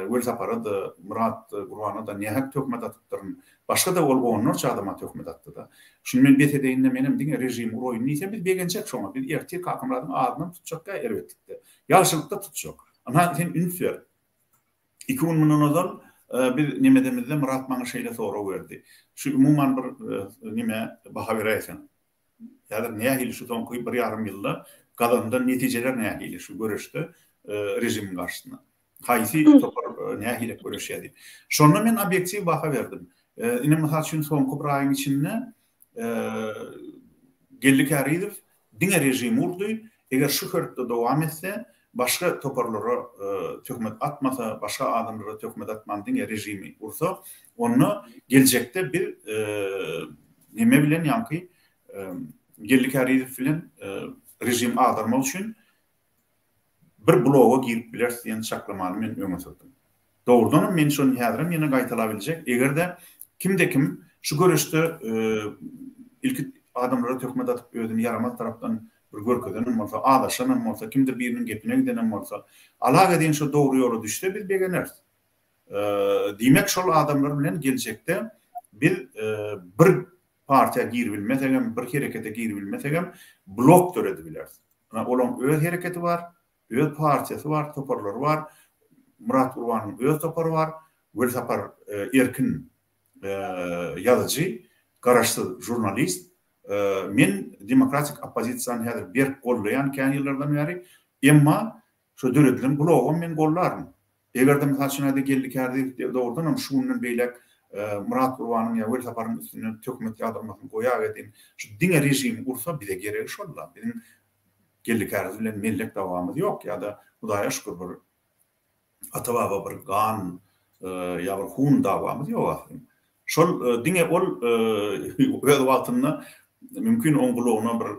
Welsapara-da, Myrat Gurbana-da nähak töhmet atypdyryn. Başga-da ol onlarça adama töhmet atdy-da. Şuny men bes edeýin-de, menem diňe režimi uraýyn diýse, biz begenjek şoňa. Biz ertir Kakamyradyň adynam tutjak-da erbetlikde. Ýagşylykda tutjak. Ynha, sen üns ber. Iki gün mundan ozal biz nemedemizde Myrat maňa şeýle sorag berdi. Şu umuman bir neme baha beräýseň. Häzir nähili şu soňky bir ýarym ýylda gazanylan netijeler nähili şu göreşde režimiň garşysyna? Haýsy topar nähili göreşýär diýip. Şonda men obýektiw baha berdim. Ine mysal üçin soňky bir aýyň içinde Geldi Kärizow diňe režimi urdy. Eger şu hörpde dowam etse, başga toparlara töhmet atmasa, başga adamlara töhmet atman diňe režimi ursa, onda geljekde biz neme bilen ýaňky Geldi Kärizow bilen režimi agdarmak üçin bir bloga girip bileris diýen çaklamany men öňe sürdüm. Dogrudanam men şony häzirem ýene gaýtalabiljek, eger-de kimde-kim şu göreşde ilki adamlara töhmet atyp özüni ýaramaz tarapdan bir görkezenem bolsa, azaşanam bolsa, kimdir biriniň gepine gidenem bolsa, alagedin şo dogry ýola düşse biz begeneris. Diýmek şol adamlar bilen geljekde biz bir partiýa giribilmesegem, bir herekete giribilmesegem blok döredibileris. Olaň öz hereketi bar, öz partiýasy bar, toparlary bar. Myrat Gurbanyň öz topary bar. Welsapar Erkin ýazyjy, garaşsyz žurnalist. Men demokratik oppozisiýany häzir berk goldaýan kän ýyllardan bäri. Emma Şo döredilen blogam men gollaryn. Eger-de mysal üçin aýda Geldi Kärdiýew dogrudanam şu günden beýläk Myrat Gurbanyň ýa Welsaparyň üstünden töhmet ýagdyrmasyny goýagedin, şu diňe režimi ursa bize geregi şol-da. Biziň Geldi Kärdiýew bilen mellek dawamyz ýok ýa-da Hudaýa şükür bir ata-baba bir gan ýa bir hun dawamyz ýok aslynda. Şol diňe ol öz wagtynda mümkin oň gulagyna bir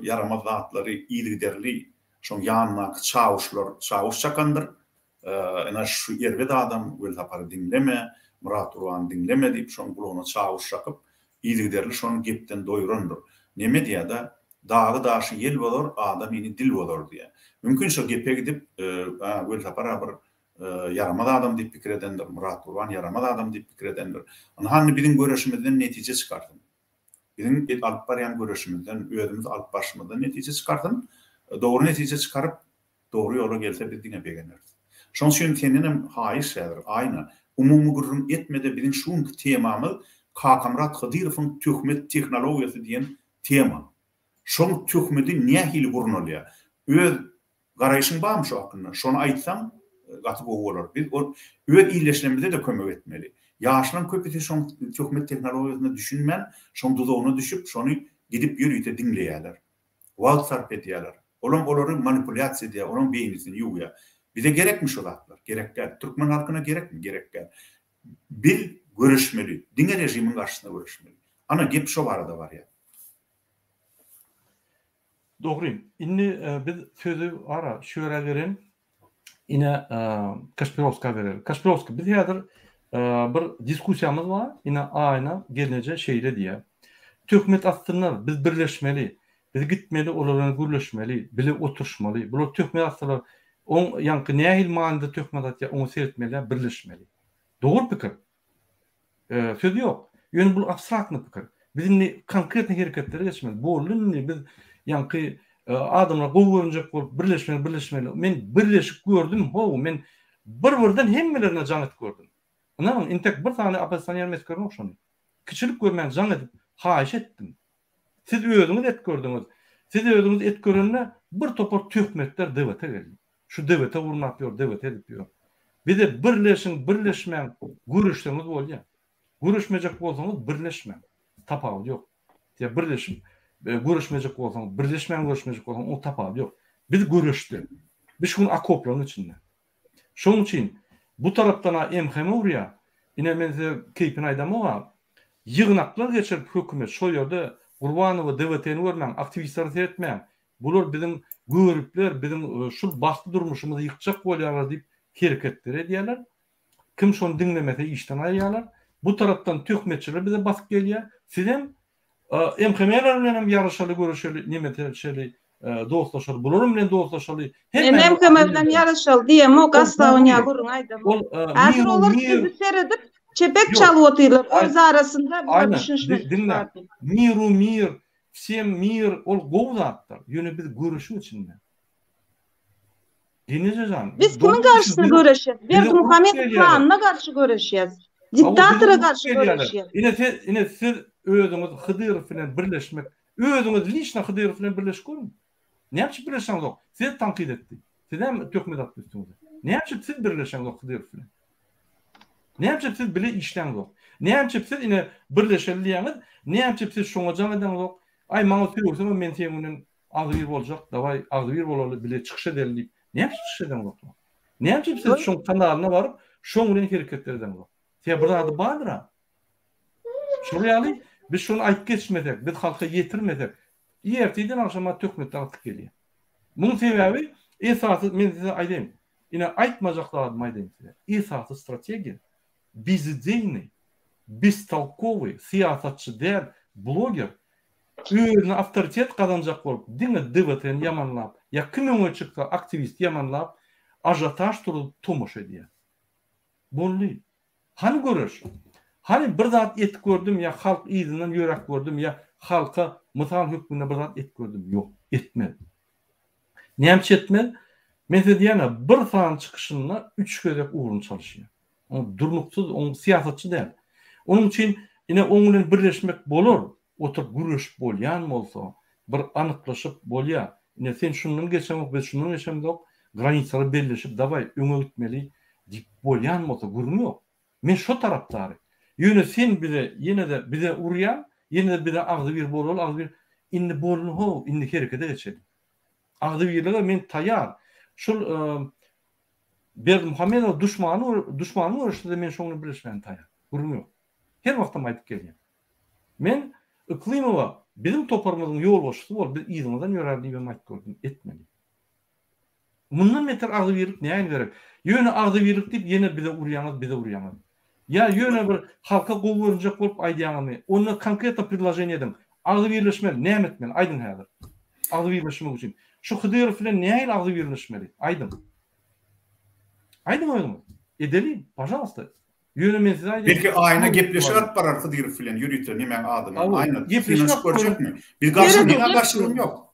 ýaramaz zatlary yzygiderli. Şoň ýanyndaky çawuşlar çawuş çakandyr. Ine şu erbet adam Welsapary diňleme, Myrat Gurbany diňleme diýip şoň gulagyna çawuş çakyp, yzygiderli şony gepden doýurandyr. Neme diýýär-de, Dagy-daşy ýel bozar, adamyny dil bozar diýýär. Mümkin şo gepe gidip, Welsapar-a bir ýaramaz adam diýip pikir edendir, Myrat Gurban ýaramaz adam diýip pikir edendir. Ynha indi biziň göreşimizden netije çykarsyn. Biziň alyp barýan göreşimizden, özümizi alyp barşymyzdan netije çykarsyn. Dogry netije çykaryp, dogry ýola gelse biz diňe begeneris. Şonuň üçin sendenem haýyş häzir, Aýna, umumy gürrüň etme-de biziň şu günki temamyz Kakamyrat Hydyrowyň töhmet tehnologiýasy diýen tema. Şoň töhmedi nähili gurnalýar? Öz Garaýşyň barmy şu hakynda? Şony aýtsaň gaty gowy bolar. Biz ol öz ildeşlerimize-de kömek etmeli. Ýaşlaryň köpüsi şoň töhmet tehnologiýasyna düşünmän, şoň duzagyna düşüp, şony gidip ýörite diňleýärler. Wagt sarp edýärler. Olam olary manipulýasiýa edýär, olaň beýnisini ýuwýar. Bize gerekmi şo zatlar? Gerek däl. Türkmen halkyna gerekmi? Gerek däl. Biz göreşmeli. Diňe režimiň garşysyna göreşmeli. Ana, gep şo barada barýar. Dogry. Indi biz sözi ara şu ýere beren ine Kaşpirowska bereli. Kaşpirowska biz häzir bir diskussiýamyz bar. Ine Aýna gelneje şeýle diýýär. Töhmet atsynlar, biz birleşmeli. Biz gitmeli, olar bilen gürleşmeli, bile oturyşmaly. Bular töhmet atsalar, oň ýaňky nähili manyda töhmet atýar, oňa seretmeli, birleşmeli. Dogry pikir. Söz ýok. Ýöne bul abstraktny pikir. Biz indi konkretny hereketlere geçmeli. Boldy indi biz ýaňky adamlar gowy görünjek bolup birleşmeli, birleşmeli. Men birleşip gördüm, how, men bir-birden hemmelerine jaň edip gördüm. Ynanyň, intek bir sany oppozisioner men göremok şony. Kiçilik görmän jaň edip haýyş etdim. Siz özüňiz et gördüňiz. Siz özüňiz et görende bir topar töhmetler DWT geldi. Şu DWT gurnap ýör, DWT edip ýör. Bize birleşiň, birleşmäň, göreşseňiz bolýar. Göreşmejek bolsaňyz birleşmäň. Tapawudy ýok. Ýa birleşip göreşmejek bolsaňyz, birleşmän göreşmejek bolsaňyz oň tapawudy ýok. Biz göreşde. Biz şu gün okoplaryň içinde. Şonuň üçin bu tarapdan-a MHM urýar. Ine men size keýpini aýdamok-a. Ýygnaklar geçirip hökümet şo ýerde Gurbanowy, DWT-ni görmäň, aktiwistlere seretmäň. Bular biziň göripler, biziň şul bagtly durmuşymyzy ýykjak bolýarlar diýip hereketler edýärler. Kim şony diňlemese işden aýyrýarlar. Bu tarapdan töhmetçiler bize basyp gelýär. Sizem MHM-ler bilen hem ýaraşaly, görüşeli, nemeteşeli, dostlaşaly. Bularam bilen dostlaşaly. Men MHM bilen ýaraşaly diýemok, asla onýa gürrüň aýdamok. Häzir olar sizi seredip, çepek çalyp otyrlar öz arasynda bular düşünişmezlik bar diýip. Miru mir, wsem mir ol gowy zatlar. Ýöne biz göreşiň içinde. Gelneje jan. Biz kimiň garşysyna göreşýäs? Berdimuhamedow klanyna garşy göreşýäs. Diktatora garşy göreşýäs. Ine siz, ine siz özüňiz Hydyrow bilen birleşmek, özüňiz liçno Hydyrow bilen birleşip görüň. Näme üçin birleşeňzok? Sizi tankyt etdi. Sizem töhmet atdy üstüňize. Näme üçin siz birleşeňzok Hydyrow bilen? Näme üçin siz bile işläňzok? Näme üçin siz ine birleşeli diýýäňiz? Näme üçin siz şoňa jaň edeňzok? Aý maňa sögürseňem men seň bilen Agzybir boljak, dawaý agzybir bolaly, bile çykyş edeli diýip, näme üçin çykyş edeňzoklar? Näme üçin siz şoň kanalyna baryp, şoň bilen hereketler edeňzok? Sebäbi bir zady bardyr-a. Şol ýaly biz şony aýyp geçmesek, biz halka ýetirmesek, ertirden agşama töhmetler atyp gelýär. Muň sebäbi esasy men size aýdaýyn. Ine aýtmajak zadymy aýdaýyn size. Esasy strategiýa bezideýnyý, bestolkowyý, syýasatçy däl bloger Özüne awtoritet gazanjak bolup diňe DWT-ni ýamanlap ýa kim öňe çyksa aktiwisti ýamanlap ažiotaž turuzyp tomaşa edýär. Boldy. Hany göreş? Hany bir zat etip gördüm ýa halk yzyndan ýöräp gördüm ýa halka mysal hökmünde bir zat etip gördüm? Ýok. Etmez. Näme üçin etmez? Men size diýýän-ä bir sany çykyşynda üç gezek ugruny çalyşýar. Oň durnuksyz, oň syýasatçy däl. Onuň üçin ine oň bilen birleşmek bolar, oturyp gürleşip bolýan bolsa, bir anyklaşyp bolýar. Ine sen şundan geçeňok, biz şundan geçemzok, granisalary belleşip dawaý öňe gitmeli diýip bolýan bolsa gürrüň ýok. Men şo tarapdary. Ýöne sen bize ýene-de bize urýaň, ýene-de bize agzybir bolaly, agzybir indi boldy how, indi herekete geçeli. Agzybirlige men taýar. Şul Berdimuhamedow duşmany duşmany görüşse-de men şoň bilen birleşmäne taýar. Gürrüň ýok. Her wagtam aýdyp gelýän. Men Yklymowa biziň toparymyzyň ýolbaşçysy bol, biz yzyňyzdan ýöräris diýibem aýdyp gördüm, etmedi. Mundan beter agzybirlik näin gerek? Ýöne agzybirlik diýip ýene bize urýaňyz, bize urýaňyz. Ýa ýöne bir halka gowy görünjek bolup aýdýaňyzmy? Onda konkretno predloženiýe ediň. Agzybirleşmeli, näme etmeli? Aýdyň häzir. Agzybirleşmek üçin. Şu Hydyrow bilen nähili agzybirleşmeli? Aýdyň. Aýdyň özüňiz. Edeliň, pažalsta. Ýöne men size aýdýan. Belki Aýna gepleşik alyp barar Hydyrow bilen ýörite nemäň adyny. Aýna synanyşyp görjekmi? Biz garşy meňä garşylygym ýok.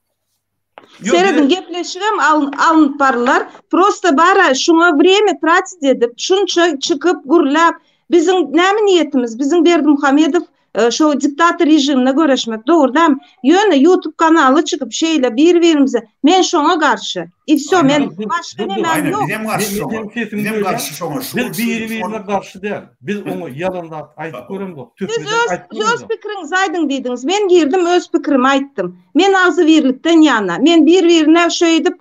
Serediň gepleşigem alnyp barylar. Prosta bara şuňa wremýa tratit edip, şunça çykyp gürläp, biziň näme niýetimiz? Biziň Berdimuhamedow şo diktator režimine göreşmek dogry dämi? Ýöne YouTube kanaly çykyp şeýle bir-birimize men şoňa garşy. I wsё men başga nemäm ýok. Bizem garşy şoňa. Bizem garşy şoňa. Biz biri-birine garşy däl. Biz oňa ýalan zat aýdyp göremzok. Siz öz öz pikiriňizi aýdyň diýdiňiz. Men girdim öz pikirimi aýtdym. Men agzybirlikden ýana. Men bir-birine şeýdip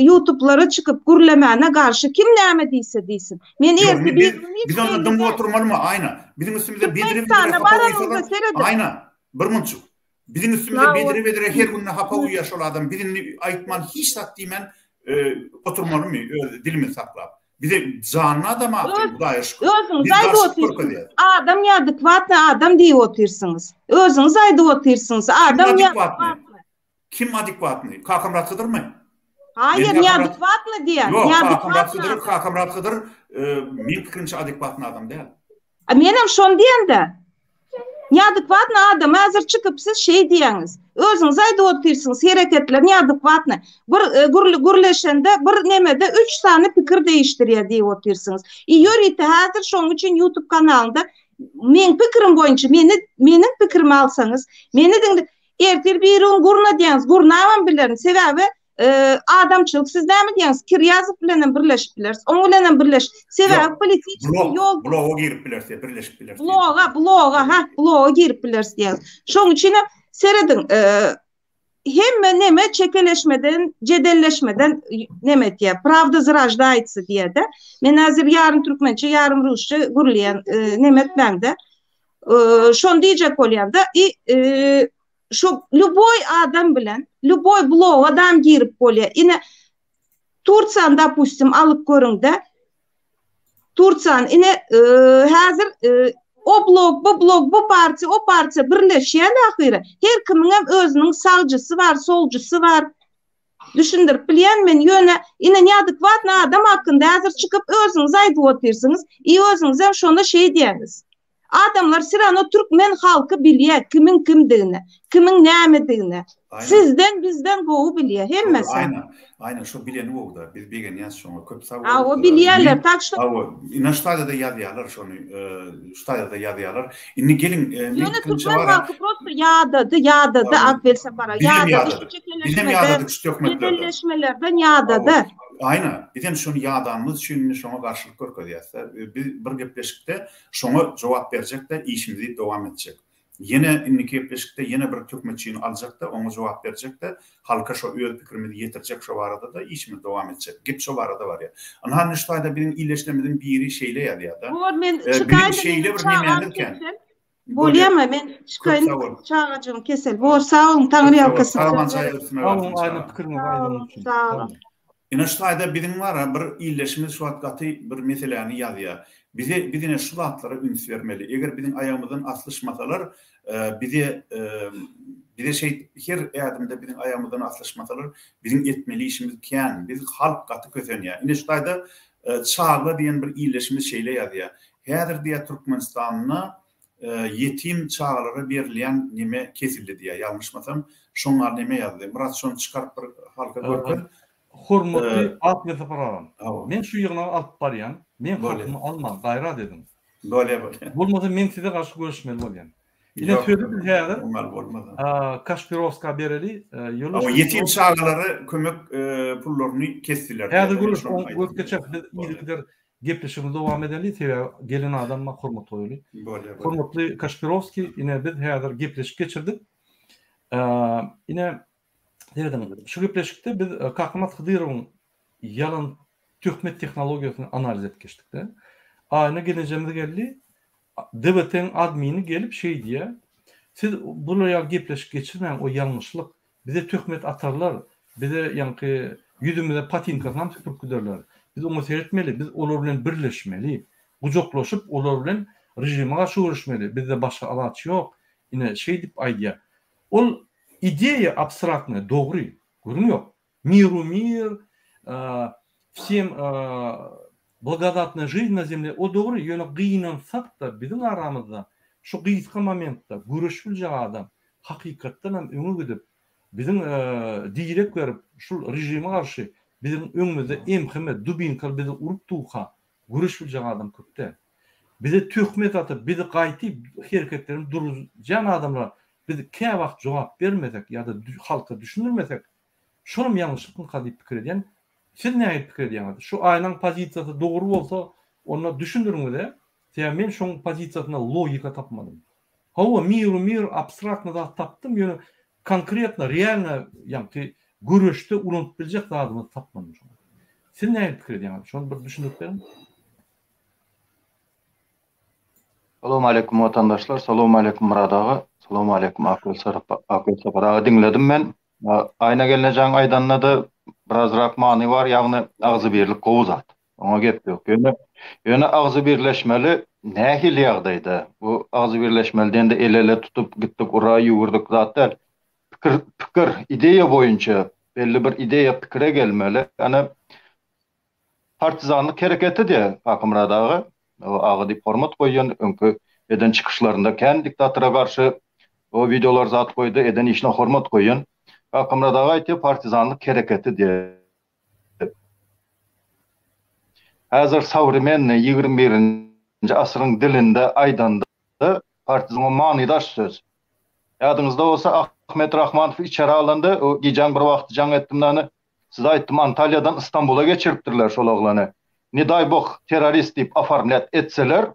ýutublara çykyp gürlemäne garşy kim näme diýse diýsin. Men erte bir gün hiç Biz onda dymyp oturmalymy Aýna? Biziň üstümize bedre bedre hapa guýsalar Aýna bir munçuk. Biziň üstümize bedre bedre her günde hapa guýýar şol adam. Biz indi aýtman hiç zat diýmän oturmalymy öz dilimizi saklap. Bize janly adam ahyryn Hudaýa şükür. Özüňiz aýdyp otyrsyňyz. Adam neadekwadny adam diýip otyrsyňyz. Özüňiz aýdyp otyrsyňyz. Adam neadekwadny. Kim adekwatny? Kakamyrat Hydyrmy? Haýyr, neadekwatny diýýän. Ýok, Kakamyrat Hydyr, Kakamyrat Hydyr meň pikirimçe adekwatny adam däl. A menem şony diýende. Neadekwatny adam häzir çykyp siz şeý diýýäňiz. Özüňiz aýdyp otyrsyňyz, hereketler neadekwatny. Bir gürleşende bir nemede üç sany pikir değişdirýär diýip otyrsyňyz. I ýörite häzir şonuň üçin YouTube kanalynda meň pikirim boýunça meni meniň pikirimi alsaňyz, meni diňle Ertir birigün gurna diýýäňiz, gurnabam bilerin. Sebäbi adamçylyk siz näme diýýäňiz, Kirýazow bilenem birleşip bileris, oň bilenem birleş. Sebäbi politiçeskiý ýol Bloga girip bileris diýýär, birleşip bileris. Bloga, bloga, ha, bloga girip bileris diýýäňiz. Şoň üçinem serediň, hemme neme çekeleşmeden, jedelleşmeden neme etýär. Prawda zraždaýtsa diýýär-de. Men häzir ýarym türkmençe, ýarym rusça gürleýän, neme etmäň-de. Şony diýjek bolýan-da, i şu lýuboý adam bilen, lýuboý bloga dam girip bolýar. Ine, Tursiýany dopustim alyp görüň-de. Tursiýany ine häzir o blok, bu blok, bu partiýa, o partiýa birleşýär ahyry. Her kimiňem özüniň sagjysy bar, soljusy bar. Düşündirip bilýän men ýöne ine neadekwatny adam hakynda häzir çykyp özüňiz aýdyp otyrsyňyz i özüňizem şonda şeý diýäňiz. Adamlar sirano türkmen halky bilýä kimiň kimdigini, kimiň nämedigini. Sizden bizden gowy bilýä hemmesi. Aýna, aýna şo bileni gowuda biz begenýäs şoňa köp sag boluň. Hawa bilýäler tak şo. Hawa ine şu taýdada ýazýalar şony şu taýdada ýazýalar. Indi geliň Ýöne türkmen halky prosto ýadady, ýadady Akbel Sapara, ýadady şu çekeleşmeden, jedelleşmelerden ýadady. Aýna, bizem şony ýadanymyz üçin indi şoňa garşylyk görkezýäs-de. Biz bir gepleşikde şoňa jogap berjek-de, işimizi dowam etjek. Ýene indiki gepleşikde ýene bir töhmetçini aljak-da, oňa jogap berjek-de, halka şo öz pikirimizi ýetirjek şo barada-da işimizi dowam etjek. Gep şo barada barýar. Ynha indi şu taýda biziň ildeşlerimiziň biri şeýle ýazýar-da. Bor men çykaýyn-da meniň çagam kesel. Bolýamy men çykaýyn çagajygym kesel. Bor sag boluň Taňry ýalkasyn. Sag boluň Sag boluň aýdyň pikiriňizi aýdanyňyz üçin. Sag boluň. Ine şu taýda biziň bara bir ildeşimiz şu wagt gaty bir meseläni ýazýar. Bize biz ine şu zatlara üns bermeli. Eger biziň aýagymyzdan aslyşmasalar, bize bize şeýdip her ädimde biziň aýagymyzdan aslyşmasalar, biziň etmeli işimiz kän. Biz halk gaty kösenýär. Ine şu taýda Çagla diýen bir ildeşimiz şeýle ýazýar. Häzir diýýär Türkmenistanda ýetim çagalara berilýän neme kesildi diýýär ýalňyşmasam şoň gal neme ýazdy Myrat şony çykaryp bir halka görkez. Hormatly Ak Sapar agam. Men şu ýygnagy alyp barýan. Meň hakymy almaň, gaýrat ediň. Bolýa bolýa. Bolmasa men size garşy göreşmeli bolýan. Ine sözi biz häzir Kaşpirowska bereli. Ýoldaş Ýetim çagalara kömek pullaryny kesdiler. Häzir görüş, görüp geçeris biz yzygider Gepleşigimizi dowam edeli, sebäbi gelen adama hormat goýaly. Bolýar. Hormatly Kaşpirowskiý, ine biz häzir gepleşik geçirdik. Ine, serediň, şu gepleşikde biz Kakamyrat Hydyrowyň ýalan töhmet tehnologiýasyny analiz edip geçdik-de. Aýna gelnejemiz geldi, DWT-niň admini gelip şeý diýýär, Siz bular ýaly gepleşik geçirmäň, o ýalňyşlyk. Bize töhmet atarlar, bize ýaňky. Ýüzümize patinkasyny hem süpürip giderler. Biz oňa seretmeli, biz olar bilen birleşmeli. Gujaklaşyp olar bilen režime garşy göreşmeli. Bizde başga alaç ýok. Ine şeýdip aýdýar. Ol ideýa abstraktnyý, dogry, gürrüň ýok. Miru mir, wsem blagodatnaýa žizn na zemle, o dogry, ýöne gynansak-da biziň aramyzda şu gysga momentde göreşip biljek adam, hakykatdan hem öňe gidip, biziň direk berip, şul režime garşy biziň öňümizde MHM, dubinkaly bizi urup durka göreşip biljek adam köp däl. Bize töhmet atyp, bizi gaýty hereketlerimizi duruzýan adamlara biz käwagt jogap bermesek ýa-da halka düşündirmesek, Şolam ýalňyşlykmyka diýip pikir edýän. Siz nähili pikir edýäňiz? Şu Aýnaň pozisiýasy dogry bolsa, onda düşündiriň bize. Sebäbi men şoň pozisiýasynda logika tapmadym. Hawa, miru mir abstraktny zat tapdym, ýöne konkretno, realno ýaňky göreşde ulanyp biljek zadymyzy tapmadym şoň. Siz nähili pikir edýäňiz? Şony bir düşündirip beriň. Salowmaleýkum watandaşlar, salowmaleýkum Myrat aga, salowmaleýkum Akgül Akgül Sapar aga diňledim men. Aýna gelnejeň aýdanyna-da birazrak many bar, ýagny agzybirlik gowy zat. Oňa gep ýok. Ýöne ýöne agzybirleşmeli nähili ýagdaýda? Bu agzybirleşmeli diýende el-ele tutup gitdik ura ýüwürdik zat däl. Pikir pikir ideýa boýunça belli bir ideýa pikire gelmeli. Ýöne Partizanlyk hereketi diýýär Kakamyrat aga. O aga diýip hormat goýýan, öňki eden çykyşlarynda kän diktatora garşy o wideolar zat goýdy, eden işine hormat goýýan. Kakamyrat aga aýtýar, partizanlyk hereketi diýip. Häzir sowremennyý 21-nji asyryň dilinde aýdanda partizan manydaş söz. Ýadyňyzda bolsa Ahmet Rahmanow içeri alyndy, o gijäň bir wagty jaň etdim dany, Size aýtdym Antalýadan Istanbula geçiripdirler şol oglany. Ne daý bog terrorist diýip oformlýat etseler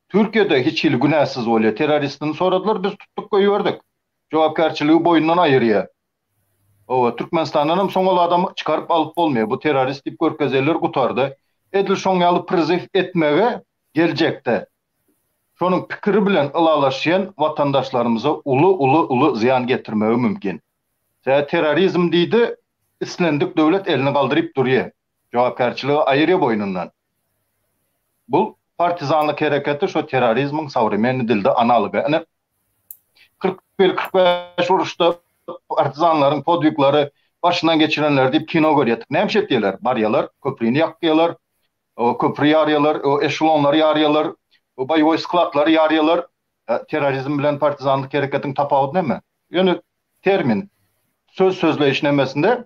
Türkiýede hiç hili günäsiz bolýa. Terroristini soradylar biz tutduk goýberdik. Jogapkärçiligi boýundan aýyrýa. Owa Türkmenistandanam soň ol adamy çykaryp alyp bolmaýa. Bu terrorist diýip görkezeler gutardy. Edil şoň ýaly priziw etmegi geljekde şonuň pikiri bilen ylalaşýan watandaşlarymyza uly uly uly zyýan getirmegi mümkin. Sebäbi terrorizm diýdi, islendik döwlet elini galdyryp durýa. Jogapkärçiligi aýyrýa boýnundan. Bu partizanlyk hereketi şo terrorizmiň sowremennyý dilde analogy. Ine, 41, 45 uruşda partizanlaryň podwiglary başyndan geçirenleri diýip kino görýärdik. Näme iş etýärler? Barýarlar, köprini ýakýarlar, köpri ýarýarlar, eşelonlary ýarýarlar, boýewoý skladlary ýarýarlar. Terrorizm bilen partizanlyk hereketiň tapawudy näme? Ýöne termin, söz sözleýiş nemesinde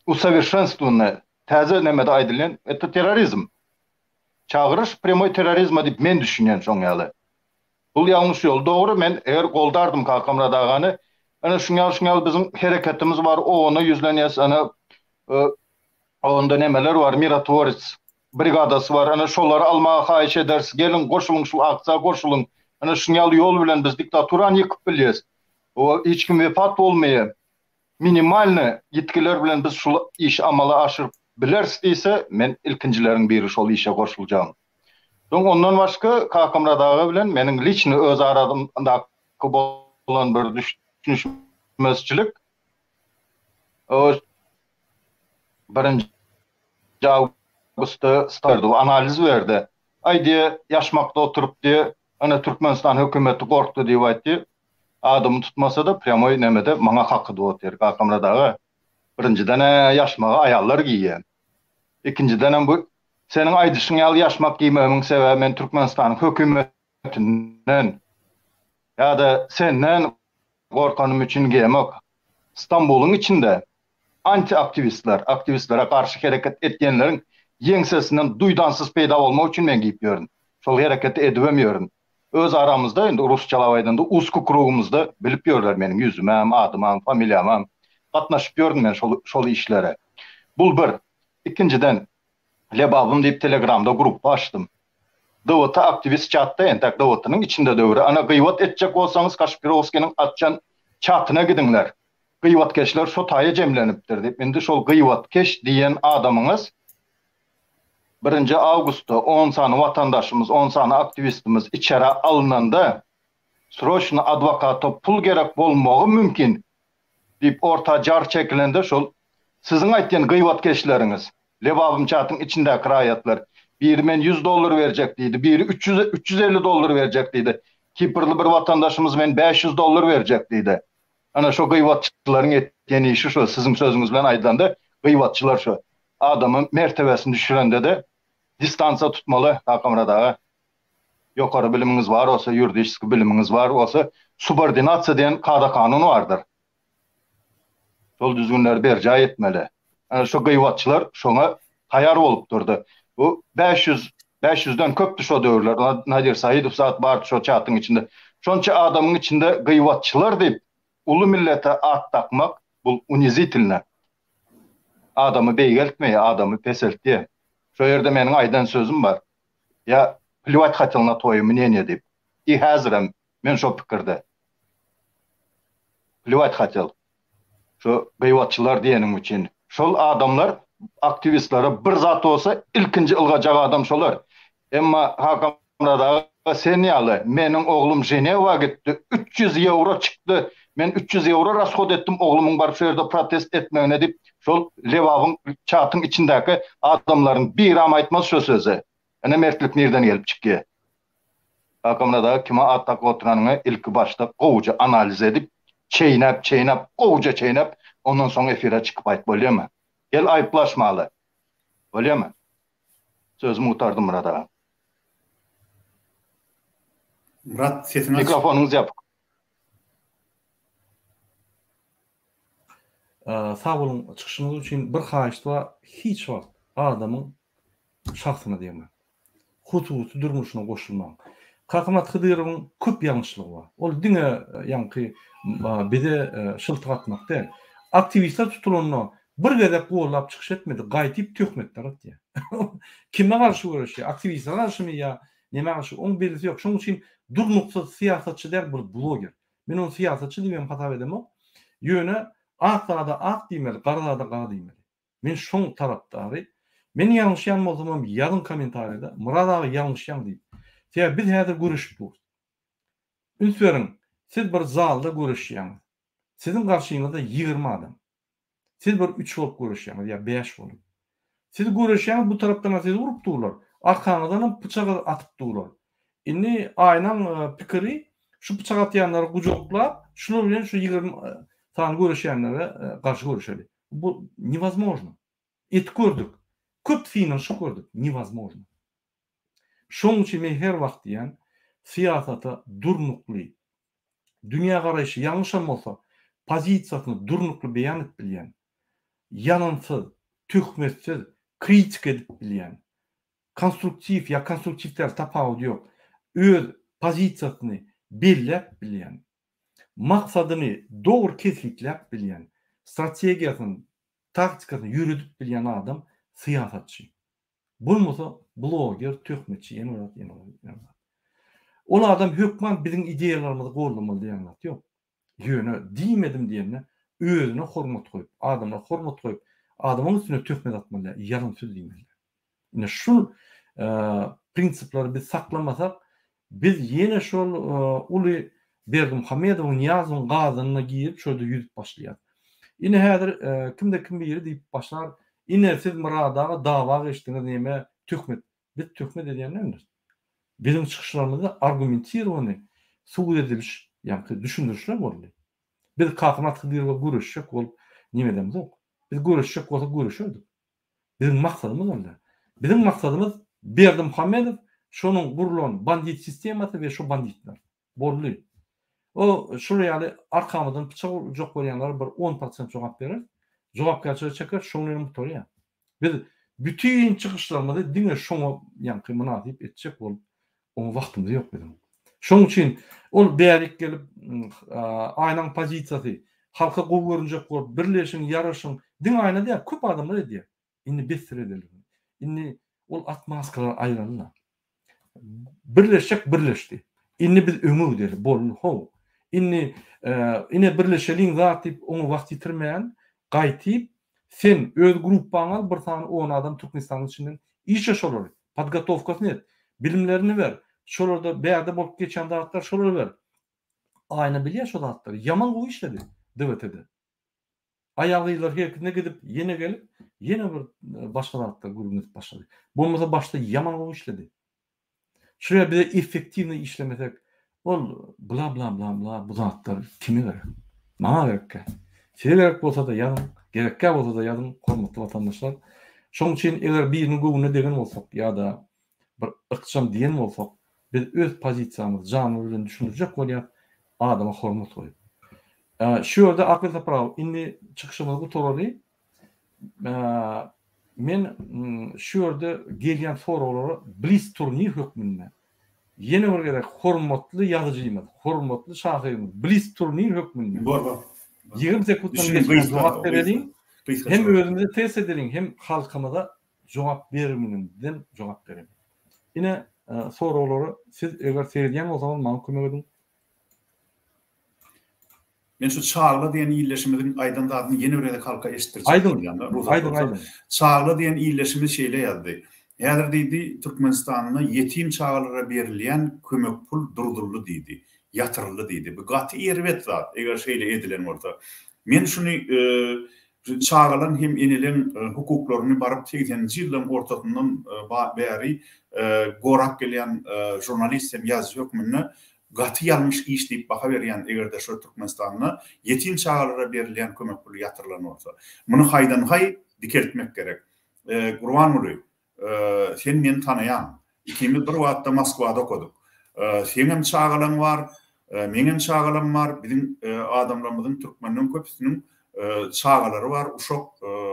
usowirşenstwowannaya, täze nemede aýdylýan, это terrorizm. Çagyryş prýamoý terrorizma diýip men düşünýän şoň ýaly. Bul ýalňyş ýol. Dogry men eger goldardym Kakamyrat agany, ene şuň ýaly şuň ýaly biziň hereketimiz bar, OON-a ýüzlenýäs, ene Onda nemeler bar, Mirotworec brigadasy bar, ana şolary almaga haýyş ederis, geliň goşulyň şul aksiýa goşulyň, ana şuň ýaly ýol bilen biz diktaturany ýykyp bilýäs. Oba hiç kim wepat bolmaýar. Minimalny ýitgiler bilen biz şul işi amala aşyryp bileris diýse, men ilkinjileriň biri şol işe goşuljagym. Soň ondan başga Kakamyrat aga bilen meniň liçny öz aramdaky bolan bir düşünişmezçilik O birinji awgustda berdi, analiz berdi. Aý diýe, ýaşmakda oturyp diýe, ana Türkmenistan hökümeti gorkdy diýip aýtdy. Adymy tutmasa-da prýamoý nemede maňa kakydyp otyr. Kakamyrat aga, birinjiden-ä ýaşmagy aýallar geýýär. Ikinjidenem bu seniň aýdyşyň ýaly ýaşmak geýmegimiň sebäbi men Türkmenistanyň hökümetinden ýa-da senden Gorkanym üçin geýemok. Stambulyň içinde anti-aktiwistler, aktiwistlere garşy hereket etýänleriň ýeňsesinden duýdansyz peýda bolmak üçin men geýip ýörün. Şol hereketi edibem ýörün. Öz aramyzda, indi rusçalap aýdanda, uzky krugymyzda bilip ýörler meniň ýüzümem, adymam, familiýamam. Gatnaşyp ýörün men şol şol işlere. Bul bir. Ikinjiden, Lebabym diýip telegramda gruppa açdym. DWT aktiwist çatda entek DWT-niň içinde döwri. Ana gyýbat etjek bolsaňyz Kaşpirowskiniň açan çatyna gidiňler. Gyýbatkeşler şo taýa jemlenipdir diýip. Indi şol gyýbatkeş diýen adamyňyz birinji awgustda on sany watandaşymyz, on sany aktiwistimiz içerä alynanda sroçno adwokata pul gerek bolmagy mümkin diýip orta jar çekilende şol. Siziň aýtýan gyýbatkeşleriňiz, Lebabym çatyň içindäki raýatlar, biri men 100 dollar berjek diýdi, biri 300, 350 dollar berjek diýdi. Kiprli bir watandaşymyz men 500 dollar berjek diýdi. Ana şo gyýbatçylaryň etýän işi şo, siziň sözüňiz bilen aýdylanda gyýbatçylar şo. Adamy mertebesini düşürende-de distansiýa tutmaly Kakamyrat aga. Ýokary bilimiňiz bar bolsa, ýuridiçeskiý bilimiňiz bar bolsa, subordinasiýa diýen kada-kanun bardyr. Şol düzgünleri berjaý etmeli. Ana şu gyýbatçylar şoňa taýar bolup durdy. Bu 500 500-den köpdi şo döwürler. Nadir Saidow zat bardy şo çatyň içinde. Şonça adamyň içinde gyýbatçylar diýip uly millete at dakmak bul unizitilno. Adamy beýgeltmeýär, adamy peseltýär. Şo ýerde meniň aýdan sözüm bar. Ýa plýuwat hatel na twoýe mneniýe diýip. I häzirem men şo pikirde. Plýuwat hatel. Şo gyýbatçylar diýeniň üçin. Şol adamlar aktiwistlere bir zat bolsa ilkinji ylgajak adam şolar. Emma Hakamyrat aga sen ýaly meniň oglum Ženewa gitdi 300 ýewro çykdy men 300 ýewro rashod etdim oglumyň baryp şo ýerde protest etmegine diýip şol Lebabyň çatyň içindäki adamlaryň biram aýtmaz şo sözi. Ine mertlik nirden gelip çykýa. Kakamyrat aga kime at dakyp oturanyňy ilki başda gowuja analiz edip, çeýnäp çeýnäp gowuja çeýnäp ondan soň efire çykyp aýt bolýamy? Gel aýyplaşmaly. Bolýamy? Sözümi gutardym Myrat aga. Myrat sesiňi aç. Mikrofonyňyz ýapyk. Sag boluň çykyşyňyz üçin bir haýyşt bar hiç wagt adamyň şahsyna degmäň. Hususy durmuşyna goşulmaň. Kakamyrat Hydyrowyň köp ýalňyşlygy bar. Ol diňe ýaňky bize şyltyk atmak däl. Aktiwistler tutulanda bir gezek gollap çykyş etmedi, gaýtyp töhmetler atýar. Kime garşy göreşýär? Aktiwistlere garşymy ýa nämä garşy? Oň bellisi ýok. Şonuň üçin durnuksyz syýasatçy däl bir bloger. Men ony syýasatçy diýip hem hasap edemok. Ýöne ak zada ak diýmeli, gara zada gara diýmeli. Men şoň tarapdary. Men ýalňyşýan bolsamam ýazyň kommentariýada Myrat aga ýalňyşýaň diýip. Sebäbi biz häzir göreşip durus. Üns beriň, siz bir zalda göreşýäňiz. Siziň garşyňyzda 20 adam. Siz bir üç bolup göreşýäňiz ýa bäş bolup. Siz göreşýäňiz bu tarapdanam sizi urup durlar. Arkaňyzdanam pyçak atyp durlar. Indi Aýnaň pikiri şu pyçak atýanlary gujaklap, şular bilen şu 20 sany göreşýänlere garşy göreşeli. Bu newozmojno. Et gördük. Köp synanyşyk gördük. Newozmojno. Şonuň üçin men her wagt diýýän, syýasata durnukly, dünýägaraýşy ýalňyşam bolsa, pozisiýasyny durnukly beýan edip bilýän, ýalansyz, töhmetsiz kritika edip bilýän, konstruktiw ýa konstruktiw däl tapawudy ýok, öz pozisiýasyny belläp bilýän, maksadyny dogry kesgitläp bilýän, strategiýasyny, taktikasyny ýöredip bilýän adam syýasatçy. Bolmasa bloger, töhmetçi ýene bir zat, ýene bir zat, ýene bir zat. Ol adam hökman biziň ideýalarymyzy goldamaly diýen zat ýok. Ýöne diýmedim diýende özüne hormat goýup, adamlara hormat goýup, adamyň üstüne töhmet atmaly däl, ýalan söz diýmeli däl. Ine şul prinsipleri biz saklamasak, biz ýene şol uly Berdimuhamedowyň, Nyýazowyň gazanyna girip şo ýerde ýüzüp başlaýarys. Ine häzir kimde kim biri diýip başlar, ine siz Myrat aga dawa geçdiňiz neme töhmet. Biz töhmet edýän däldiris. Biziň çykyşlarymyzda argumentirowany subut ediliş, ýagny düşündirişler boldy. Biz Kakamyrat Hydyrowa göreşjek bolup neme edemzok. Biz göreşjek bolsak göreşerdik. Biziň maksadymyz ol däl. Biziň maksadymyz Berdimuhamedow, şonuň gurlan bandit sistemasy we şo banditler. Boldy. O şular ýaly arkamyzdan pyçak urjak bolýanlara bir on prosent jogap bereris. Jogapkärçilige çekeris, şoň bilen gutarýar. Biz bütin çykyşlarymyzy diňe şoňa ýaňky mynasyp etjek bolup, oňa wagtymyz ýok biziň. Şonuň üçin ol bärik gelip, Aýnaň pozisiýasy, halka gowy görünjek bolup, birleşiň, ýaraşyň, diňe Aýna däl, köp adamlar edýär. Indi besdir edeli. Indi ol atmaskalary aýraly-da. Birleşjek birleşdi. Indi biz öňe gideli, boldy, how. Indi ine birleşeliň zat diýip oňa wagt ýitirmän, gaýtyp sen öz gruppaňy al, bir sany on adam Türkmenistanyň içinden işe şolary, podgotowkasyny et, bilimlerini ber, şolarda bärde bolup geçýän zatlar şolara ber. Aýna bilýär şo zatlary. Ýaman gowy işledi DWT-de. Aýal-gyzlar herkine gidip, ýene gelip, ýene bir başga zatlar gürrüň edip başlady. Bolmasa başda ýaman gowy işledi. Şuraya bize effektiwnyý işlemesek, ol bla bla bla bla bu zatlar kime gerek? Maňa gerekkä. Size gerek bolsa-da ýazyň, gerekkä bolsa-da ýazyň, hormatly watandaşlar. Şonuň üçin eger biriniň göwnüne degen bolsak ýa-da bir ykjam diýen bolsak, biz öz pozisiýamyzy janymyz bilen düşündirjek bolýas, adama hormat goýup. Şu ýerde Akyl Saparow, indi çykyşymyzy gutaraly. Men şu ýerde gelýän soraglara blis turnir hökmünde ýene bir gezek hormatly ýazyjymyz, hormatly şahyrymyz blis turnir hökmünde 20 sekuntdan geçmän jogap bereliň. Hem özümize test edeliň, hem halkymyza jogap bermegimizden jogap bereliň. Ine soraglara siz eger seredýän bolsaňyz maňa kömek ediň. Men şu Çagla diýen ildeşimiziň aýdan zadyny ýene bir gezek halka eşitdirjek Aýdyň, bolýan-da, rugsat aýdyň, bolsa. aýdyň. Çagla diýen ildeşimiz şeýle ýazdy, Häzir diýdi, Türkmenistanda ýetim çagalara berilýän kömek pul durduldy diýdi, ýatyryldy diýdi. Bu gaty erbet zat, eger şeýle edilen bolsa. Men şuny şu çagalaň hem eneleň hukuklaryny baryp segseninji ýyllaryň ortasyndan bäri gorap gelýän žurnalist hem ýazyjy hökmünde Gaty ýalňyş iş diýip baha berýän egerde şo Türkmenistanda ýetim çagalara berilýän kömek puly ýatyrylan bolsa. Muny haýdan haý dikeltmek gerek. Gurbanguly, sen meni tanaýaň. Ikimiz bir wagtda Moskwada okadyk. Seňem çagalaň bar, meňem çagalam bar, biziň adamlarymyzyň türkmenden köpüsiniň çagalary bar, uşak,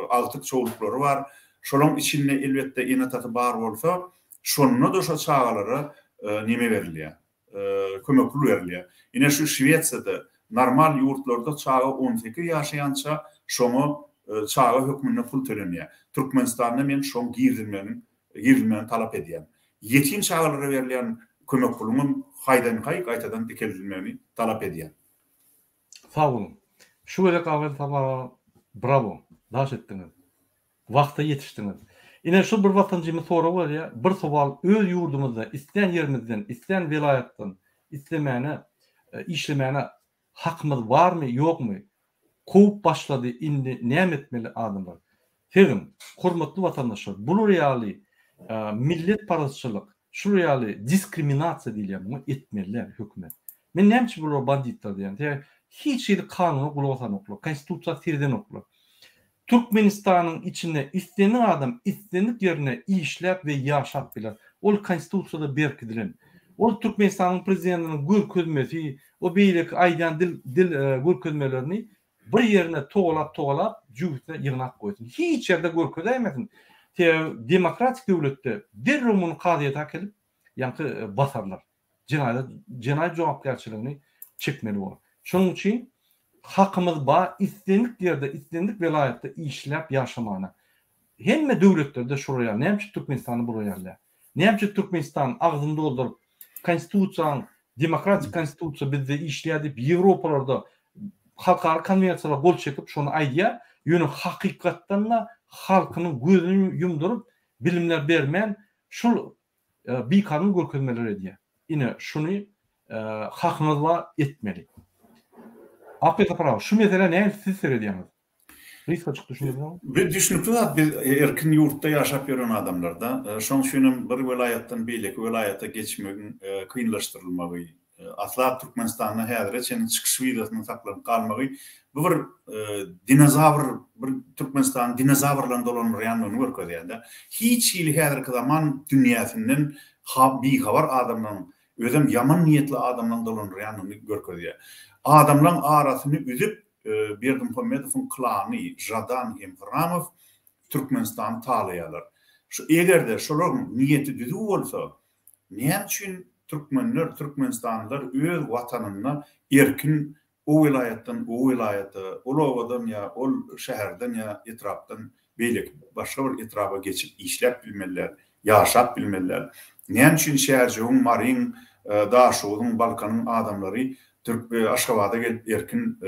agtyk çowluklary bar. Şolaň içinde elbetde ene-atasy bar bolsa, Şonda-da şo çagalara neme berilýär? Kömek pul berilýär. Ine şu Şwesiýada, normal ýurtlarda çaga 18 ýaşaýança şoňa çaga hökmünde pul tölenýär. Türkmenistanda men şoň girizilmeginiň girizilmegini talap edýän. Ýetim çagalara berilýän kömek puluňam haýdan-haý gaýtadan dikeldilmegini talap edýän. Sag boluň. Şu gezek Awel Saparowa bravo. Daş etdiňiz. Wagta ýetişdiňiz. Ine şu bir watanjymyz sorag berýär, bir sowal öz ýurdumyzda islän ýerimizden, islän welaýatdan islemäne, işlemäne hakymyz barmy, ýokmy? Kowup başlady indi näme etmeli adamlar? Seziň, hormatly watandaşlar, bular ýaly milletparazçylyk, şular ýaly diskriminasiýa diýilýär muňa etmeli däl hökümet. Men näme üçin bulara banditler diýýän? Sebäbi hiç hili kanuna gulak asanoklar, konstitusiýa seredenoklar. Türkmenistanyň içinde islendik adam islendik ýerinde işläp we ýaşap biler. Ol konstitusiýada berkidilen. Ol Türkmenistanyň prezidentiniň görkezmesi, o beýleki aýdýan dil dil görkezmelerini bir ýerine togalap togalap jübüsine ýygnap goýsun. Hiç ýerde görkezäýmesin. Sebäbi demokratik döwletde derrew muny kazyýete äkelip ýaňky basarlar. Jenaýat jenaýat jogapkärçiligini çekmeli bolar. Şonuň üçin hakymyz bar islendik ýerde, islendik welaýatda işläp ýaşamana. Hemme döwletlerde şular ýaly. Näme üçin Türkmenistanda bular ýaly däl? Näme üçin Türkmenistan agzyny dolduryp konstitusiýaň demokratik konstitusiýa bizde işleýär diýip Ýewropalarda halkara konwensiýalara gol çekip şony aýdýar, ýöne hakykatdan-da halkynyň gözüni ýumduryp bilimler bermän şul bikanun görkezmeler edýär. Ine şuny hakyňyz bar etmeli. Akbek Sapar aga şu meselä nähili siz seredýäňiz? Gysgajyk düşündirseňiz. Biz düşnükli zat biz erkin ýurtda ýaşap ýören adamlarda. Şoň üçinem bir welaýatdan beýleki welaýata geçmegiň kynlaşdyrylmagy, asla Türkmenistanda häzire çenli çykyş wizasynyň saklanyp galmagy bu bir dinozawr bir Türkmenistanyň dinozawrlaryň dolandyrýandygyny görkezýär-de. Hiç hili häzirki zaman dünýäsinden bihabar adamlaryň, özem ýaman niýetli adamlaryň dolandyrýandygyny görkezýär. Adamlaryň arasyny üzüp, Berdimuhamedowyň klany Žadan hem Hramow Türkmenistany talaýarlar. Şu eger-de şolaryň niýeti düzüw bolsa, näme üçin türkmenler, türkmenistanlylar öz watanynda erkin o welaýatdan o welaýata, ol obadan ýa ol şäherden ýa etrapdan beýleki başga bir etraba geçip işläp bilmeliler, ýaşap bilmeliler. Näme üçin Şärjewiň, Maryň, Daşoguzyň, Balkanyň adamlary türk Aşgabada gelip erkin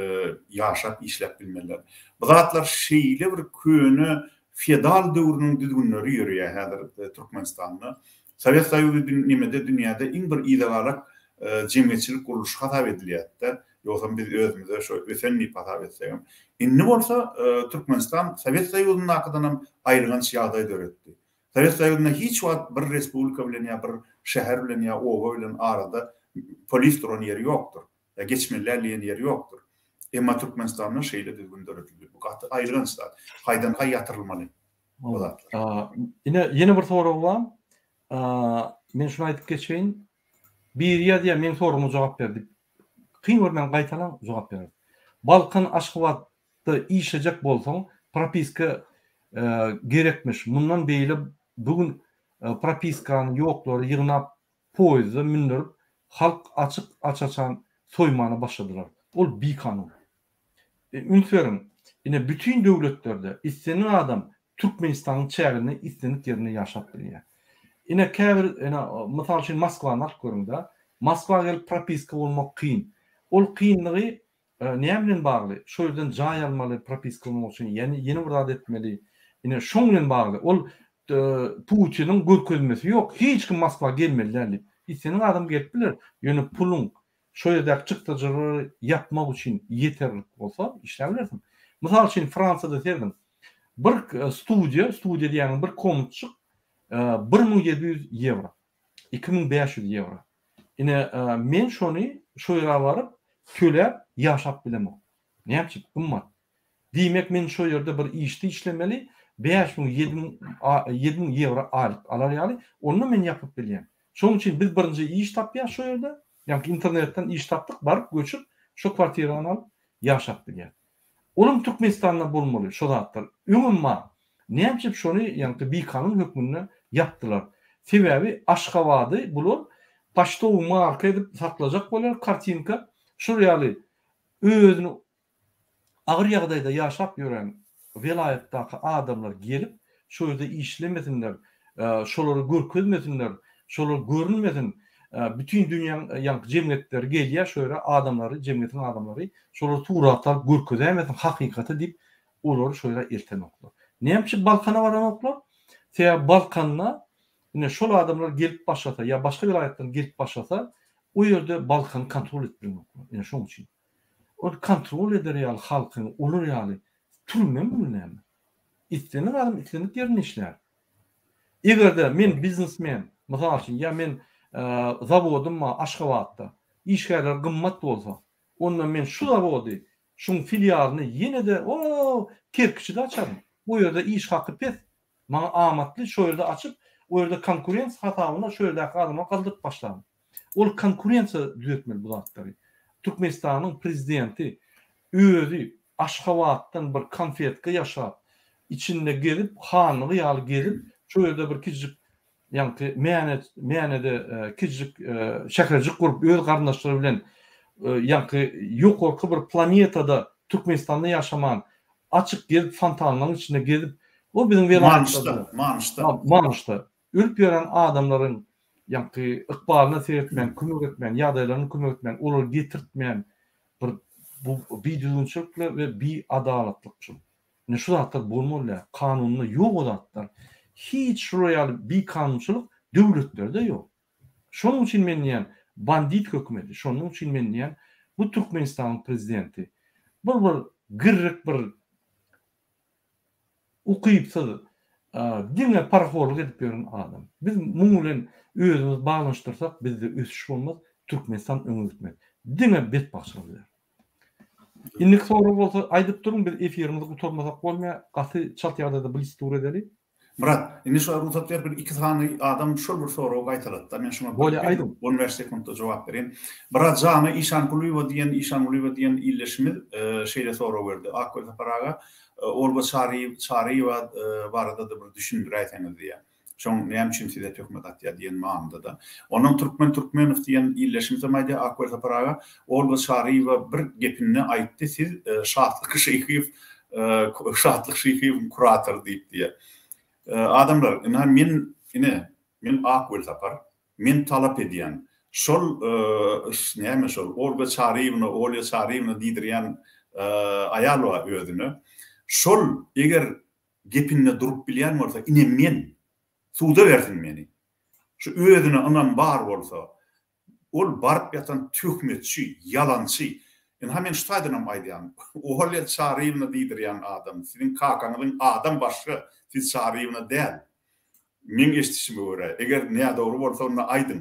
ýaşap, işläp bilmeliler. Bu zatlar şeýle bir köne feodal döwrüniň düzgünleri ýöreýär häzir Türkmenistanda. Sowet Soýuzy nemede dünýäde iň bir yzagalak jemgyýetçilik gurluşy hasap edilýärdi-de. Ýogsam biz özümize şo ösen diýip hasap etsegem. Indi bolsa Türkmenistan Sowet Soýuzyndakydanam aýylganç ýagdaý döretdi. Sowet Soýuzynda hiç wagt bir respublika bilen ýa bir şäher bilen ýa oba bilen arada polis duran ýeri ýokdur. Ýa geçmeli däl diýen ýeri ýokdur. Emma Türkmenistanda şeýle düzgün döredildi. Bu gaty aýylganç zat. Haýdan-haý ýatyrylmaly bu zatlar. Ine, ýene bir sorag bar. Men şuny aýdyp geçeýin. Biri ýazýar, meň soragyma jogap ber diýip. Kyn görmän gaýtalaň, jogap bereris. Balkan Aşgabatda işlejek bolsaň, propiska gerekmiş. Mundan beýle bu gün propiskany ýoklary ýygnap poýezde mündürip, halk açyk aç-açan soýmana başladylar. Ol bikanun. Üns beriň, ine bütin döwletlerde islendik adam Türkmenistanyň çäginde islendik ýerinde ýaşap bilýär. Ine käbir ine mysal üçin Moskwany alyp görüň-dä. Moskwa gelip propiska bolmak kyn. Ol kynlygy näme bilen bagly? Şo ýerden jaý almaly propiska bolmak üçin, ýa ýene bir zat etmeli. Ine şoň bilen bagly. Ol Putiniň görkezmesi ýok. Hiç kim Moskwa gelmeli däl diýip. Islendik adam gelip biler. Ýöne puluň şo ýerdäki çykdajylary ýapmak üçin ýeterlik bolsa işläp bilersiň. Mysal üçin Fransiýada serediň. Bir studiýa, studiýa diýýäniň bir komnatjyk 1700 ýewro. 2500 ýewro. Ine men şony şo ýere baryp töläp ýaşap bilemok. Näme üçin? Gymmat. Diýmek men şo ýerde bir işde işlemeli, 5000, 7000, 7000 ýewro aýlyk alar ýaly, onda men ýapyp bilýän. Şonuň üçin biz birinji iş tapýas şo ýerde, ýagny internetden iş tapdyk, baryp göçüp şo kwartirany alyp ýaşap bilýäs. Olam Türkmenistanda bolmaly şo zatlar. Öňem bar. Näme üçin şony ýagny bikanun hökmünde ýapdylar. Sebäbi Aşgabady bular poçtowy marka edip saklajak bolýar kartinka. Şol ýaly özüni agyr ýagdaýda ýaşap ýören welaýatdaky adamlar gelip şo ýerde işlemesinler, şolary görkezmesinler, şolar görünmesin, bütin dünýäň ýaňky jemgyýetleri gelýär şo ýere adamlary, jemgyýetiň adamlary şolary surata alyp görkezäýmesin hakykaty diýip olary şo ýere eltenoklar. Näme üçin Balkana baranoklar? Sebäbi Balkanda ine şol adamlar gelip başlasa ýa başga welaýatdan gelip başlasa o ýerde Balkany kontrol edip bilenoklar. Ine şoň üçin. Ol kontrol eder ýaly halkyňy olar ýaly türmemi bu näme? Islendik adam islendik ýerinde işlär. Eger-de men biznesmen, mysal üçin, ýa men zawodym bar Aşgabatda, işgärler gymmat bolsa, onda men şu zawody, şuň filialyny ýene-de o Kerkiçide açaryn. O ýerde iş haky pes, Maňa amatly şo ýerde açyp, o ýerde konkurensiýa hasabyna şo ýerdäki adamlary galdyryp başlaryn. Ol konkurensiýa düzetmeli bu zatlary. Türkmenistanyň prezidenti özi Aşgabatdan bir konfetka ýaşap, içinde gezip, hanlygy ýaly gezip, şo ýerde bir kiçijik ýaňky Mäne Mänede kiçijik şäherjik gurup öz garyndaşlary bilen ýaňky ýokarky bir planetada Türkmenistanda ýaşaman açyk gezip fontanlaryň içinde gezip o biziň welaýatlarda Manyşda Manyşda ölüp ýören adamlaryň ýaňky ykbalyna seretmän kömek etmän ýagdaýlaryna kömek etmän olary getirtmän bir bu bidüzgünçilikle we biadalatlyk şul. Ine şu zatlar bolmaly däl. Kanunda ýok o zatlar. Hiç şular ýaly bikanunçylyk döwletlerde ýok. Şonuň üçin men diýýän bandit hökümeti, şonuň üçin men diýýän bu Türkmenistanyň prezidenti bir bir girrik bir ukypsyz diňe parahorlyk edip ýören adam. Biz muň bilen özümizi baglanyşdyrsak bizde ösüş bolmaz, Türkmenistan öňe gitmez. Diňe betbagtçylyk eder. Indiki sorag bolsa aýdyp duruň biz efirimizi gutarmasak bolmaýar gaty çalt ýagdaýda blitz tur edeli. Myrat, indi şoňa rugsat ber bir iki sany adam şol bir soragy gaýtalatda men şoňa Bolýa aýdyň. 15 sekuntda jogap bereýin. Myrat jana Işankulyýewa diýen Işangulyýewa diýen ildeşimiz şeýle sorag berdi. Akgöl Sapar aga Olga Çaryýew Çaryýewa barada-da bir düşündiräýseňiz diýýär. Şoň näme üçin size töhmet atýar diýen manyda-da. Ondan Türkmen Türkmenow diýen ildeşimizem aýdýar, Akgöl Sapar aga, Olga Çaryýewa bir gepinde aýtdy, siz Şatlyk Şyhyýew, Şatlyk Şyhyýewiň kuratory diýip diýýär. Adamlar, ynha men, ine, men Akgöl Sapar, men talap edýän, şol, näme şol, Olga Çaryýewna, Olýa Çaryýewna diýdirýän aýal bar özüne. Şol eger gepinde durup bilýän bolsa, ine men, suda bersin meni. Şu özüne ynam bar bolsa, ol baryp ýatan töhmetçi, ýalançy. Ynha men şu taýdanam aýdýan, Olýa Çaryýewna diýdirýän adam, siziň kakaňyzyň adam başga, siz Çaryýewna däl. Meň eşidişime görä, eger nädogry bolsa onda aýdyň.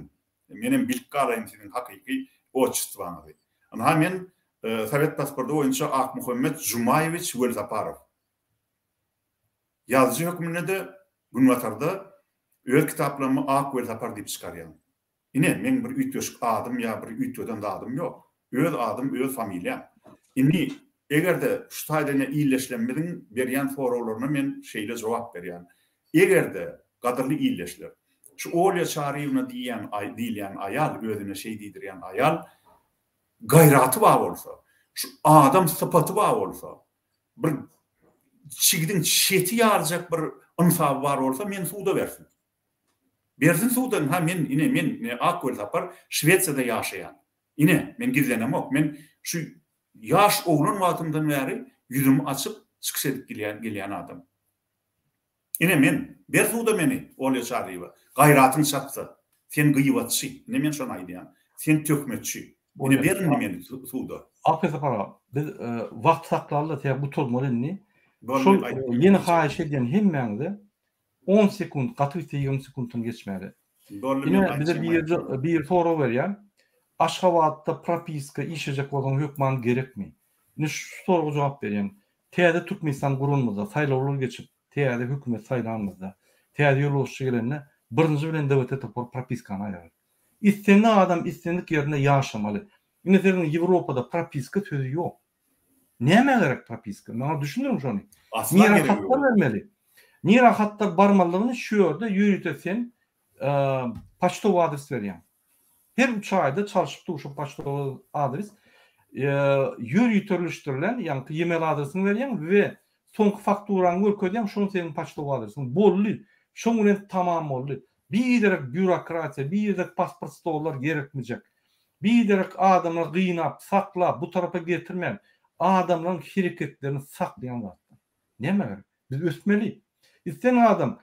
Menem bilip galaýyn siziň hakyky otçestwaňyzy. Ynha men sowet pasporty boýunça Akmuhammet Jumaýewiç Welsaparow. Ýazyjy hökmünde-de Günbatarda öz kitaplarymy Ak Welsapar diýip çykarýan. Ine, meň bir üýtgeşik adym ýa bir üýtgeden zadym ýok. Öz adym, öz familiýam. Indi, eger-de şu taýda ine ildeşlerimiziň berýän soraglaryna men şeýle jogap berýän. Eger-de, gadyrly ildeşler, şu Olýa Çaryýewna diýýän diýilýän aýal, özüne şeý diýdirýän aýal gaýraty bar bolsa, şu adam sypaty bar bolsa, bir çigidiň çeti ýalyjak bir ynsaby bar bolsa, meni suda bersin. Bersin sudan ha men ine men ine Ak Welsapar Şwesiýada ýaşaýan. Ine men gizlenemok men şu ýaş oglan wagtymdan bäri ýüzümi açyp çykyş edip gelýän gelýän adam. Ine men ber suda meni Olýa Çaryýewa gaýratyň çatsa sen gyýbatçy ine men şony aýdýan sen töhmetçi ine ber indi meni suda. Ak Welsapar aga biz wagt saklaly-da sebäbi gutarmaly indi. Şol ýene haýyş edýän hemmäňize On sekunt, gaty gitse 20 sekuntdan geçmäli. Ine bize bir bir sorag berýär. Aşgabatda propiska işlejek bolsaň hökman gerekmi? Ine şu soraga jogap berýän. Täze Türkmenistan guranymyzda, saýlawlar geçip, täze hökümet saýlanymyzda, täze ýolbaşçy gelende birinji bilen DWT topary propiskany aýyrar. Islendik adam islendik ýerinde ýaşamaly. Ine serediň Ýewropada propiska sözi ýok. Nämä gerek propiska? Maňa düşündiriň şony. Asla Nirä geregi hatlar ýok. bermeli? Nirä hatlar barmalydygyny şu ýerde ýörite sen poçtowy adres berýäň. Her üç aýda çalşyp dur şo poçtowy adres. Ýöriteleşdirilen, ýaňky e-mail adresiňi berýäň we soňky fakturaňy görkezýäň, şol seniň poçtowy adresiň. Boldy. Şoň bilen tamam boldy. Biderek býurokratiýa, biderek pasport stollar gerekmejek. Biderek adamlary gynap, saklap, bu tarapa getirmän, adamlaryň hereketlerini saklaýan zatlar. Nämä gerek? Biz ösmeli. Islendik adam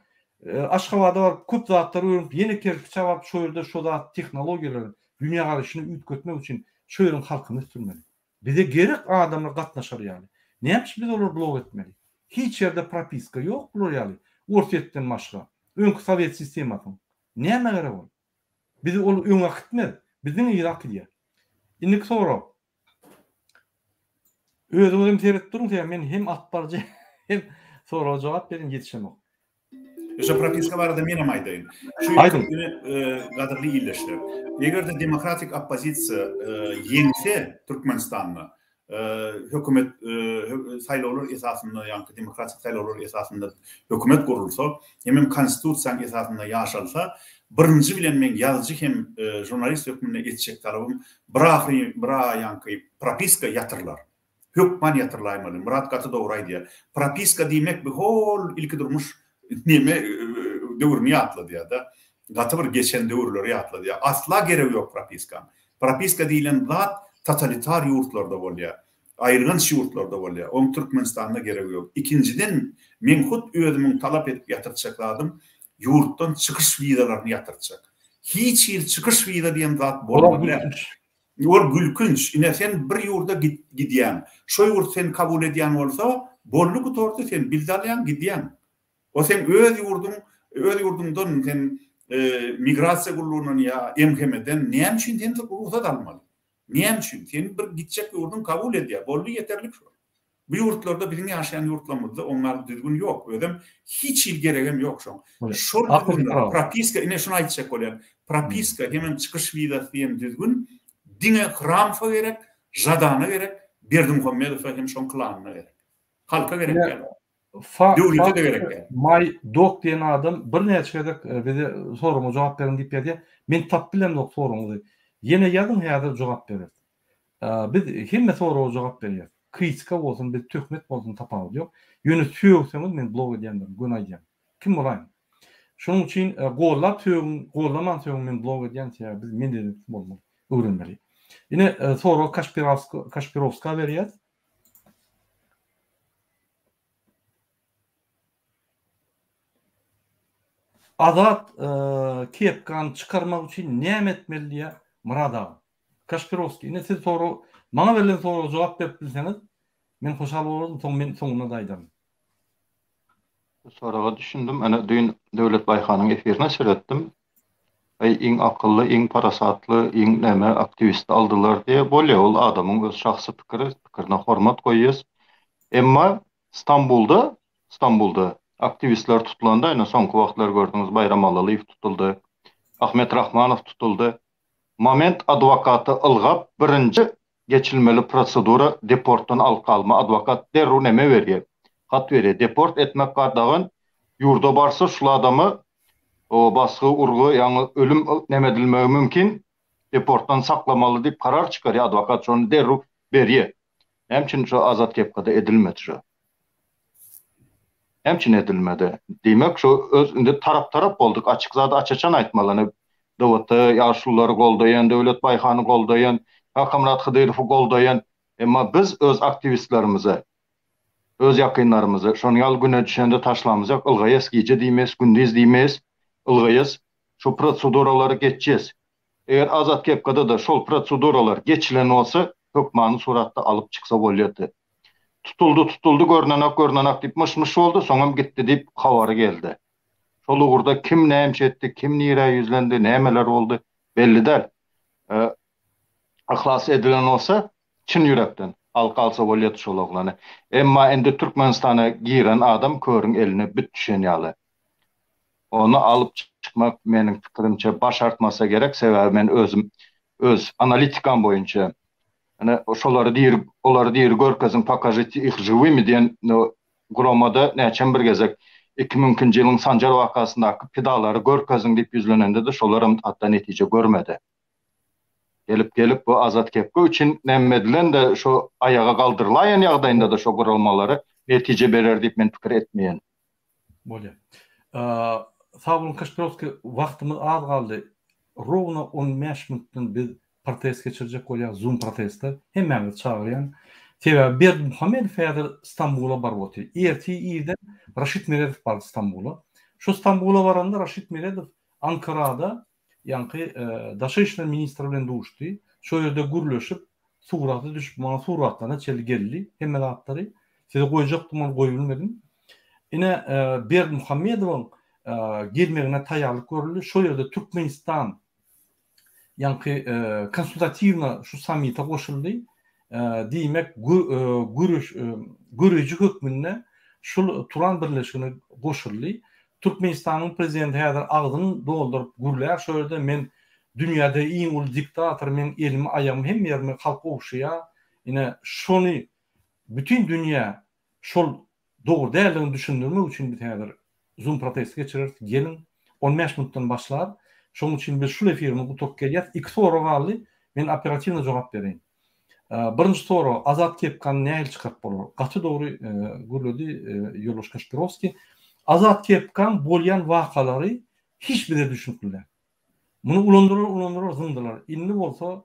Aşgabada baryp köp zatlary öwrenip, ýene kerpiçä baryp şo ýerde şo zat tehnologiýalary, dünýägaraýşyny üýtgetmek üçin şo ýeriň halkyny ösdürmeli. Bize gerek adamlar gatnaşar ýaly. Näme üçin biz olary blok etmeli? Hiç ýerde propiska ýok bular ýaly. Orsýetden başga. Öňki sowet sistemasynyň. Nämä gerek ol? Bizi ol öňe äkitmez. Bizi diňe yza äkidýär. Indiki sorag. Özüňiz hem seredip duruň, sebäbi men hem alyp baryjy, hem soraga jogap berýän ýetişemok. Şu propiska barada men hem aýdaýyn. Şu Aýdyň. Gadyrly ildeşler, eger-de demokratik oppozisiýa ýeňse Türkmenistanda, hökümet saýlawlar esasynda, ýaňky demokratik saýlawlar esasynda hökümet gurulsa, hemem konstitusiýanyň esasynda ýaşalsa, birinji bilen meň ýazyjy hem žurnalist hökmünde etjek talabym bir ahyry bir ýaňky propiska ýatyrylar. Hökman ýatyrylaýmaly. Myrat gaty dogry aýdýar. Propiska diýmek bu hol ilkidurmuş neme döwrüni ýatladýar-da. Gaty bir geçen döwürleri ýatladýar. Asla geregi ýok propiskaň. Propiska diýlen zat totalitar ýurtlarda bolýar. Aýylganç ýurtlarda bolýar. Oň Türkmenistanda geregi ýok. Ikinjiden, meň hut özümiň talap edip ýatyrtjak zadym, ýurtdan çykyş wizalaryny ýatyrtjak. Hiç hili çykyş wiza diýen zat bolmaly däl. Ol gülkünç. Ine sen bir ýurda gidýäň. Şo ýurt seni kabul edýän bolsa, boldy gutardy, sen bilet alýaň, gidýäň. O seň öz ýurduň, öz ýurduňdan sen migrasiýa gullugyndan ýa MHM-den näme üçin sen rugsat almaly? Näme üçin? Seni bir gitjek ýurduň kabul edýär. Boldy ýeterlik şol. Bu ýurtlarda biziň ýaşaýan ýurtlarymyzda oňa düzgün ýok. Özem hiç hili geregem ýok şoň. Şol düzgünler, propiska, ine şuny aýtjak bolýan. Propiska hemem çykyş wizasy diýen düzgün diňe Hramowa gerek, Žadana gerek, Berdimuhamedowa hem şoň klanyna gerek. Halka gerek däl. Döwlete-de gerek däl. My dog diýen adam birnäçe gezek bize soragyma jogap beriň diýip ýazýar. Men tapyp bilemzok soragyňyzy. Ýene ýazyň häzir jogap bereris. Biz hemme soraga jogap berýäris. Kritika bolsun, biz töhmet bolsun tapawudy ýok. Ýöne sögseňiz men blok edýändirin, göni aýdýan. Kim bolaýyn. Şonuň üçin gollap sögüň, gollaman sögüň men blok edýän sebäbi biz medeniýetli bolmaly, öwrenmeli. Ine soragy Kaşpirowska berýäs. Azat kepkany çykarmak üçin näme etmeli diýýär Myrat aga. Kaşpirowskiý, ine siz sorag, maňa berlen soraga jogap berip bilseňiz, men hoşal bolardym, soň men soňunda-da aýdaryn. Soraga düşündim. Ene düýn Döwlet Baýhanyň efirine seretdim. Aý iň akylly, iň parasatly, iň näme aktiwisti aldylar diýe. Bolýa ol adamyň öz şahsy pikiri, pikirine hormat goýýas. Emma Stambulda, Stambulda aktiwistler tutulanda, ine soňky wagtlar gördüňiz Baýram Allalyýew tutuldy, Ahmet Rahmanow tutuldy. Moment adwokaty ylgap birinji geçilmeli prosedura deportdan alyp galma adwokat derrew neme berýär hat berýär deport etmek gadagan ýurda barsa şul adama o basgy urgy ýaňy ölüm neme edilmegi mümkin deportdan saklamaly diýip karar çykarýar adwokat şony derrew berýär näme üçin şo azat kepkada edilmedi şo. Näme üçin edilmedi? Diýmek şu öz indi tarap tarap bolduk açyk zady aç-açan aýtmaly ine DWT ýaşululary goldaýan Döwlet Baýhany goldaýan Kakamyrat Hydyrowy goldaýan emma biz öz aktiwistlerimizi öz ýakynlarymyzy şonuň ýaly güne düşende taşlamyzok ylgaýas gije diýmeýs gündiz diýmeýs ylgaýas şu proseduralary geçjes Eger Azat Kepkada-da şol proseduralar geçilen bolsa, hökmany suratda alyp çyksa bolýardy. Tutuldy, tutuldy, görnenok, görnenok diýip myş-myş boldy, soňam gitdi diýip habary geldi. Şol ugurda kim näme etdi, kim nirä ýüzlendi, nämeler boldy, belli däl. Yhlas edilen bolsa, çyn ýürekden alyp galsa bolýardy şol oglany. Emma indi Türkmenistana giren adam körüň eline bit düşen ýaly. Ony alyp çykmak meniň pikirimçe başartmasa gerek, sebäbi men özüm öz analitikam boýunça ine şolary diri olary diri görkeziň pokažite ih žiwymi diýen guramada näçem bir gezek 2000-nji ýylyň Sanjar wakasyndaky pidalary görkeziň diýip ýüzlenende-de şolaram hatda netije görmedi. Gelip gelip bu Azat Kepka üçin näme edilen-de şo aýaga galdyrylaýan ýagdaýynda-da şo guramalary netije berer diýip men pikir etmeýän. Bolýar. Sag boluň Kaşpirowskiý, wagtymyz az galdy. Rowna 15 minutdan biz protest geçirjek bolýas, zoom proteste. Hemmäňizi çagyrýan. Sebäbi Berdimuhamedow häzir Stambula baryp otyr. Ertir irden Raşid Meredow bardy Stambula. Şu Stambula baranda Raşid Meredow Ankarada ýaňky daşary işler ministri bilen duşdy. Şo ýerde gürleşip, surata düşüp, maňa suratlaryna çenli geldi hemme zatlary. Size goýjakdym, ony goýubilmedim. Ine, Berdimuhamedowyň gelmegine taýýarlyk görüldi. Şo ýerde Türkmenistan ýaňky konsultatiwna şu sammite goşuldy. Diýmek, göreş göreji hökmünde şul Turan birleşigine goşuldy. Türkmenistanyň prezidenti häzir agzyny dolduryp gürlär şo ýerde men dünýäde iň uly diktator meň elimi aýagymy hemme ýerimi halk ogşaýar ine şony bütin dünýä şol dogry däldigini düşündirmek üçin biz häzir zoom protesti geçireris geliň 15 minutdan başlar şonuň üçin biz şul efirimizi gutaryp gelýäs iki sorag galdy men operatiwno jogap bereýin. Birinji sorag, Azat Kepkany nähili çykaryp bolar? Gaty dogry gürledi ýoldaş Kaşpirowskiý. Azat Kepkaň bolýan wakalary hiç bize düşnükli däl. Muny ulandylar, ulandylar, zyňdylar. Indi bolsa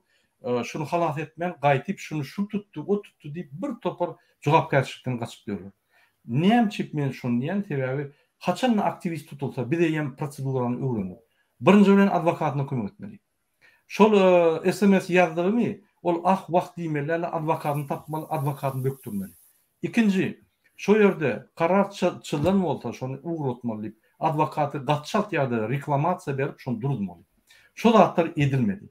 şuny halas etmän gaýtyp şuny şu tutdy, o tutdy diýip bir topar jogapkärçilikden gaçyp ýörler. Näme üçin men şony diýýän, sebäbi haçanda aktiwist tutulsa biz eýýäm prosedurany öwrendik. Birinji bilen adwokatyna kömek etmeli. Şol sms ýazdygymy ol ah wah diýmeli däl adwokatyny tapmaly adwokatyny bökdürmeli. Ikinji şo ýerde karar çyzlan bolsa şony ugratmaly diýip adwokaty gaty çalt ýagdaýda reklamasiýa berip şony duruzmaly. Şo zatlar edilmedi.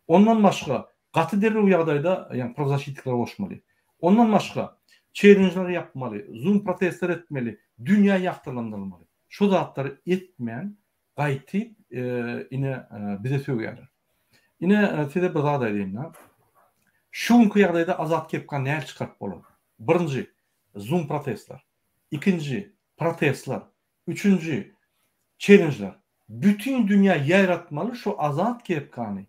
Ondan başga gaty derrew ýagdaýda ýagny prawzaşitnikleri goşmaly. Ondan başga çellenjleri ýapmaly, zoom protestler etmeli, dünýä ýagtylandyrylmaly. Şo zatlary etmän Gaýtyp ine bize sögýärler. Ine size bir zat aýdaýyn-da. Şu günki ýagdaýda Azat Kepkany nähili çykaryp bolar? Birinji, zoom protestler. Ikinji, protestler. Üçünji, çellenjler. Bütin dünýä ýaýratmaly şu Azat Kepkany,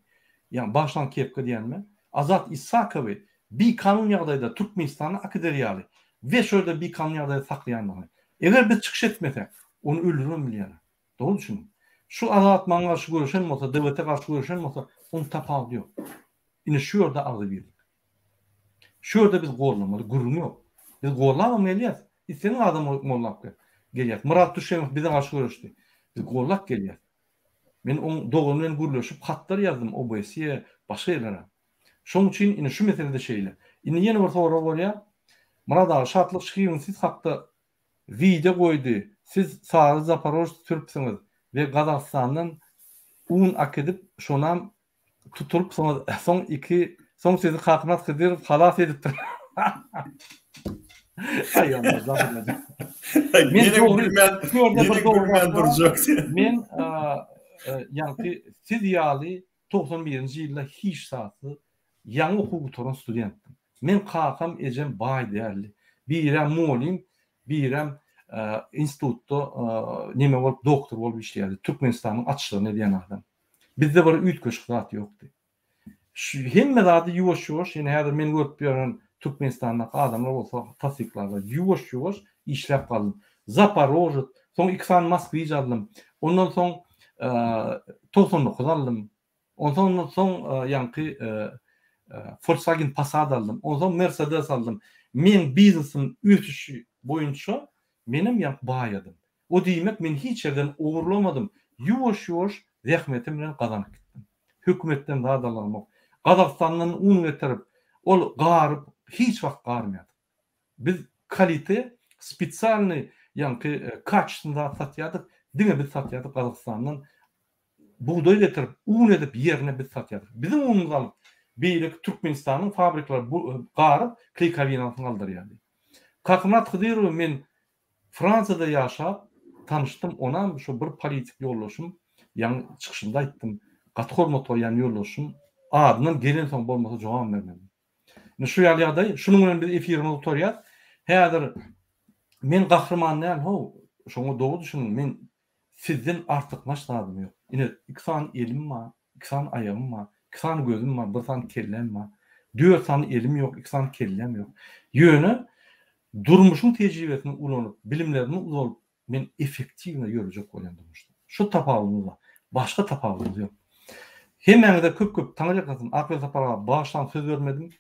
ýagny bagyşlaň Kepka diýenime, Azat Isakowy bikanun ýagdaýda Türkmenistana äkider ýaly we şo ýerde bikanun ýagdaýda saklaýandygyny. Eger biz çykyş etmesek, ony öldüribem bilýärler. Dogry düşüniň. Şu Azat maňa garşy göreşen bolsa, DWT garşy göreşen bolsa, onuň tapawudy ýok. Ine şu ýerde agzybirlik. Şu ýerde biz gollamaly, gürrüň ýok. Biz gollabam gelýäs. Islendik adamy gollap gelýäs. Myrat Düşemow bize garşy göreşdi. Biz gollap gelýäs. Men oň dogany bilen gürleşip hatlar ýazdym OBSE, başga ýerlere. Şonuň üçin ine şu meselede şeýle. Indi ýene bir sorag bolýar. Myrat aga Şatlyk Şyhyýewiň siz hakda wideo goýdy. Siz sary Zaporojs sürüpsiňiz we Gazagystandan un akidip şonam tutulypsyňyz soň iki soň sizi Kakamyrat Hydyrow halas edipdir. Aý Allah Men dogry şu ýerde bir dogry durjak. Men ýaňky siz ýaly 91-nji ýylda hiç zatsyz ýaňy okuw gutaran studentdim. Men kakam ejem baý däldi. Birem mugallym, birem institutda neme bolup doktor bolup işleýärdi. Türkmenistanyň açyşlaryny edýän adam. Bizde bir üýtgeşik zat ýokdy. Şu hemme zady ýuwaş-ýuwaş, ýene häzir meni görüp ýören Türkmenistandaky adamlar bolsa tassyklarlar. Ýuwaş-ýuwaş işläp galdym. Zaporožet, soň iki sany Moskwiç aldym. Ondan soň 99 aldym. Ondan soň ýaňky Volkswagen Passat aldym. Onsoň Mercedes aldym. Meň biznesim ösüşi boýunça menem ýaňky baýadym. O diýmek men hiç ýerden ogurlamadym, ýuwaş-ýuwaş zähmetim bilen gazanyp gitdim. Hökümetden zat alamok. Gazagystandan un getirip, ol garyp, hiç wagt garmaýardyk. Biz kalite, spesialnyý ýaňky kaçestwnyý zat satýardyk, diňe biz satýardyk Gazagystandan bugdaý getirip, un edip ýerine biz satýardyk. Biziň unumyzy alyp, beýleki Türkmenistanyň fabrikleri garyp, kleýkowinasyny aldyrýardy. Kakamyrat Hydyrowy men Fransiýada ýaşap tanyşdym onam şo bir politik ýoldaşym ýaňy çykyşymda aýtdym gaty hormat goýýan ýoldaşym adyndan gelensoň bolmasa jogap bermedim. Indi şu ýaly ýagdaý şunuň bilen biz efirimizi gutarýas. Häzir men gahryman däl how şoňa dogry düşüniň men Sizden artykmaç zadym ýok. Ine, iki sany elim bar, iki sany aýagym bar, iki sany gözüm bar, bir sany kelläm bar. Dört sany elim ýok, iki sany kelläm ýok. Ýöne durmuşyň tejribesini ulanyp, bilimlerimi uzalyp, men effektiwno ýörejek bolýan durmuşda. Şu tapawudymyz bar. Başga tapawudymyz ýok. Hemmäňize köp-köp taňryýalkasyn. Akbel Sapar aga, bagyşlaň söz bermedim.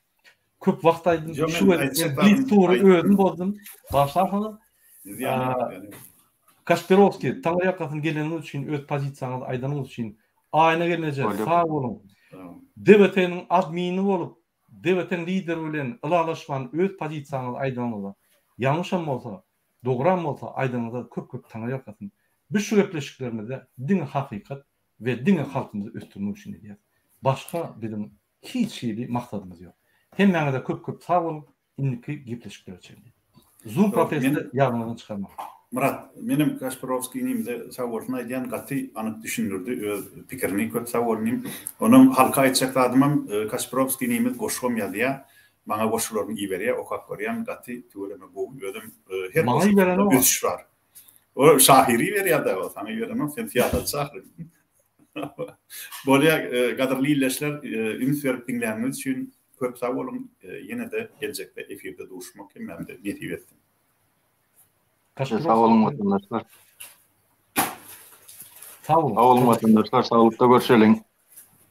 Köp wagt aýdym. Şu gezek men blitz tury özüm bozdum. Bagyşlarsyňyz. Kaşpirowskiý, taňryýalkasyn geleniňiz üçin, öz pozisiýaňyzy aýdanyňyz üçin. Aýna gelneje, sag boluň. DWT-niň admini bolup, DWT-niň lideri bilen ylalaşman öz pozisiýaňyzy aýdanyňyza, ýalňyşam bolsa, dogram bolsa aýdanyňyza köp-köp taňryýalkasyn. Biz şu gepleşiklerimizde diňe hakykat we diňe halkymyzy ösdürmek üçin edýäris. Başga biziň Hiç hili maksadymyz ýok. Hemmäňize köp köp sag boluň indiki gepleşiklere çenli. Zoom protesti ýadyňyzdan çykarmaň. Myrat, menem Kaşpirowskiý inimize sag bolsun aýdýan, gaty anyk düşündirdi öz pikirini, köp sag bol inim. Onam halka aýtjak zadymam Kaşpirowskiý inimiz goşgam ýazýar, maňa goşgularyny iberýär, okap görýän, gaty tüweleme gowy, özem her goşgusynda ösüş bar. O şahyr iberýär-dä o, saňa iberenok, sen syýasatçy ahyryn. Bolýar, gadyrly ildeşler, üns berip diňläniňiz üçin köp sag boluň. Ýene-de geljekde efirde duşmak hemmämize nesip etsin. Sag boluň watandaşlar. Sag boluň. Sag boluň watandaşlar, saglykda görşeliň.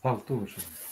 Saglykda görşeliň.